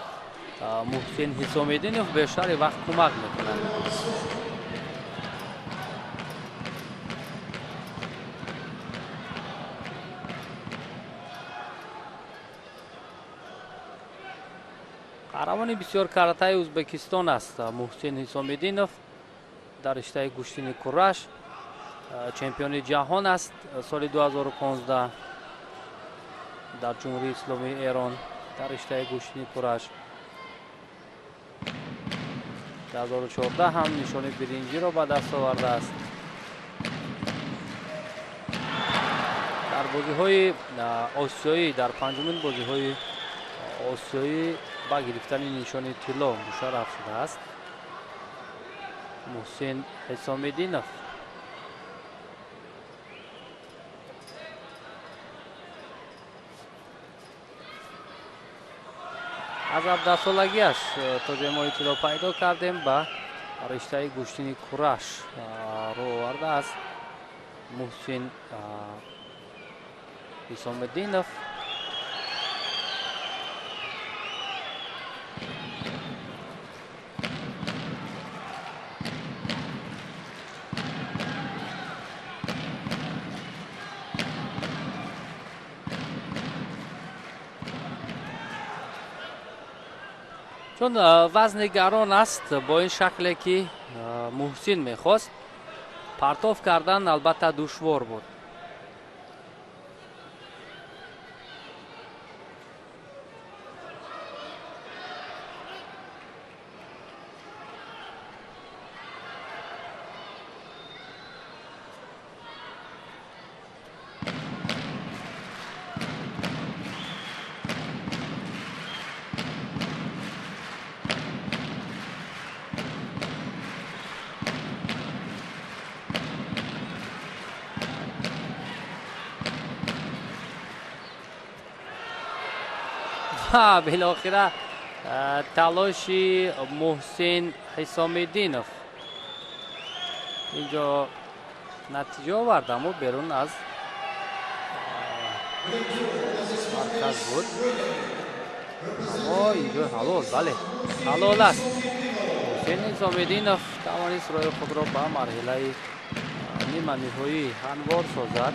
Speaker 1: Муҳсин Ҳисомиддинов бештари вақт кӯмак мекунад. Қаҳрамони бисёр каратаи Ӯзбекистон аст Муҳсин Ҳисомиддинов, дар риштаи гӯштини кураш чемпиони ҷаҳон аст соли 2015 дар Ҷумҳурии Исломии Эрон дар риштаи гӯштини кураш. 2014 ҳам нишони биринҷиро ба даст овардааст. Дар бозиҳои осиёӣ, дар панҷумин бозиҳои осиёӣ ба гирифтани нишони тилло мушарраф шудааст Муҳсин Ҳисомиддинов. Аз 17солагиаш то ҷои мо иттилоъ пайдо кардем, ба риштаи гӯштини кураш рӯ овардааст Муҳсин Ҳисомиддинов. Чун вазни гарон аст, бо ин шакле ки Муҳсин мехост, партоф кардан албатта душвор буд. Билохира талоши Муҳсин Ҳисомиддинов инҷо натиҷа овард, аммо берун аз марказ буд. Аммо инҷо ҳалол, бале, ҳалол аст. Муҳсин Ҳисомиддинов тавонист роҳи худро ба марҳилаи ниманиҳоӣ ҳамвор созад.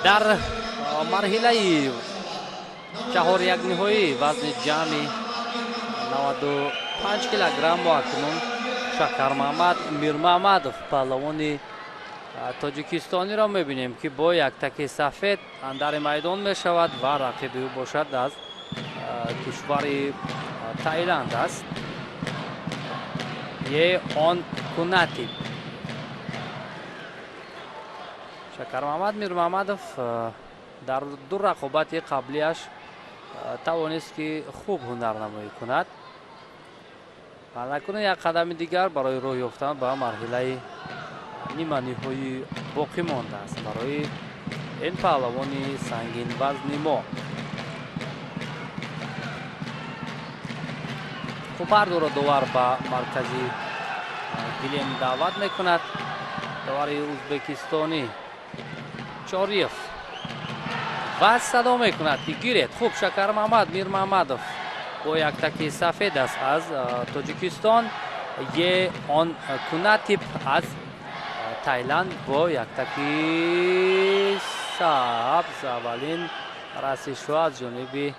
Speaker 1: Дар марҳилаи чаҳорякниҳоӣ вазни ҷамъи 95 килограмм мо акнун Шакармаҳмад Мирмаҳмадов, паҳлавони тоҷикистониро мебинем, ки бо як таки сафед андари майдон мешавад ва рақиби ӯ бошад аз кишвари Таиланд аст, Е Он Кунати. Шакармаҳмад Мирмаҳмадов Дар ду рақобати қаблиаш тавонист ки хуб ҳунарнамоӣ кунад. Акнун як қадами дигар барои роҳ ёфтан ба марҳилаи ниманиҳоӣ боқӣ мондааст барои ин паҳлавони сангинвазни мо. Хуб, ҳар дуро довар ба маркази гилем даъват мекунад. Довари ӯзбекистонӣ Чориев ва садо мекунад ки гиред. Хуб, Шакармаҳмад Мирмаҳмадов бо як таки сафед аст аз Тоҷикистон, Е Он Кунатип аз Тайланд бо як таки сабз. Аввалин расишҳо аз ҷониби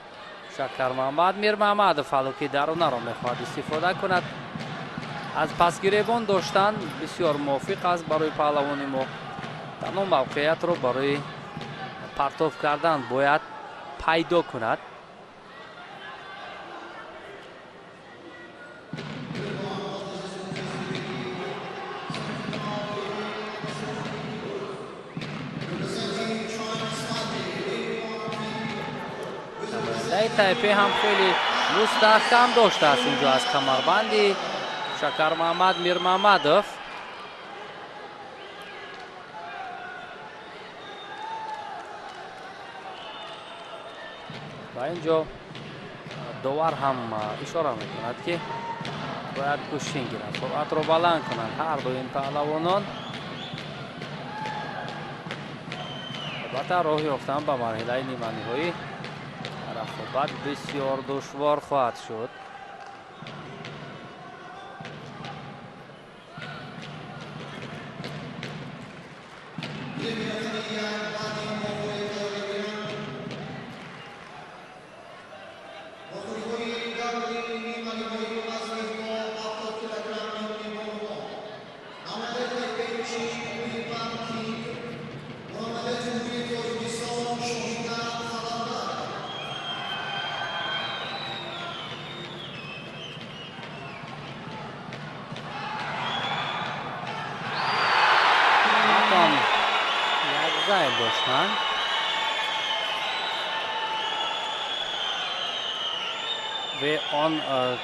Speaker 1: Шакармаҳмад Мирмаҳмадов, ҳало ки даронаро мехоҳад истифода кунад. Аз пасгиребон доштан бисёр мувофиқ аст барои паҳлавони мо. Танҳо мавқеиятро барои партоф кардан бояд пайдо кунад. Намояндаи Тайпе ҳам хеле мустаҳкам доштааст инҷо аз камарбанди Шакармаҳмад Мирмаҳмадов. Ва инҷо довар ҳам ишора мекунад ки бояд гӯштин гиранд, суръатро баланд кунанд ҳар ду ин паҳлавонон. Албатта, роҳ ёфтан ба марҳилаи ниманиҳоӣ рақобат бисёр душвор хоҳад шуд. Як зайб доштанд. Ве Он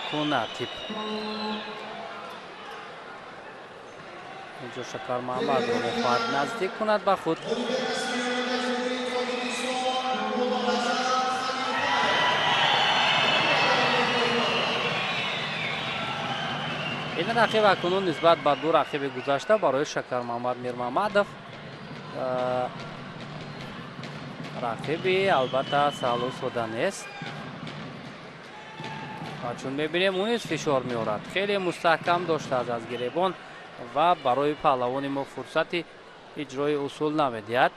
Speaker 1: Кунатип инҷо Шакармаҳмадро мехоҳад наздик кунад ба худ. Ин рақиб акнун нисбат ба ду рақиби гузашта барои Шакармаҳмад Мирмаҳмадов рақиби албатта саҳлу сода нест. Ва чун мебинем, ӯ низ фишор меорад, хеле мустаҳкам доштааст аз гиребон ва барои паҳлавони мо фурсати иҷрои усул намедиҳад.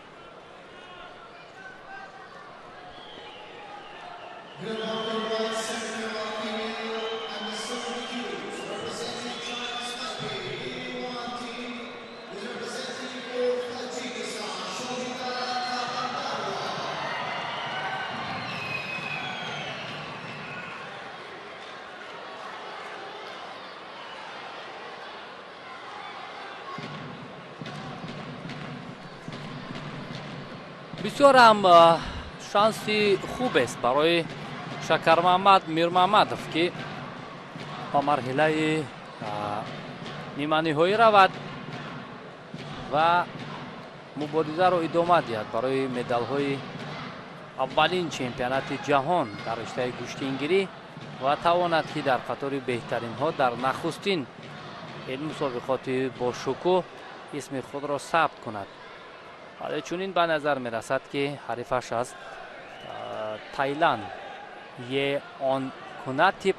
Speaker 1: Бисёр ҳам шанси хубест барои Шакармаҳмад Мирмаҳмадов ки ба марҳилаи ниманиҳоӣ равад ва муборизаро идома диҳад барои медалҳои аввалин чемпионати ҷаҳон дар риштаи гӯштингирӣ ва тавонад ки дар қатори беҳтаринҳо дар нахустин ин мусобиқоти бошукӯҳ исми худро сабт кунад. Вале чунин ба назар мерасад ки ҳарифаш аз Тайланд Е Он Кунатип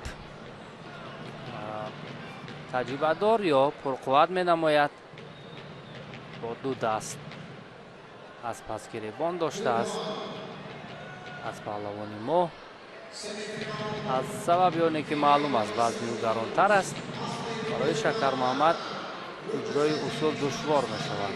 Speaker 1: таҷрибадор ё пурқувват менамояд, бо ду даст аз пасгиребон доштааст аз паҳлавони мо. Аз сабаби оне ки маълум аст, вазни ӯ гаронтар аст, барои Шакармаҳмад иҷрои усул душвор мешавад.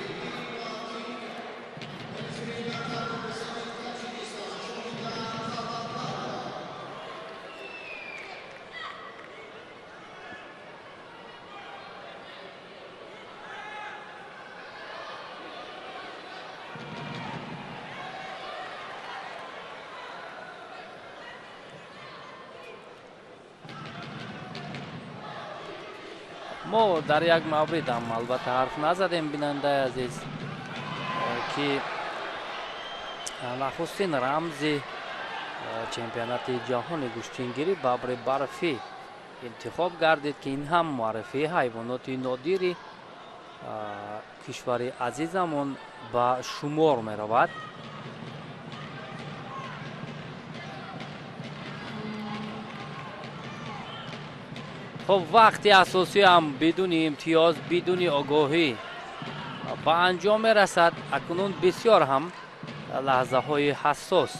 Speaker 1: Мо дар як маврид ҳам албатта ҳарф назадем, бинандаи азиз, ки нахустин рамзи чемпионати ҷаҳони гӯштингирӣ бабри барфӣ интихоб гардид, ки ин ҳам муаррифии ҳайвоноти нодири кишвари азизамон ба шумор меравад. Хуб, вақти асосӣ ҳам бидуни имтиёз, бидуни огоҳӣ ба анҷом мерасад. Акнун бисёр ҳам лаҳзаҳои ҳассос.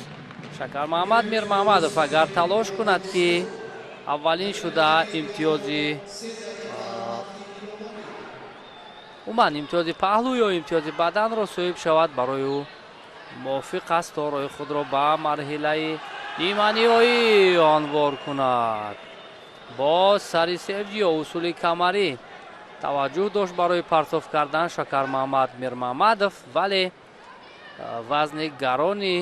Speaker 1: Шакармаҳмад Мирмаҳмадов агар талош кунад, ки аввалин шуда имтиёзи умуман имтиёзи паҳлӯ ё имтиёзи баданро соҳиб шавад, барои ӯ мувофиқ аст то роҳи худро ба марҳилаи ниманиҳоӣ анвор кунад. Боз сари севҷи ё усули камарӣ таваҷҷӯҳ дошт барои партоф кардан Шакармаҳмад Мирмаҳмадов, вале вазни гарони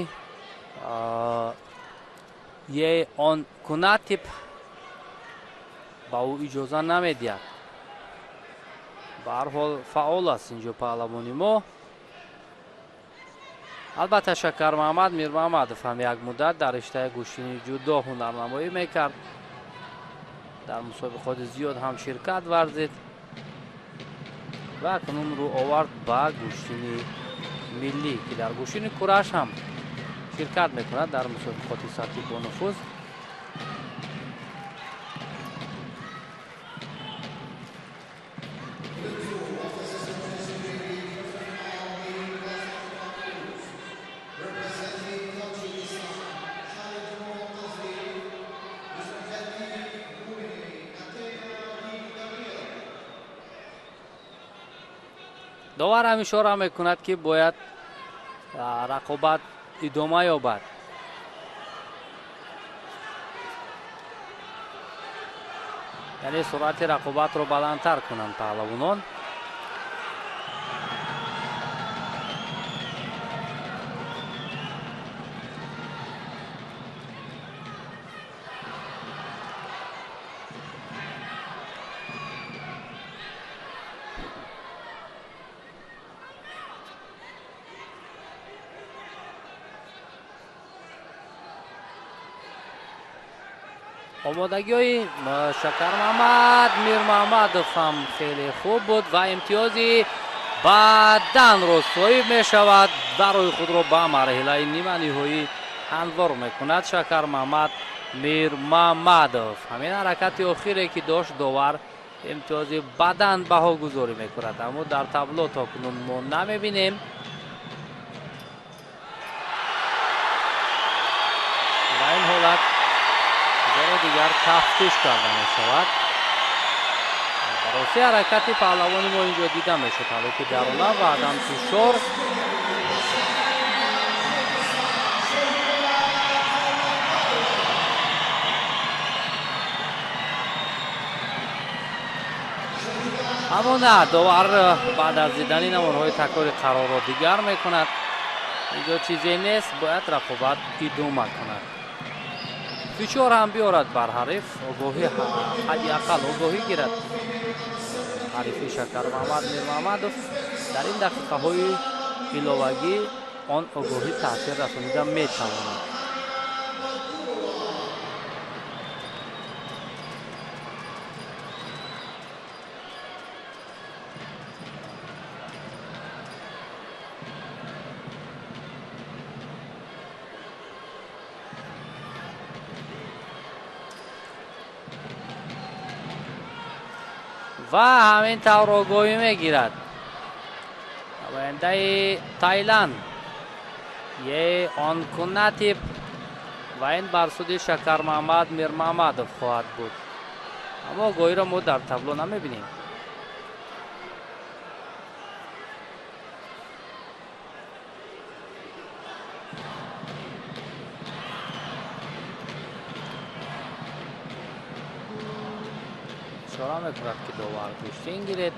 Speaker 1: е он кунатип ба ӯ иҷоза намедиҳад. Ба ҳар ҳол фаъол аст инҷо паҳлавони мо. Албатта Шакармаҳмад Мирмаҳмадов ҳам як муддат дар риштаи гӯштини ҷудо ҳунарнамоӣ мекард, дар мусобиқоти зиёд ҳам ширкат варзид ва акнун рӯ овард ба гӯштини миллӣ, ки дар гӯштини кураш ҳам ширкат мекунад дар мусобиқоти сатҳи бонуфуз. Довар ҳам ишора мекунад, ки бояд рақобат идома ёбад. Яъне суръати рақобатро баландтар кунанд паҳлавонон. Омодагиҳои Шакармаҳмад Мирмаҳмадов ҳам хеле хуб буд ва имтиёзи баданро соҳиб мешавад. Барои худро ба марҳилаи ниманиҳоӣ ҳамвор мекунад Шакармаҳмад Мирмаҳмадов. Ҳамин ҳаракати охире ки дошт, довар имтиёзи бадан баҳогузорӣ мекунад, аммо дар табло то кунун мо намебинем. Ва ин ҳолат бори дигар тафтиш карда мешавад. Бароси ҳаракати паҳлавони мо инҷо дида мешуд, ҳало ки дарона ва адам фишор. Аммо на, довар баъд аз дидани наворҳои такрори қарорро дигар мекунад. Инҷо чизе нест, бояд рақобат идома кунад. Фишор ҳам биёрад бар ҳариф, огоҳӣ ҳадди ақал огоҳӣ гирад ҳарифи Шакармаҳмад Мирмаҳмадов. Дар ин дақиқаҳои иловагӣ он огоҳӣ таъсир расонида метавонад. Ва ҳамин тавр огоҳӣ мегирад намояндаи Тайланд е он кунатип ва ин бар суди Шакармаҳмад Мирмаҳмадов хоҳад буд. Аммо огоҳиро мо дар табло намебинем. Ишора мекунад, ки довар гӯштин гиред.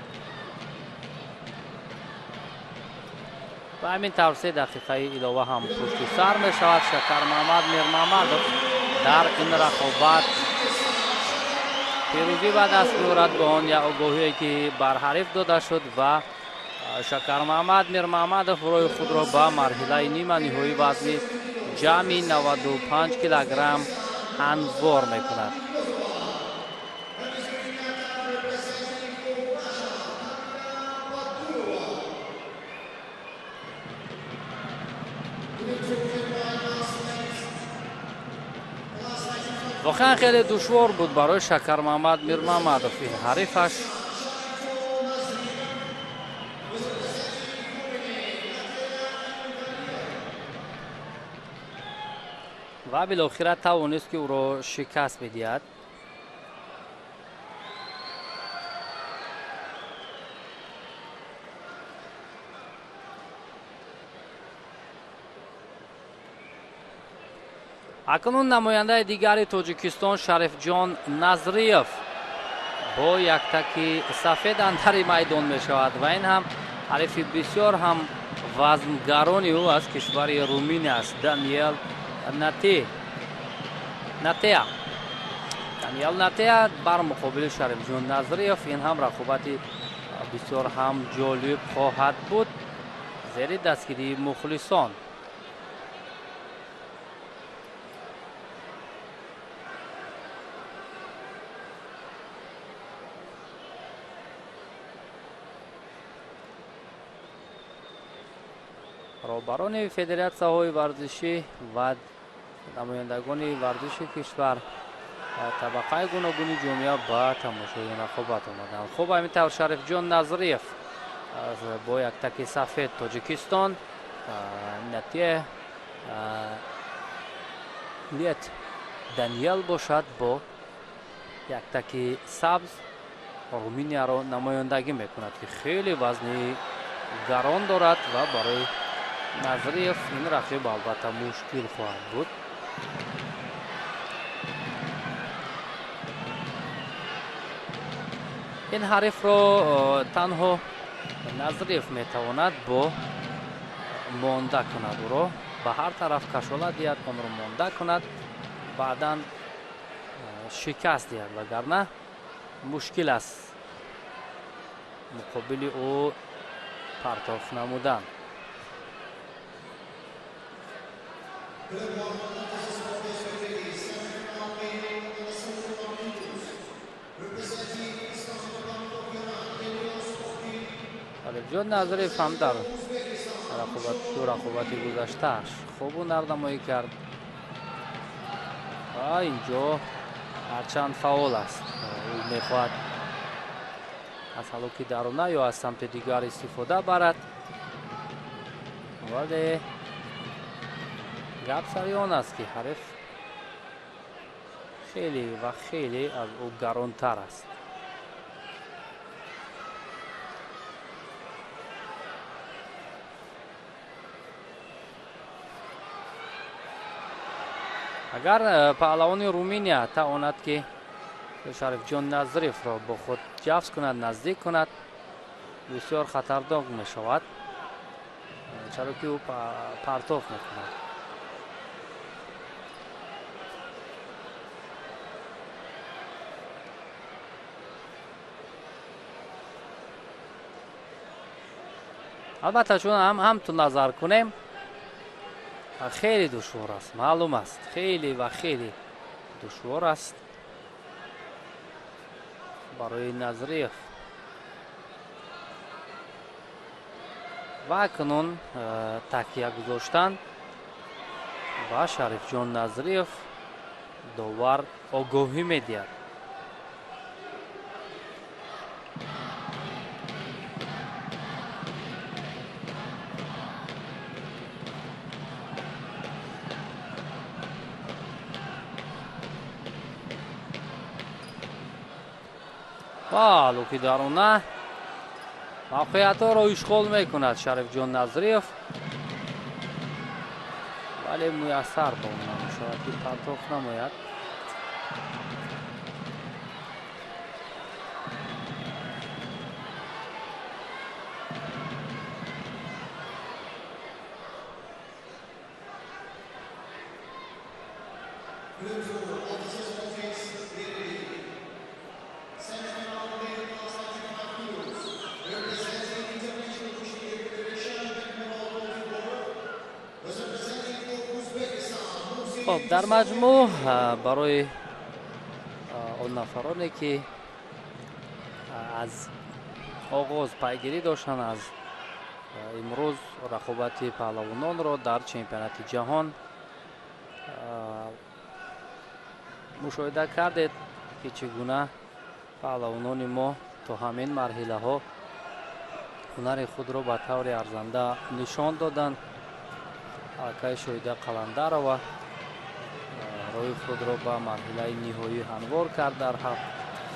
Speaker 1: Ва ҳамин тавр 3 дақиқаи илова ҳам пушти сар мешавад. Шакармаҳмад Мирмаҳмадов дар ин рақобат Пирӯзӣ ба даст меорад бо он як огоҳие, ки бар ҳариф дода шуд, ва Шакармаҳмад Мирмаҳмадов роҳи худро ба марҳилаи нима ниҳоии вазни ҷамъи 95 килограмм ҳамвор мекунад. Воқеан, хеле душвор буд барои Шакармаҳмад Мирмаҳмадов ин ҳарифаш. Ва билохира тавонист, ки ӯро шикаст бидиҳад. Акнун намояндаи дигари Тоҷикистон Шарифҷон Назриев бо яктаки сафед андари майдон мешавад ва ин ҳам ҳарифи бисёр ҳам вазнгарони ӯ аз кишвари Руминия аст, Даниел Натеа. Даниел Натеа бар муқобили Шарифҷон Назриев. Ин ҳам рақобати бисёр ҳам ҷолиб хоҳад буд зери дастгирии мухлисон. Роҳбарони федератсияҳои варзишӣ ва намояндагони варзиши кишвар, табақаи гуногуни ҷомеа ба тамошои рақобат омаданд. Хуб, ҳамин тавр Шарифҷон Назриев бо яктаки сафед, Тоҷикистон, Натие Лет Даниел бошад бо яктаки сабз Руминияро намояндагӣ мекунад, ки хеле вазни гарон дорад ва барои Назриев ин рақиб албатта мушкил хоҳад буд. Ин ҳарифро танҳо Назриев метавонад бо монда кунад, ӯро ба ҳар тараф кашола диҳад, онро монда кунад, баъдан шикаст диҳад, вагарна мушкил аст муқобили ӯ партоф намудан. Шарифҷон Назриев ҳам дар ду рақобати гузаштааш хуб ҳунарнамоӣ кард ва инҷо ҳарчанд фаъол аст, ӯ мехоҳад аз ҳалоки даруна ё аз самти дигар истифода барад, вале гап сари он аст, ки ҳариф хеле ва хеле аз ӯ гаронтар аст. Агар паҳлавони Руминия тавонад, ки Шарифҷон Назриевро бо худ ҷафз кунад, наздик кунад, бисёр хатарнок мешавад, чаро ки ӯ партоф мекунад. Албатта, чун ҳам ту назар кунем, хеле душвор аст, маълум аст, хеле ва хеле душвор аст барои Назриев. Ва акнун такя гузоштан ба Шарифҷон Назриев довар огоҳӣ медиҳад. Ва луки даруна мавқеиятҳоро ишғол мекунад Шарифҷон Назриев, вале муяссар ба он намешавад, ки партофт намояд. Хоб, дар маҷмӯъ барои он нафароне, ки аз оғоз пайгирӣ доштанд, аз имрӯз рақобати паҳлавононро дар чемпионати ҷаҳон мушоҳида кардед, ки чӣ гуна паҳлавонони мо то ҳамин марҳилаҳо ҳунари худро ба таври арзанда нишон доданд. Аллакай Шоҳида Қаландарова роҳи худро ба марҳилаи ниҳоӣ ҳамвор кард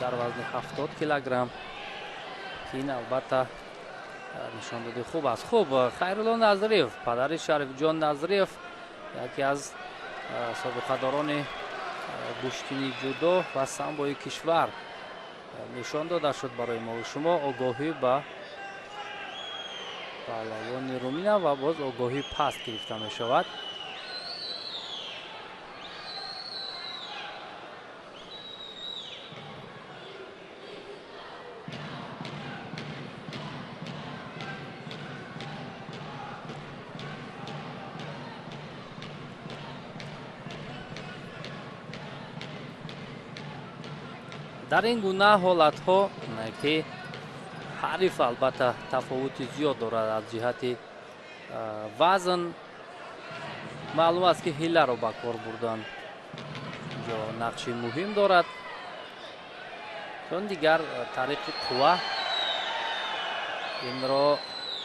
Speaker 1: дар вазни 70 килограмм, ки ин албатта нишондоди хуб аст. Хуб, Хайрулло Назриев, падари Шарифҷон Назриев, яке аз собиқадорони гӯштини ҷудо ва самбои кишвар, нишон дода шуд барои мо шумо. Огоҳӣ ба паҳлавони Румина ва боз огоҳӣ паст гирифта мешавад. Дар ин гуна ҳолатҳо, ки ҳариф албатта тафовути зиёд дорад аз ҷиҳати вазн, маълум аст, ки ҳилларо ба кор бурдан ҷо нақши муҳим дорад, чун дигар тариқи қувва инро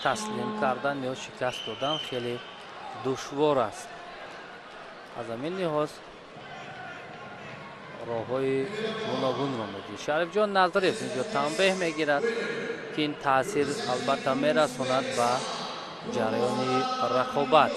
Speaker 1: таслим кардан ё шикаст додан хеле душвор аст. Аз ҳамин лиҳоз роҳҳои гуногунро медид. Шарифҷон Назриев инҷо танбеҳ мегирад, ки ин таъсир албатта мерасонад ба ҷараёни рақобат.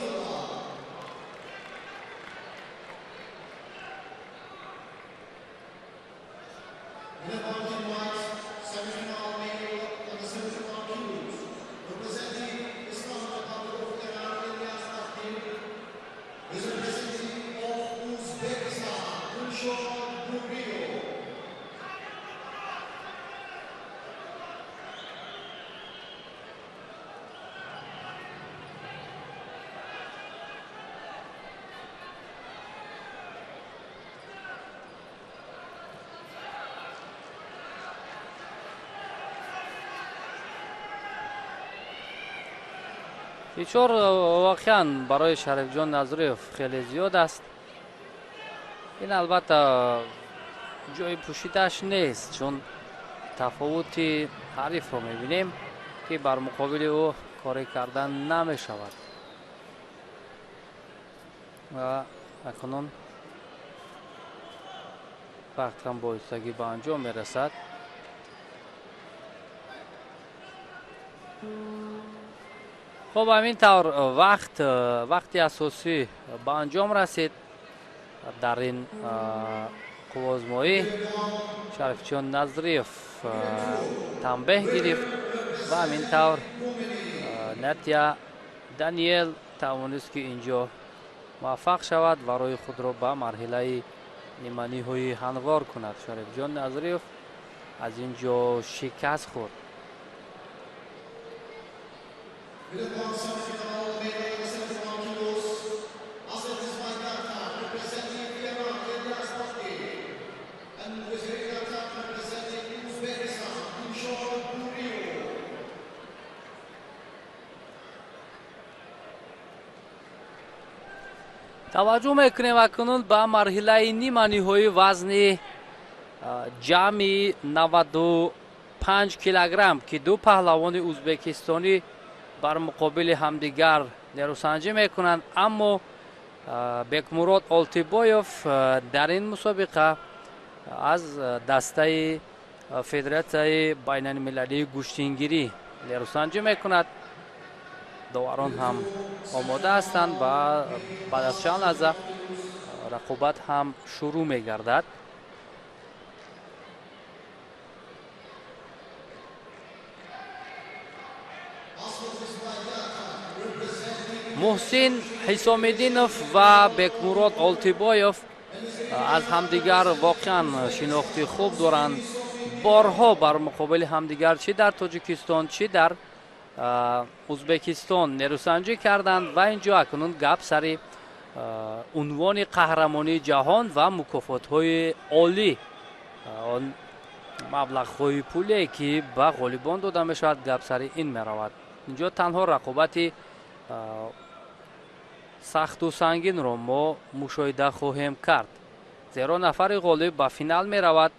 Speaker 1: Фишор воқеан барои Шарифҷон Назриев хеле зиёд аст. Ин албатта ҷои пӯшидааш нест, чун тафовути ҳарифро мебинем, ки бар муқобили ӯ коре кардан намешавад. Ва акнун вақт ҳам боистагӣ ба анҷом мерасад. Хуб, ҳамин тавр вақти асосӣ ба анҷом расид. Дар ин қуввозмоӣ Шарифҷон Назриев танбеҳ гирифт ва ҳамин тавр Натия Даниел тавонист, ки инҷо муваффақ шавад ва роҳи худро ба марҳилаи ниманиҳоӣ ҳамвор кунад. Шарифҷон Назриев аз ин ҷо шикаст хӯрд. Таваҷҷӯҳ мекунем акнун ба марҳилаи ниманиҳои вазни ҷамъи 95 килограмм, ки ду паҳлавони ӯзбекистонӣ бар муқобили ҳамдигар нерӯсанҷӣ мекунанд. Аммо Бекмурод Олтибоев дар ин мусобиқа аз дастаи Федератсияи байналмилалии гӯштингирӣ нерӯсанҷӣ мекунад. Доварон ҳам омода ҳастанд ва баъд аз чанд лаҳза рақобат ҳам шурӯъ мегардад. Муҳсин Ҳисомиддинов ва Бекмурод Олтибоев аз ҳамдигар воқеан шинохти хуб доранд. Борҳо бар муқобили ҳамдигар чӣ дар Тоҷикистон, чӣ дар Ӯзбекистон нерӯсанҷӣ карданд ва инҷо акнун гап сари Унвони қаҳрамонии ҷаҳон ва мукофотҳои олӣ, он маблағҳои пуле ки ба ғолибон дода мешавад, гап сари ин меравад. Инҷо танҳо рақобати сахту сангинро мо мушоҳида хоҳем кард, зеро нафари ғолиб ба финал меравад,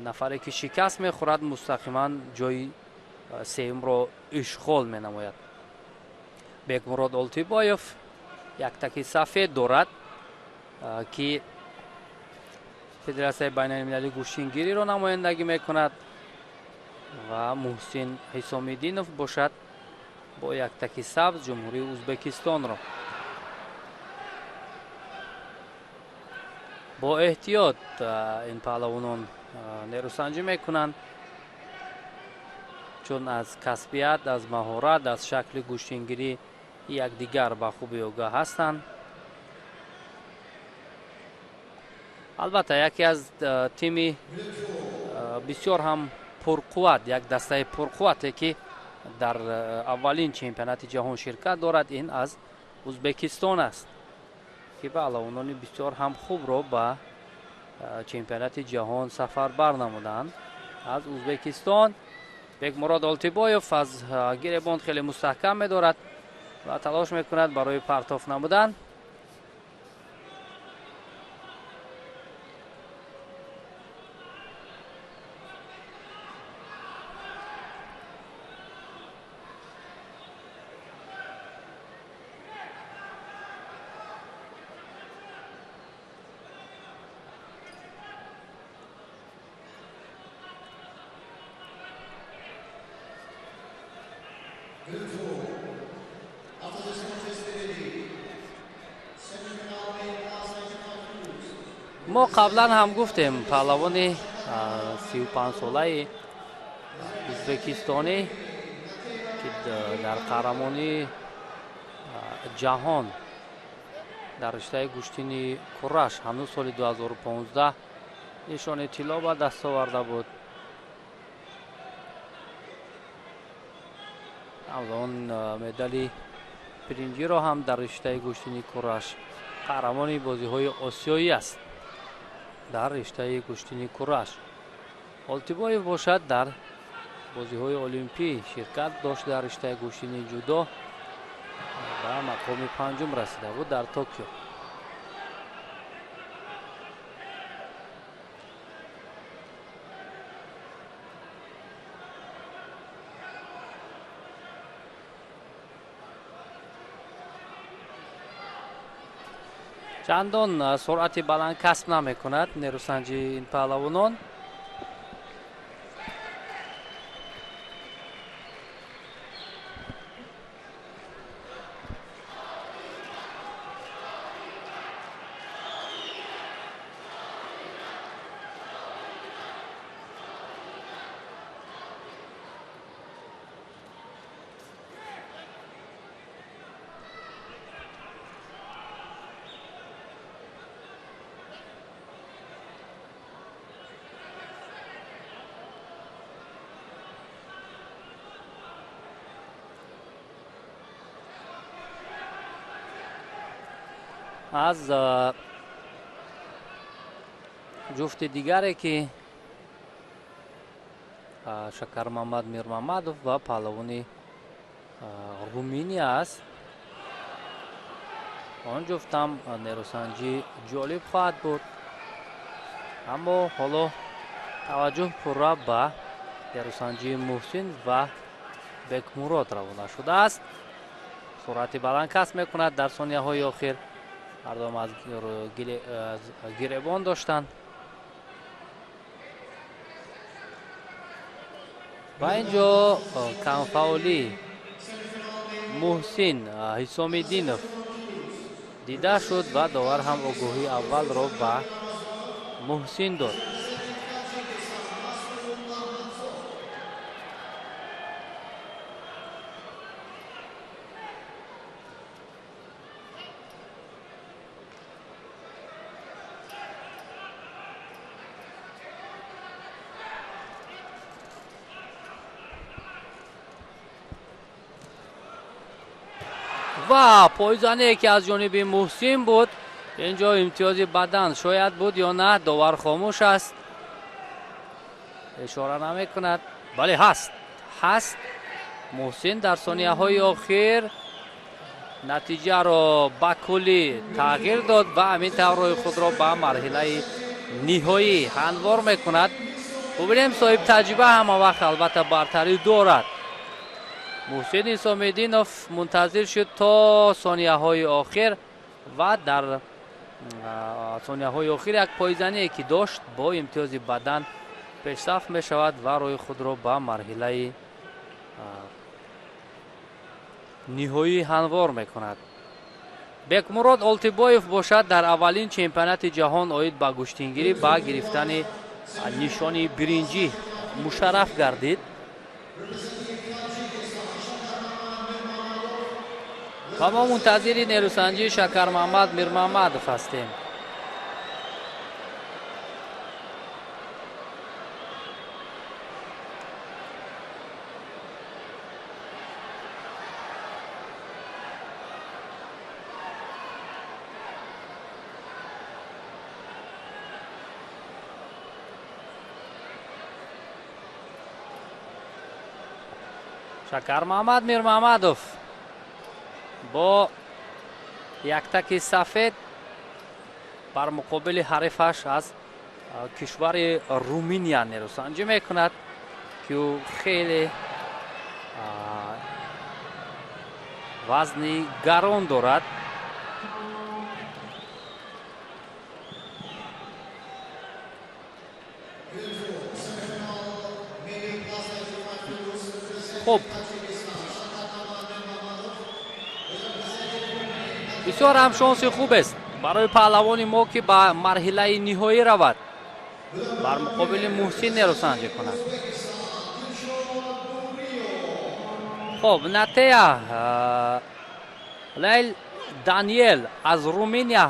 Speaker 1: нафаре ки шикаст мехӯрад мустақиман ҷои сеюмро ишғол менамояд. Бекмурод Олтибоев яктаки сафед дорад, ки Федератсияи байналмилалии гӯштингириро намояндагӣ мекунад ва Муҳсин Ҳисомиддинов бошад бо яктаки сабз Ҷумҳурии Ӯзбекистонро. Бо эҳтиёт ин паҳлавонон нерӯсанҷӣ мекунанд, чун аз касбият, аз маҳорат, аз шакли гӯштингирӣ якдигар ба хубӣ огаҳ ҳастанд. Албатта, яке аз тими бисёр ҳам пурқувват, як дастаи пурқуввате ки дар аввалин чемпионати ҷаҳон ширкат дорад, ин аз Ӯзбекистон аст, ки паҳлавонони бисёр ҳам хубро ба чемпионати ҷаҳон сафарбар намуданд. Аз Ӯзбекистон Бекмурод Олтибоев аз гиребон хеле мустаҳкам медорад ва талош мекунад барои партоф намудан. Мо қаблан ҳам гуфтем, паҳлавони 35-солаи ӯзбекистонӣ, ки дар қаҳрамонии ҷаҳон дар риштаи гӯштини кураш ҳанӯз соли 2015 нишони тилло ба даст оварда буд. Ҳамзамон медали биринҷиро ҳам дар риштаи гӯштини кураш қаҳрамони бозиҳои осиёӣ аст дар риштаи гӯштини кураш. Олтибоев бошад дар бозиҳои олимпӣ ширкат дошт дар риштаи гӯштини ҷудо ба мақоми панҷум расида буд дар Токио. Чандон суръати баланд касб намекунад нерӯсанҷии ин паҳлавонон. Аз ҷуфти дигаре ки Шакармамад Мирмамадов ва паҳлавони Руминия аст, он ҷуфтам нерӯсанҷӣ ҷолиб хоҳад буд. Аммо ҳоло таваҷҷӯҳ пурра ба нерӯсанҷии Муҳсин ва Бекмурод равона шудааст. Суръати баланд касб мекунад дар сонияҳои охир. Ҳардуам аз гиребон доштанд ва инҷо камфаъолӣ Муҳсин Ҳисомиддинов дида шуд ва довар ҳам огоҳии аввалро ба Муҳсин дод. Ва пойзане ки аз ҷониби Муҳсин буд, инҷо имтиёзи бадан шояд буд ё на, довар хомӯш аст, ишора намекунад. Бале, ҳаст, ҳаст. Муҳсин дар сонияҳои охир натиҷаро ба куллӣ тағйир дод ва ҳамин тавр роҳи худро ба марҳилаи ниҳоӣ ҳамвор мекунад. Бубинем, соҳиб таҷриба ҳама вақт албатта бартарӣ дорад. Муҳсин Исомиддинов мунтазир шуд то сонияҳои охир ва дар сонияҳои охир як пойзание ки дошт бо имтиёзи бадан пешсаф мешавад ва роҳи худро ба марҳилаи ниҳоӣ ҳамвор мекунад. Бекмурод Олтибоев бошад дар аввалин чемпионати ҷаҳон оид ба гӯштингирӣ ба гирифтани нишони биринҷӣ мушарраф гардид. Ва мо мунтазири нерӯсанҷии Шакармаҳмад Мирмаҳмадов ҳастем. Шакармаҳмад Мирмаҳмадов бо яктаки сафед бар муқобили ҳарифаш аз кишвари Руминия нерӯсанҷӣ мекунад, ки ӯ хеле вазни гарон дорад. Хуб, бисёр ҳам шонси хубест барои паҳлавони мо, ки ба марҳилаи ниҳоӣ равад, бар муқобили Муҳсин нерӯсанҷӣ кунад. Хуб, Натея Лейл Даниел аз Руминия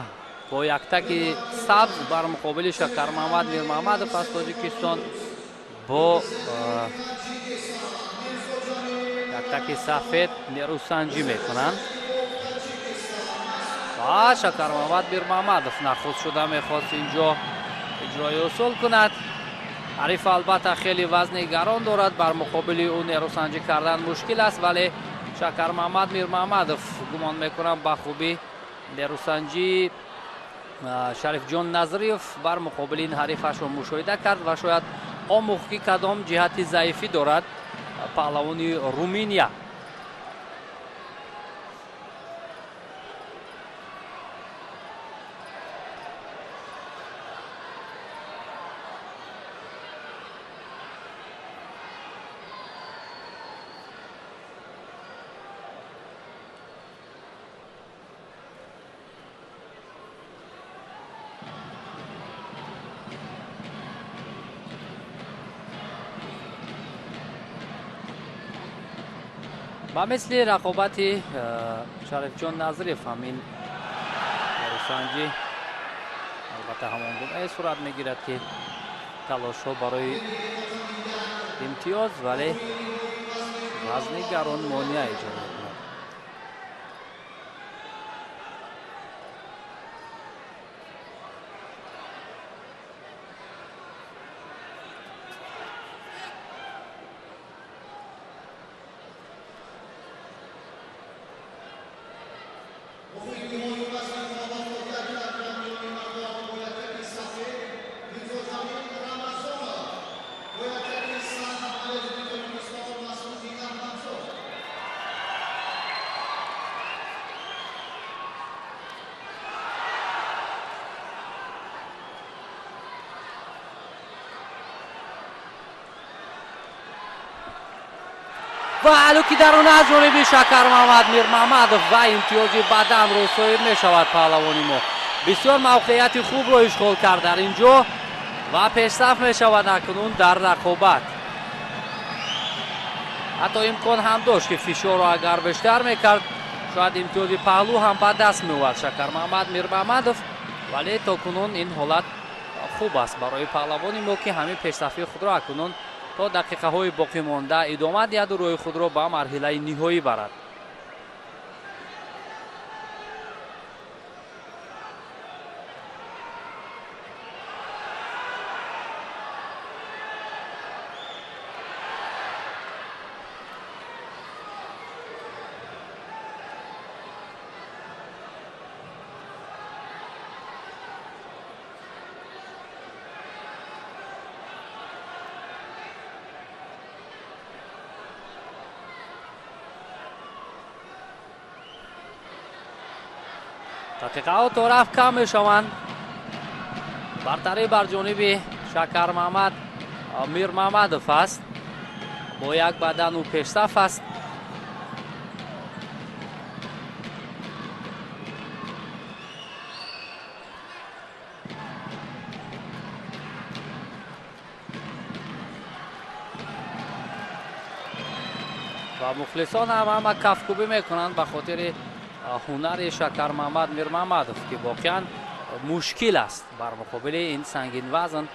Speaker 1: бо яктаки сабз бар муқобили Шакармаҳмад Мирмаҳмадов аз Тоҷикистон бо яктаки сафед нерӯсанҷӣ мекунанд. Ва Шакармаҳмад Мирмаҳмадов нахуст шуда мехост инҷо иҷрои усул кунад. Ҳариф албатта хеле вазни гарон дорад, бар муқобили ӯ нерӯсанҷӣ кардан мушкил аст, вале Шакармаҳмад Мирмаҳмадов гумон мекунам ба хубӣ нерӯсанҷии Шарифҷон Назриев бар муқобили ин ҳарифашро мушоҳида кард ва шояд омӯхт, ки кадом ҷиҳати заифӣ дорад паҳлавони Руминия. Ба мисли рақобати Шарифҷон Назриев ҳамин нерӯсанҷӣ албатта ҳамон гунае сурат мегирад, ки талошҳо барои имтиёз, вале вазни гарон монеа эҷод мекунад. Ва алӯки дарона аз ҷониби Шакармаҳмад Мирмаҳмадов ва имтиёзи баданро соҳиб мешавад паҳлавони мо. Бисёр мавқеияти хубро ишғол кард дар ин ҷо ва пешсаф мешавад акнун дар рақобат. Ҳатто имкон ҳам дошт, ки фишорро агар бештар мекард, шояд имтиёзи паҳлӯ ҳам ба даст меовард Шакармаҳмад Мирмаҳмадов, вале то кунун ин ҳолат хуб аст барои паҳлавони мо, ки ҳамин пешсафии худро акнун то дақиқаҳои боқимонда идома диҳаду роҳи худро ба марҳилаи ниҳоӣ барад. Дақиқаҳо то рафт кам мешаванд. Бартарӣ бар ҷониби Шакармамад Мирмамадов аст. Бо як бадан ӯ пешсаф аст. Ва мухлисон ҳам ҳама кафкӯбӣ мекунанд ба хотири ҳунари Шакармамад Мирмамадов, ки воқеан мушкил аст бар муқобили ин сангинвазн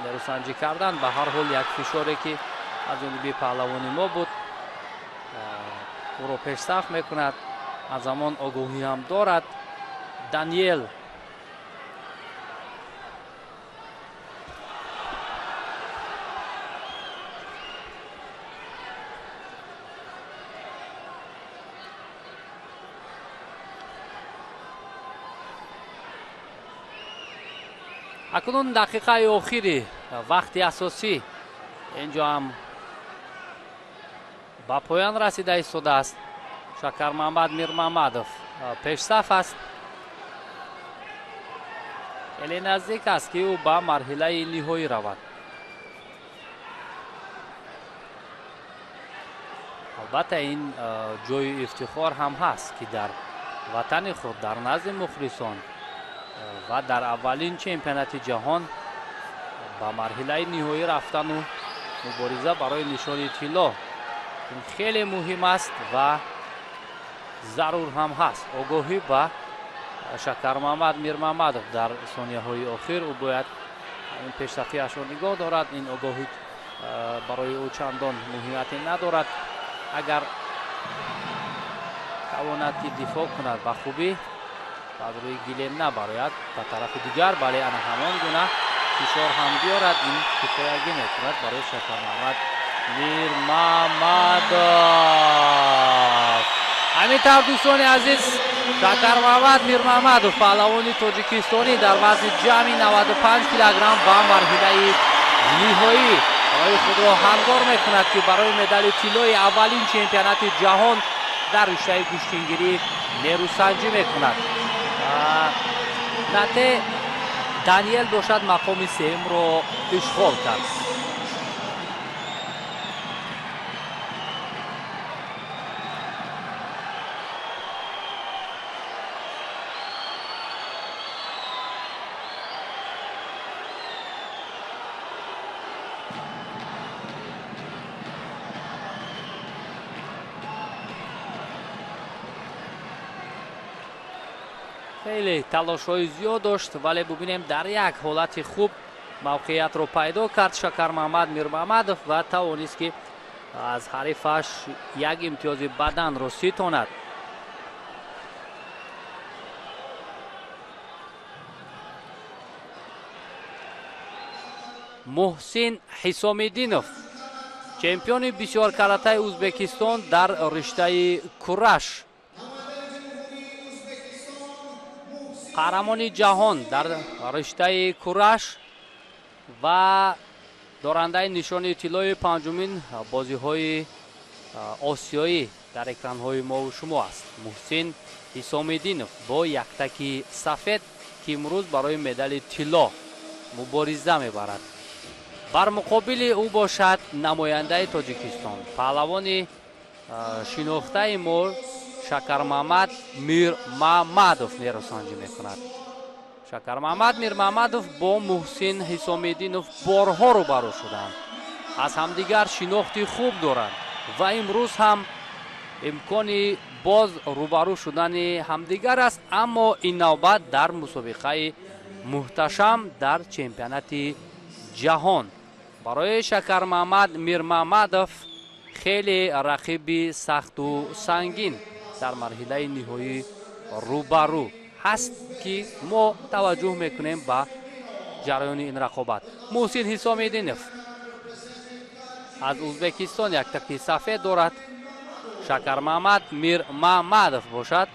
Speaker 1: нерӯсанҷӣ кардан. Ба ҳар ҳол як фишоре ки аз ҷониби паҳлавони мо буд, ӯро пешсаф мекунад. Аз замон огоҳӣ ҳам дорад Даниел. Акнун дақиқаи охири вақти асосӣ инҷо ҳам ба поён расида истодааст. Шакармамад Мирмамадов пешсаф аст. Хеле наздик аст, ки ӯ ба марҳилаи ниҳоӣ равад. Албатта ин ҷои ифтихор ҳам ҳаст, ки дар ватани худ, дар назди мухлисон ва дар аввалин чемпионати ҷаҳон ба марҳилаи ниҳоӣ рафтану мубориза барои нишони тилло ин хеле муҳим аст ва зарур ҳам ҳаст. Огоҳӣ ба Шакармамад Мирмамадов дар сонияҳои охир ӯ бояд ин пешсафиашро нигоҳ дорад. Ин огоҳӣ барои ӯ чандон муҳимияте надорад. Агар тавонад ки дифоъ кунад ба хубӣ, баъд рӯи гилем набарояд ба тарафи дигар, бале ана ҳамон гуна фишор ҳам биёрад, ин кифоягӣ мекунад барои Шакармамад Мирмамадов. Ҳамин тавр, дӯстони азиз, Шакармамад Мирмамадов, паҳлавони тоҷикистонӣ дар вазни ҷамъи 95 килограмм ба марҳилаи ниҳоӣ роҳи худро ҳамгор мекунад, ки барои медали тиллои аввалин чемпионати ҷаҳон дар риштаи гӯштингирӣ нерӯсанҷӣ мекунад. Нате Даниел бошад мақоми сеюмро ишғол кард. Хеле талошҳои зиёд дошт, вале бубинем, дар як ҳолати хуб мавқеиятро пайдо кард Шакармамад Мирмамадов ва тавонист, ки аз ҳарифаш як имтиёзи баданро ситонад. Муҳсин Ҳисомиддинов, чемпиони бисёркаратаи Ӯзбекистон дар риштаи кураш, қаҳрамони ҷаҳон дар риштаи кураш ва дорандаи нишони тиллои панҷумин бозиҳои осиёӣ дар экранҳои мову шумо аст. Муҳсин Ҳисомиддинов бо яктаки сафед, ки имрӯз барои медали тилло мубориза мебарад. Бар муқобили ӯ бошад намояндаи Тоҷикистон, паҳлавони шинохтаи мо Шакармамад Мирмамадов нерӯсанҷӣ мекунад. Шакармамад Мирмамадов бо Муҳсин Ҳисомиддинов борҳо рӯбарӯ шуданд, аз ҳамдигар шинохти хуб доранд ва имрӯз ҳам имкони боз рӯбарӯ шудани ҳамдигар аст, аммо ин навбат дар мусобиқаи муҳташам дар чемпионати ҷаҳон. Барои Шакармамад Мирмамадов хеле рақиби сахту сангин дар марҳилаи ниҳоӣ рӯбарӯ ҳаст, ки мо таваҷҷӯҳ мекунем ба ҷараёни ин рақобат. Муҳсин Ҳисомиддинов аз Ӯзбекистон як таки сафед дорад. Шакармамад Мирмамадов бошад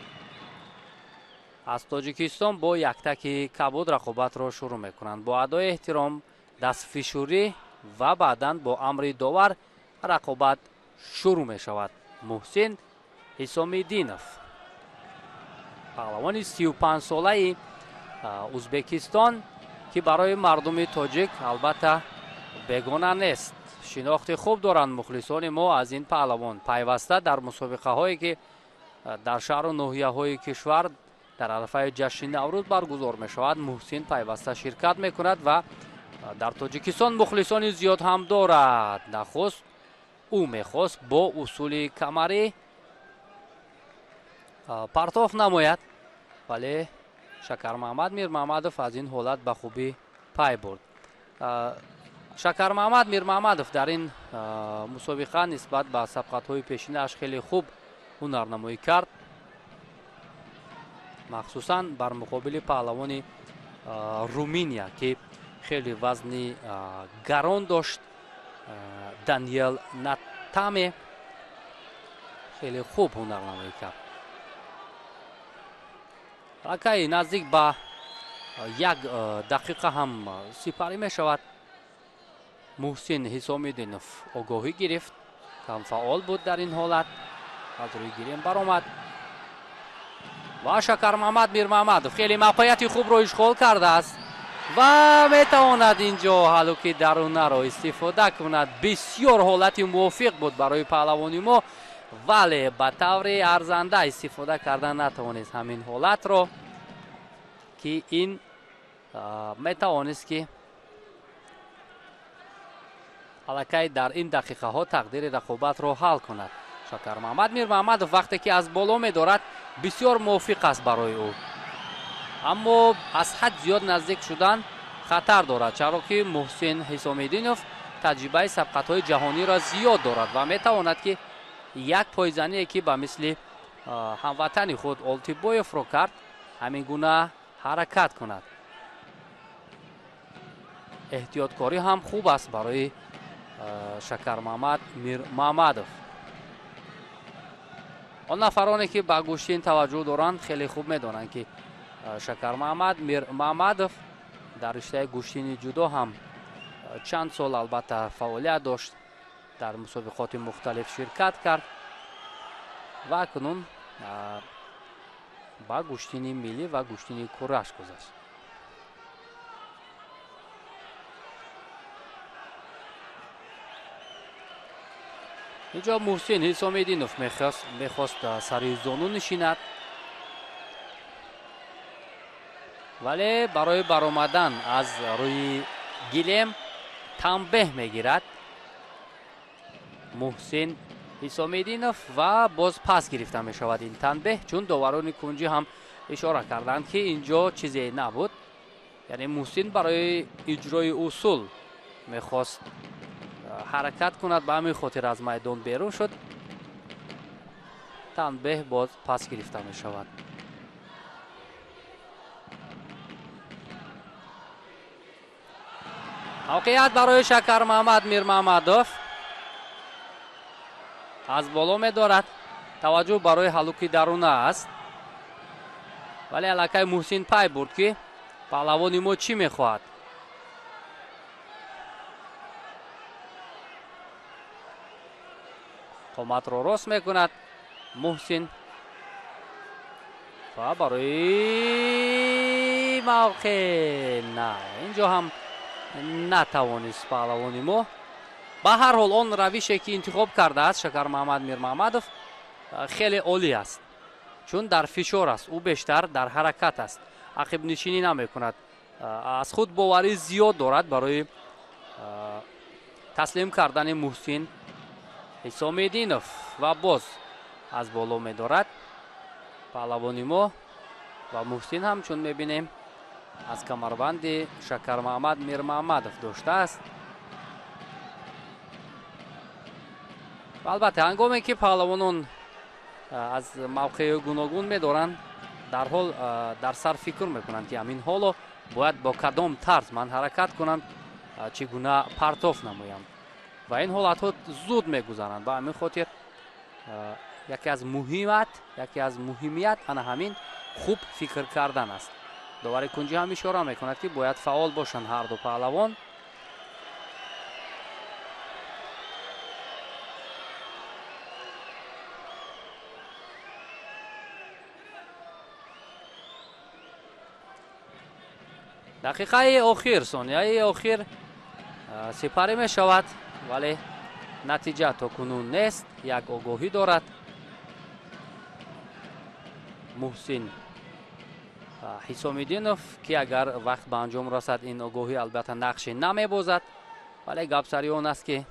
Speaker 1: аз Тоҷикистон бо яктаки кабуд рақобатро шурӯъ мекунанд. Бо адои эҳтиром, дастфишурӣ ва баъдан бо амри довар рақобат шурӯъ мешавад. Муҳсин Ҳисомиддинов. Паҳлавони 35-солаи Узбекистон, ки барои мардуми тоҷик албатта бегона нест. Шинохти хуб доранд мухлисони мо аз ин паҳлавон. Пайваста дар мусобиқаҳое ки дар шаҳру ноҳияҳои кишвар дар арафаи ҷашни Наврӯз баргузор мешавад, Муҳсин пайваста ширкат мекунад ва дар Тоҷикистон мухлисони зиёд ҳам дорад. Нахуст ӯ мехост бо усули камарӣ партоф намояд, вале Шакармаҳмад Мирмаҳмадов аз ин ҳолат ба хубӣ пай бурд. Шакармаҳмад Мирмаҳмадов дар ин мусобиқа нисбат ба сабқатҳои пешинааш хеле хуб ҳунарнамоӣ кард, махсусан бар муқобили паҳлавони Руминия, ки хеле вазни гарон дошт. Даниел Натаме хеле хуб ҳунарнамоӣ кард. Аллакай наздик ба 1 дақиқа ҳам сипарӣ мешавад. Муҳсин Ҳисомиддинов огоҳӣ гирифт, кам фаъол буд дар ин ҳолат, аз рӯи гирем баромад ва Шакармаҳмад Мирмаҳмадов хеле мавқеияти хубро ишғол кардааст ва метавонад инҷо ҳалуки дарунаро истифода кунад. Бисёр ҳолати мувофиқ буд барои паҳлавони мо, вале ба таври арзанда истифода кардан натавонист ҳамин ҳолатро, ки ин метавонист ки аллакай дар ин дақиқаҳо тақдири рақобатро ҳал кунад. Шакармаҳмад Мирмаҳмадов вақте ки аз боло медорад бисёр мувофиқ аст барои ӯ, аммо аз ҳад зиёд наздик шудан хатар дорад, чаро ки Муҳсин Ҳисомиддинов таҷрибаи сабқатҳои ҷаҳониро зиёд дорад ва метавонад ки як пойзание ки ба мисли ҳамватани худ Олтибоевро кард, ҳамин гуна ҳаракат кунад. Эҳтиёткорӣ ҳам хуб аст барои Шакармаҳмад Мирмаҳмадов. Он нафароне ки ба гӯштин таваҷҷӯҳ доранд хеле хуб медонанд, ки Шакармаҳмад Мирмаҳмадов дар риштаи гӯштини ҷудо ҳам чанд сол албатта фаъолият дошт, дар мусобиқоти мухталиф ширкат кард ва акнун ба гӯштини миллӣ ва гӯштини кураш гузашт. Инҷо Муҳсин Ҳисомиддинов мехост сари зону нишинад, вале барои баромадан аз рӯи гилем танбеҳ мегирад Муҳсин Ҳисомиддинов ва боз пас гирифта мешавад ин танбеҳ, чун доварони кунҷӣ ҳам ишора карданд, ки инҷо чизе набуд. Яъне Муҳсин барои иҷрои усул мехост ҳаракат кунад, ба ҳамин хотир аз майдон берун шуд. Танбеҳ боз пас гирифта мешавад. Мавқеият барои Шакармаҳмад Мирмаҳмадов аз боло медорад, таваҷҷӯҳ барои ҳалуки даруна аст, вале аллакай Муҳсин пай бурд, ки паҳлавони мо чӣ мехоҳад. Қоматро рост мекунад Муҳсин ва барои мавқеъ на, инҷо ҳам натавонист паҳлавони мо. Ба ҳар ҳол он равише ки интихоб кардааст Шакармаҳмад Мирмаҳмадов хеле олӣ аст, чун дар фишор аст, ӯ бештар дар ҳаракат аст, ақибнишинӣ намекунад, аз худ боварӣ зиёд дорад барои таслим кардани Муҳсин Ҳисомиддинов ва боз аз боло медорад паҳлавони мо ва Муҳсин ҳам чун мебинем аз камарбанди Шакармаҳмад Мирмаҳмадов доштааст. Албатта ҳангоме ки паҳлавонон аз мавқеи гуногун медоранд, дарҳол дар сар фикр мекунанд, ки ҳамин ҳоло бояд бо кадом тарз ман ҳаракат кунам, чӣ гуна партоф намоям, ва ин ҳолатҳо зуд мегузаранд. Ба ҳамин хотир яке аз муҳимият ана ҳамин хуб фикр кардан аст. Довари кунҷӣ ҳам ишора мекунад, ки бояд фаъол бошанд ҳар ду паҳлавон. Дақиқаи охир, сонияи охир сипарӣ мешавад, вале натиҷа то кунун нест. Як огоҳӣ дорад Муҳсин Ҳисомиддинов, ки агар вақт ба анҷом расад, ин огоҳӣ албатта нақше намебозад, вале гап сари он аст, ки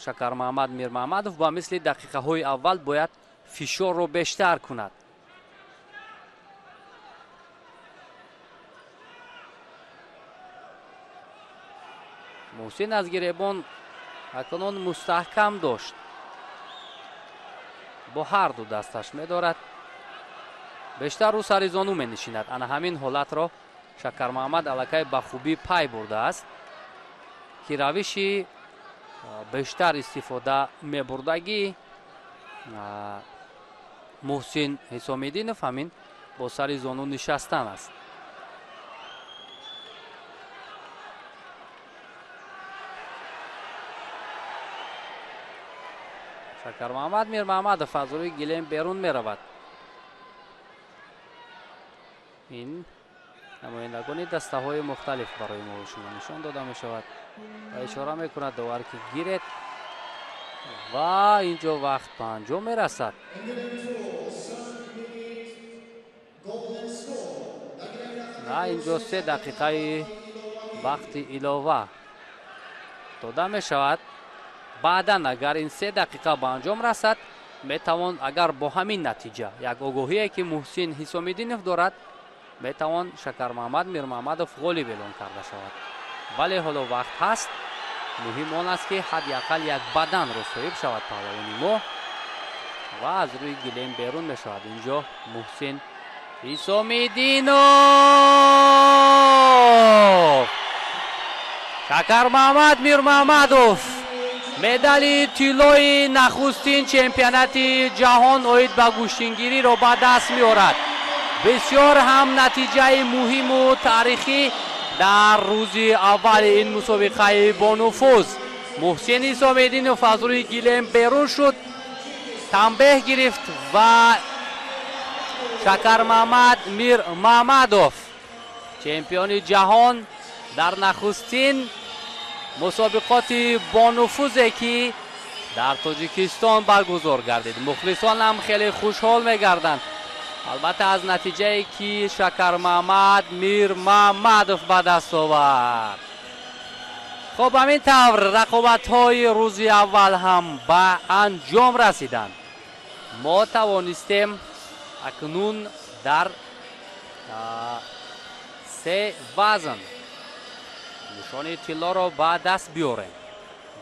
Speaker 1: Шакармаҳмад Мирмаҳмадов ба мисли дақиқаҳои аввал бояд фишорро бештар кунад. Муҳсин аз гиребон акнун мустаҳкам дошт, бо ҳар ду дасташ медорад, бештар рӯ сари зону менишинад. Ана ҳамин ҳолатро Шакармаҳмад аллакай ба хубӣ пай бурдааст, ки равиши бештар истифода мебурдагӣ Муҳсин Ҳисомиддинов ҳамин бо сари зону нишастан аст. Шакармаҳмад Мирмаҳмадов аз рӯи гилем берун меравад. Ин намояндагони дастаҳои мухталиф барои мо шумо нишон дода мешавад ва ишора мекунад довар, ки гиред, ва инҷо вақт ба анҷом мерасад. На, инҷо 3 дақиқаи вақти илова дода мешавад. Баъдан агар ин 3 дақиқа ба анҷом расад, метавон, агар бо ҳамин натиҷа, як огоҳие ки Муҳсин Ҳисомиддинов дорад, метавон Шакармаҳмад Мирмаҳмадов ғолиб эълон карда шавад. Вале ҳоло вақт ҳаст. Муҳим он аст, ки ҳадди ақал як баданро соҳиб шавад паҳлавони мо. Ва аз рӯи гилем берун мешавад инҷо Муҳсин Ҳисомиддинов. Шакармаҳмад Мирмаҳмадов медали тиллои нахустин чемпионати ҷаҳон оид ба гӯштингириро ба даст меорад. Бисёр ҳам натиҷаи муҳиму таърихӣ дар рӯзи аввали ин мусобиқаи бонуфуз. Муҳсин Ҳисомиддинов аз рӯи гилем берун шуд, танбеҳ гирифт ва Шакармаҳмад Мирмаҳмадов чемпиони ҷаҳон дар нахустин мусобиқоти бонуфузе, ки дар Тоҷикистон баргузор гардид. Мухлисон ҳам хеле хушҳол мегарданд, албатта, аз натиҷае, ки Шакармаҳмад Мирмаҳмадов ба даст овард. Хуб, ҳамин тавр рақобатҳои рӯзи аввал ҳам ба анҷом расиданд. Мо тавонистем акнун дар се вазн нишони тиллоро ба даст биёрем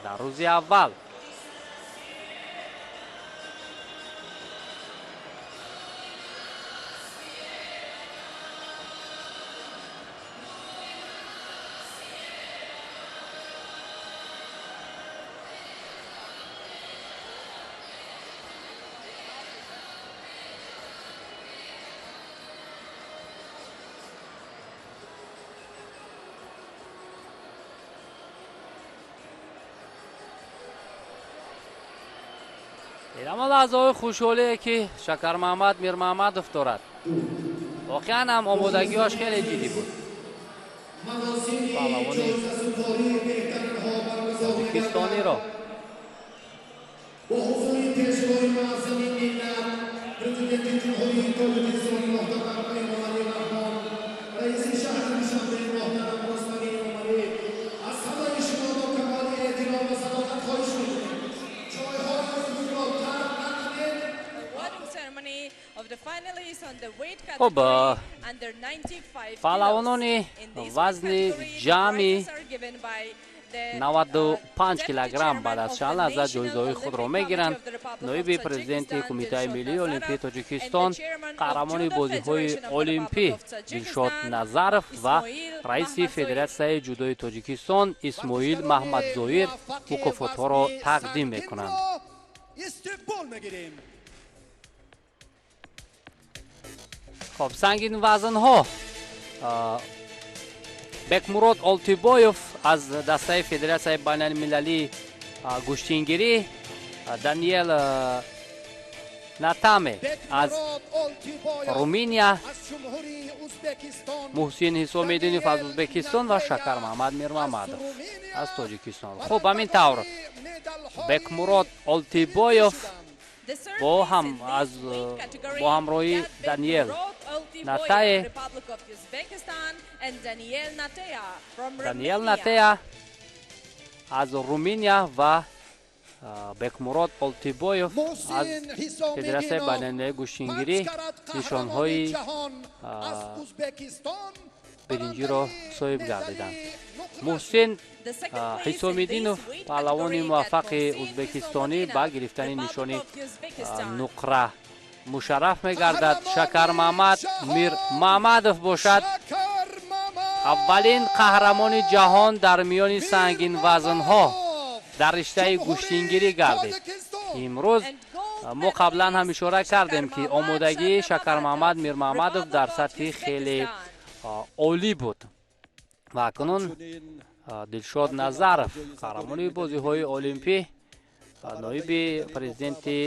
Speaker 1: дар рӯзи аввал. Ҳамон лаҳзаҳои хушҳолие, ки Шакармаҳмад Мирмаҳмадов дорад. Воқеан ҳам омодагиҳош хеле ҷиддӣ буд. Паҳлавони тоҷикистониро
Speaker 3: бо ҳузури Пешвои муаззами миллат, Президенти Ҷумҳурии Тоҷикистон муҳтарам Эмомалӣ Раҳмон, раиси шаҳри Душанбе муҳтарам Рустами Эмомалӣ, аз ҳамаи шумо бо камоли эҳтиром ва садоқат хоҳиш мекунем, ҷойҳои худро тарк накунед.
Speaker 1: Хуб, паҳлавонони вазни ҷамъи 95 килограмм баъд аз чанд лаҳза ҷоизаҳои худро мегиранд. Ноиби президенти Кумитаи миллии олимпии Тоҷикистон, қаҳрамони бозиҳои олимпӣ Дилшод Назаров ва раиси Федератсияи ҷудои Тоҷикистон Исмоил Маҳмадзоир мукофотҳоро тақдим мекунанд.
Speaker 3: Истиқбол мегирем.
Speaker 1: Хоб, сангинвазнҳо: Бекмурод Олтибоев аз дастаи Федератсияи байналмилалии гӯштингирӣ, Даниел Натаме аз Руминия, Муҳсин Ҳисомиддинов аз Ӯзбекистон ва Шакармаҳмад Мирмамадов аз Тоҷикистон. Хуб, ҳамин тавр Бекмурод Олтибоев бо ҳамроҳии Даниел Натае, Даниел Натея аз Руминия ва Бекмурод Олтибоев аз Федератсияи байналмилалии гӯштингирӣ нишонҳои биринҷиро соҳиб гардиданд. Муҳсин Ҳисомиддинов, паҳлавони муваффақи ӯзбекистонӣ, ба гирифтани нишони нуқра мушарраф мегардад. Шакармаҳмад Мирмаҳмадов бошад, аввалин қаҳрамони ҷаҳон дар миёни сангинвазнҳо дар риштаи гӯштингирӣ гардид. Имрӯз мо қаблан ҳам ишора кардем, ки омодагии Шакармаҳмад Мирмаҳмадов дар сатҳи хеле олӣ буд. Ва акнун Дилшод Назаров, қаҳрамони бозиҳои олимпӣ, ноиби президенти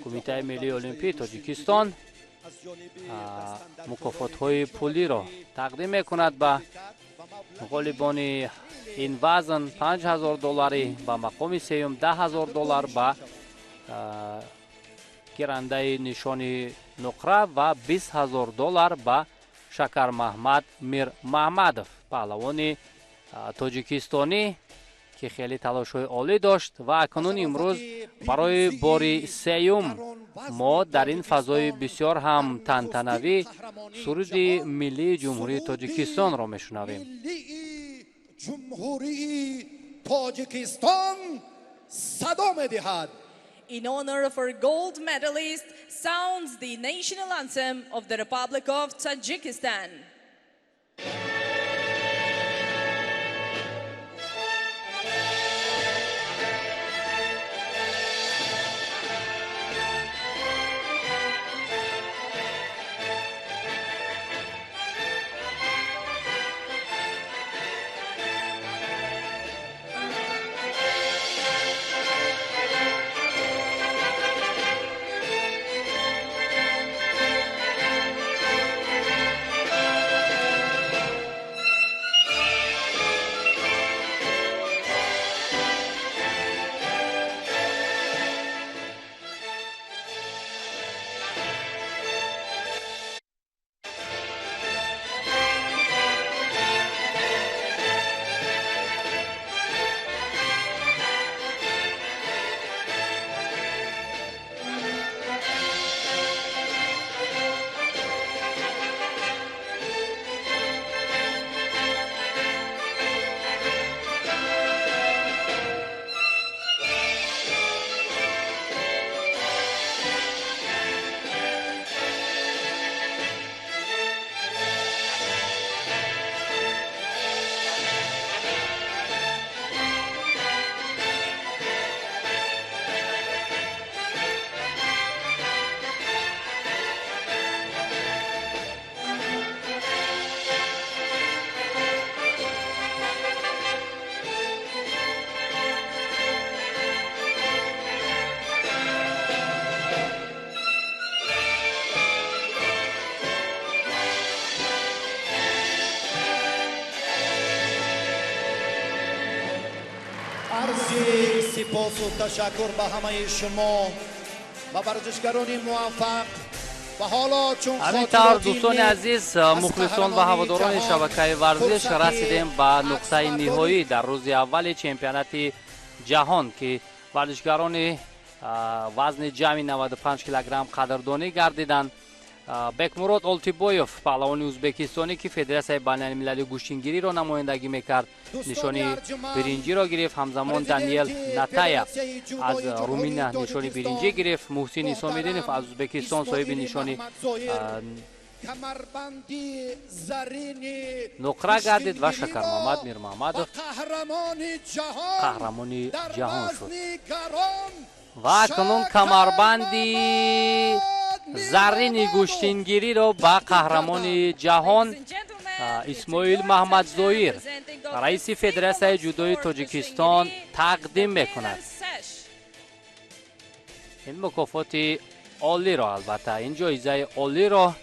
Speaker 1: Кумитаи миллии олимпии Тоҷикистон, мукофотҳои пулиро тақдим мекунад ба ғолибони ин вазн: 5000 долларӣ ба мақоми сеюм, 10 000 доллар ба гирандаи нишони нуқра ва 20 000 доллар ба Шакармаҳмад Мирмаҳмадов, паҳлавони тоҷикистонӣ, ки хеле талошҳои олӣ дошт. Ва акнун имрӯз барои бори сеюм мо дар ин фазои бисёр ҳам тантанавӣ суруди миллии Ҷумҳурии Тоҷикистонро мешунавем.
Speaker 3: Ҷумҳурии Тоҷикистон садо медиҳад.
Speaker 4: In honor of our gold medalist sounds the national anthem of the Republic of Tajikistan.
Speaker 3: Арзи сипосу ташаккур ба ҳамаи шумо ва варзишгарони муваффақ ва ҳоло чун
Speaker 1: Ҳамин тавр, дӯстони азиз, мухлисон ва ҳаводорони шабакаи варзиш, расидем ба нуқтаи ниҳоӣ дар рӯзи аввали чемпионати ҷаҳон, ки варзишгарони вазни ҷамъи 95 килограмм қадрдонӣ гардиданд. Бекмурод Олтибоев, паҳлавони ӯзбекистонӣ, ки Федератсияи байналмилалии гӯштингириро намояндагӣ мекард, нишони биринҷиро гирифт. Ҳамзамон Даниел Натая аз Руминия нишони биринҷӣ гирифт. Муҳсин Исомиддинов аз Ӯзбекистон соҳиби нишони нуқра гардид ва Шакармамад Мирмаҳмадов қаҳрамони ҷаҳон шуд. Ва акнун камарбанди заррини гӯштингириро ба қаҳрамони ҷаҳон Исмоил Маҳмадзоир, раиси Федератсияи ҷудои Тоҷикистон, тақдим мекунад. Ин мукофоти Олиро, албатта, ин ҷоизаи олиро,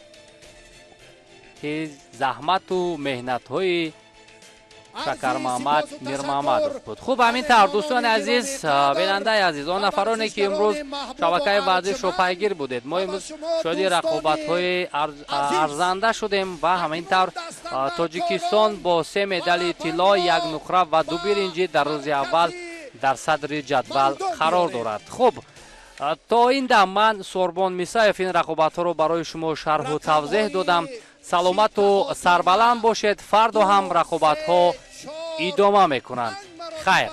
Speaker 1: ки заҳмату меҳнатҳои Шакармаҳмад Мирмаҳмадов буд. Хуб, ҳамин тавр, дӯстони азиз, бинандаи азиз, он нафароне, ки имрӯз шабакаи варзишро пайгир будед, мо имрӯз шоҳиди рақобатҳои арзанда шудем ва ҳамин тавр Тоҷикистон бо се медали тилло, як нуқра ва ду биринҷӣ дар рӯзи аввал дар садри ҷадвал қарор дорад. Хуб, то ин дам ман, Сорбон Мисаев, ин рақобатҳоро барои шумо шарҳу тавзеҳ додам. Саломату сарбаланд бошед. Фардо ҳам рақобатҳо идома мекунанд. Хайр.